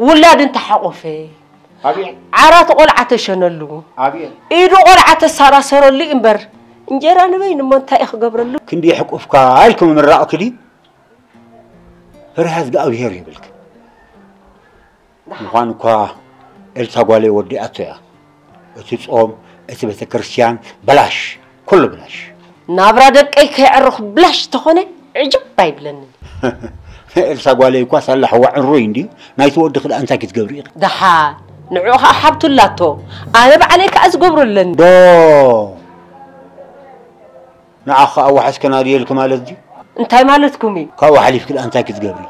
ውላድ እንተሓቆፈ ኣብየ ዓራት ቆልዓ ተሸነሉ ኣብየ ኢዱ ቆልዓ ተሳራሰረሉ እዩ እምበር እንጀራ ንበይኑ እሞ እንታይ እዩ ክገብረሉ ክንዲ ሕቁፍካ ኢልኩም ምራቕኪ ድዩ ፈሪሃ እግዚኣብሄር ይብልክ ምዃን እኳ ኤልሳ ጓለይ ወዲኣቶ እያ እቲ ጾም እቲ ቤተ ክርስቲያን በላሽ ኩሉ ብላሽ ናብራ ደቀይ ከይዕርኽ ብላሽ ተኾነ ዕጅብ ኣይብለንን። ኤልሳ ጓለይ እኳ ሳላ ሕዋ ዕሩይ እንድዩ። ናይቲ ወዲ ክልኣ እንታይ ክትገብሪ ኢኺ? ደሓን ንዕኡ ኸዓ ሓብቱ ኣላቶ። ኣነ ባዕለይ ከኣ ዝገብሮ ኣለኒ። ዶ ንዓ ከኣ ዋሕስ ከናድየልኪ ማለት ድዩ? እንታይ ማለትኩም እዩ? ካብኡ ሓሊፍኪ ደኣ እንታይ ክትገብሪ?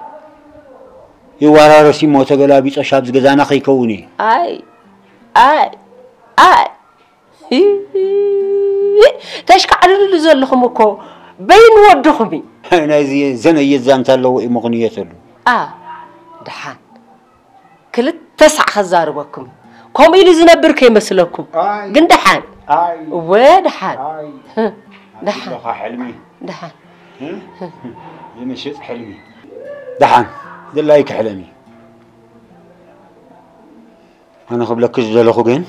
ይወራረስ እሞ ተገላቢጦሽ ኣብዚ ገዛና ከይከውን እየ። ኣይ ኣይ ኣይ ተሽካዕልሉሉ ዘለኹም እኮ በይኑ ወድኹም እዩ። ናይዚ ዘነየት ዛንታ ኣለዎ እዩ ምኽንየተሉ። ኣ ደሓን ክልተ ሳዕ ከዛርበኩም ከምኡ ኢሉ ዝነብር ከይመስለኩም። ኣይ። ግን ደሓን ኣይ እወ ደሓን ኣይ ደሓን ኣለኻ ሕልሚ ደሓን ዝምሽጥ ሕልሚ ደሓን ድላይኪ ሕለሚ። ኣነ ክብለኪ ዝደለኹ ግን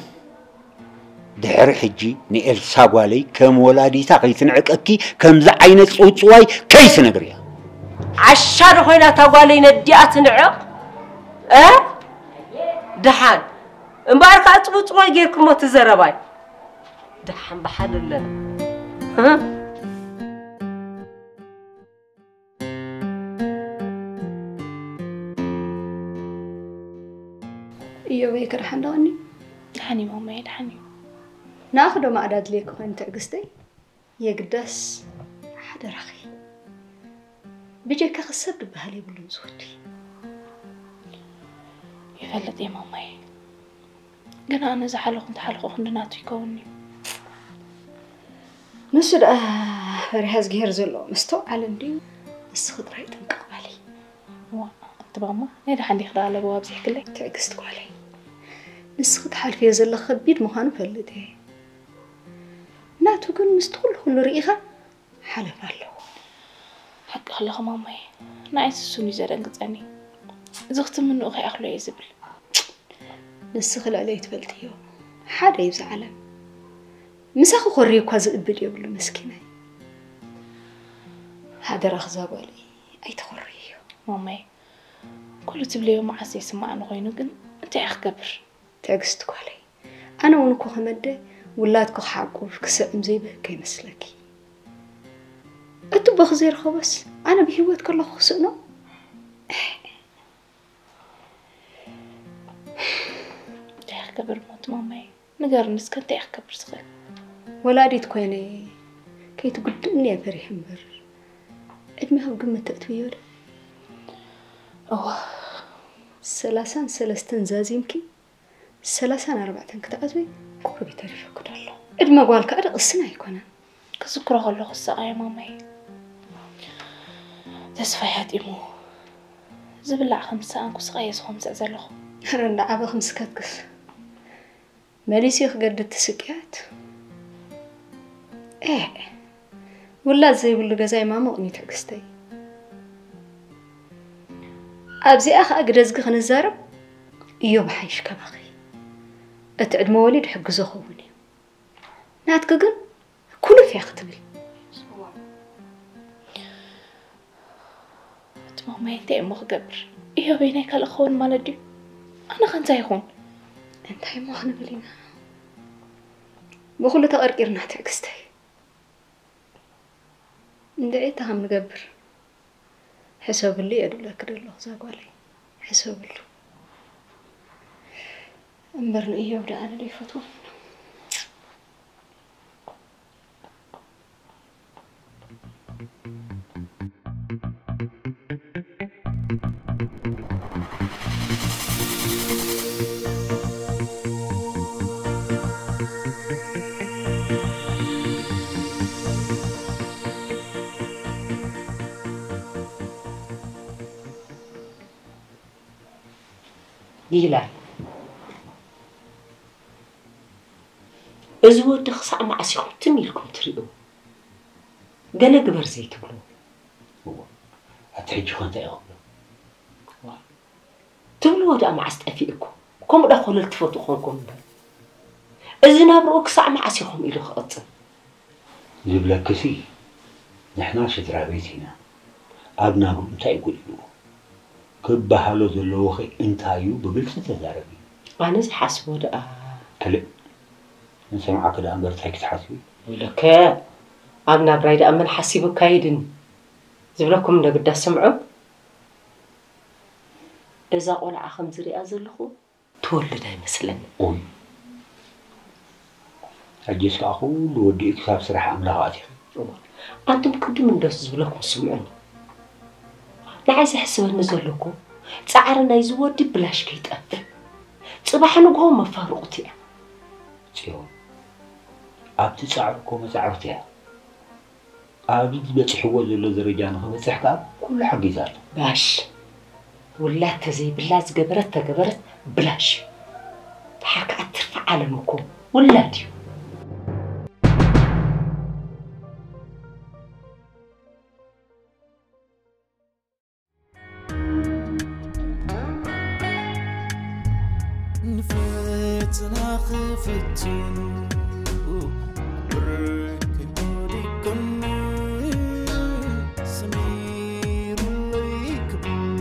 ድሕሪ ሕጂ ንኤልሳ ጓለይ ከም ወላዲታ ከይትንዕቀኪ ከምዚ ዓይነት ጽውጽዋይ ከይትነግርያ። ዓሻ ዶ ኮይና እታ ጓለይ ነዲኣ ትንዕቕ? እ? ደሓን እምበኣር ከዓ ጽውጽዋይ ጌርክሞ እቲ ዘረባይ። ደሓን ብሓደ ኣለና። እ? እዮበይ ከ ደሓን ዶ ቀኒ? ደሓን እዩ ማማየ፣ ደሓን እዩ። ንኣኺ ዶ ማዕዳ ኣድልየኪ ኮይኑ ትዕግስተይ? የግዳስ ሓደራኺ ብጀካኺ ሰብ ዝበሃል የብሉን ዝወዲ። ይፈልጥ እየ ማማየ፣ ግን ኣነ ዝሓለኹ እንተሓለኹ ክንዲ ናቱ ይከውን እዩ። ንሱ ደኣ ፈሪሃ እዝግሄር ዘለዎ መስተውዓሊ እንድዩ። ንስኺ ጥራይ ጥንቅቕ በሊ። እዋ፣ ኣቲ ማማ ናይ ደሓን ዲኺ ደኣ ለበዋ ኣብዚሕክለይ? ትዕግስቲ ጓለይ፣ ንስኺ ትሓልፍዮ ዘለኺ ከቢድ ምዃኑ እፈልጥ እየ። ናቱ ግን ምስቲ ኩሉ ኩሉ ርኢኻ ሓለፋ ኣለዎ። ሓቅኺ ኣለኺ ማማየ፣ ንዓይስ እሱን እዩ ዘደንግጸኒ። እዚ ክትምንኡ ከይኣኽሎ እየ ዝብል። ንስኺ ልዕለይ ትፈልጥዮ ሓደ እዩ እዛ ዓለም። ምሳኺ ኮርዩ እኳ ዝእብድ የብሉ መስኪናይ። ሓደራኺ እዛ ጓለይ ኣይተኾርይዮ። ማማየ፣ ኩሉ ትብልዮ መዓስ ዘይስምዓኒ ኮይኑ ግን እንታይ እየ ክገብር? ትዕግስቲ ጓለይ፣ ኣነ እውን እኮ ከም ኣደ ውላድኪ ክሓቁፍ ክስዕም ዘይብህግ ከይመስለኪ። እቲ ኣቦኺ ዘይረኸቦስ ኣነ ብህይወት ከለኹ ክስእኖ? እንታይ እየ ክገብር ሞት ማማይ? ንገርኒ እስከ እንታይ እየ ክገብር ዝኽእል? ወላዲት ኮይነ ከይትጉድእኒ እየ ፈሪሐ እምበር። ዕድሜኺ ኣብ ግምት ተእትውዮ ዶ? እዋ ሰላሳን ሰለስተን ዛዚምኪ ሰላሳን ኣርባዕተን ክትኣትዊ ቁሩብ እዩ ተሪፉኪ ዘሎ። ዕድመ ጓል ከኣ ደቕስን ኣይኮነን። ክዝክሮ ከለኹ ዝሰቓየ ማማይ ተስፋይ ሓጢሙ ዝብላዕ ከም ዝሰኣንኩ ስቓየ ዝኸምስዕ ዘለኹ። ኣረ እንዳዓበ ክምስከትክስ መሊሱ እዩ ክገድድ ትስቅያት። ኤእ ውላድ ዘይብሉ ገዛ ይማሙቕ ኒ ትዕግስተይ። ኣብዚኣ ኸኣ ግደዝጊ ክንዛረብ እዮ ብሓይሽ ካባኺ እቲ ዕድመ ወሊድ ሕግዞ ኸውን እዩ። ናትኪ ግን ኩልፍ እያ ክትብል። እቲ ማማይ እንታይ እሞ ክገብር? እዮበይ ናይ ካልእ ክኸውን ማለት ድዩ? ኣነ ኸ እንታይ ይኹን? እንታይ እሞ ክንብል ኢና? ብኹሉ ተቐርቂርና ትዕግስተይ። እንድዒ እንታይ ከም ንገብር ሕሰብሉ እየ ድብለኪ ደለኹ እዛ ጓለይ። ሕሰብሉ። እምበር ንእዮብ ደኣ ኣነ ዶ ይፈትዎ? ይላል። እዚ ወዲ ክሳዕ መዓስ ኢኹም ትም ኢልኩም ትሪእዎ? ገለ ግበር ዘይትብልዎ? እወ፣ ኣቲ ሕጂ ኸ እንታይ እየ ክብሎ? ትብልዎ ደኣ መዓስ ጠፊእኩም? ከምኡ ደኣ ኮለል ትፈትዉ ኾንኩም እምበር። እዚ ናብርኡ ክሳዕ መዓስ ኢኹም ኢሉ ክቕጽል? ዝብለክሲ ንሕና ስድራ ቤት ኢና። ኣብ ናብርኡ እንታይ እዩ ጎዲልዎ? ክበሃሎ ዘለዎኸ እንታይ እዩ ብግልፂ ተዛረቢ። ኣነ ዝሓስቦ ደኣ። ክልእ ንሰምዓኪ ደኣ እምበር እንታይ ክትሓስቢ? ወለከ ኣብ ናብራይ ደኣ መን ሓሲቡ ካይድን ዝብለኩም እንደ ግዳ ስምዑ። እዛ ቆልዓ ከም ዝሪኣ ዘለኹ ትወልድ ኣይመስለኒ። ኦይ፣ ሕጂስ ከዓ ኩሉ ወዲኡ ክሳብ ስራሕ ኣምላኽ ኣትዩ። ኣንቱም ቅድም እንደሱ ዝብለኩም ስምዑኒ። ንዓይ ዘሕስበኒ ዘለኩ ፃዕሪ ናይዚ ወዲ ብላሽ ከይጠፍእ፣ ፅባሕ ንግሆ መፋርቑት እያ። ጽዮን፣ ኣብቲ ጻዕሪ እኮ መጻዕርቲ እያ። ኣብዚ በጺሕዎ ዘሎ ደረጃ ንኽበጽሕ ከኣ ኩሉ ሓጊዛ ኣላ። ባሽ ውላድ ተዘይብላ ዝገበረት ተገበረት ብላሽ እዩ። ድሓር ከዓ ትርፊ ዓለም እኮ ውላድ እዩ። ንፈተና ክፍትኑ ብርክ ወዲቅኒ ሰሚሩለይ ክብል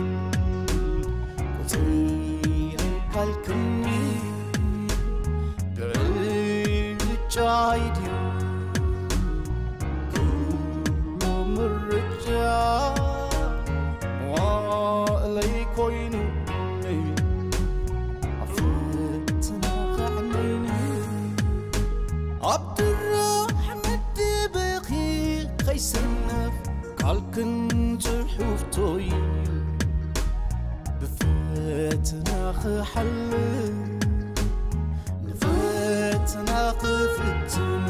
ቁፅሪ ኣይካልክኒ ብዕጫይ ድዩ ኩሉ ምርጫ መዋእለይ ኮይኑ ኣብ ፈተና ከዕነይኒ ኣብ ድራሕ መደበኺ ከይሰነፍ ቃልክን ጽሑፍቶይ ብፈተና ክሓልፍ ንፈተና ክፍትኑ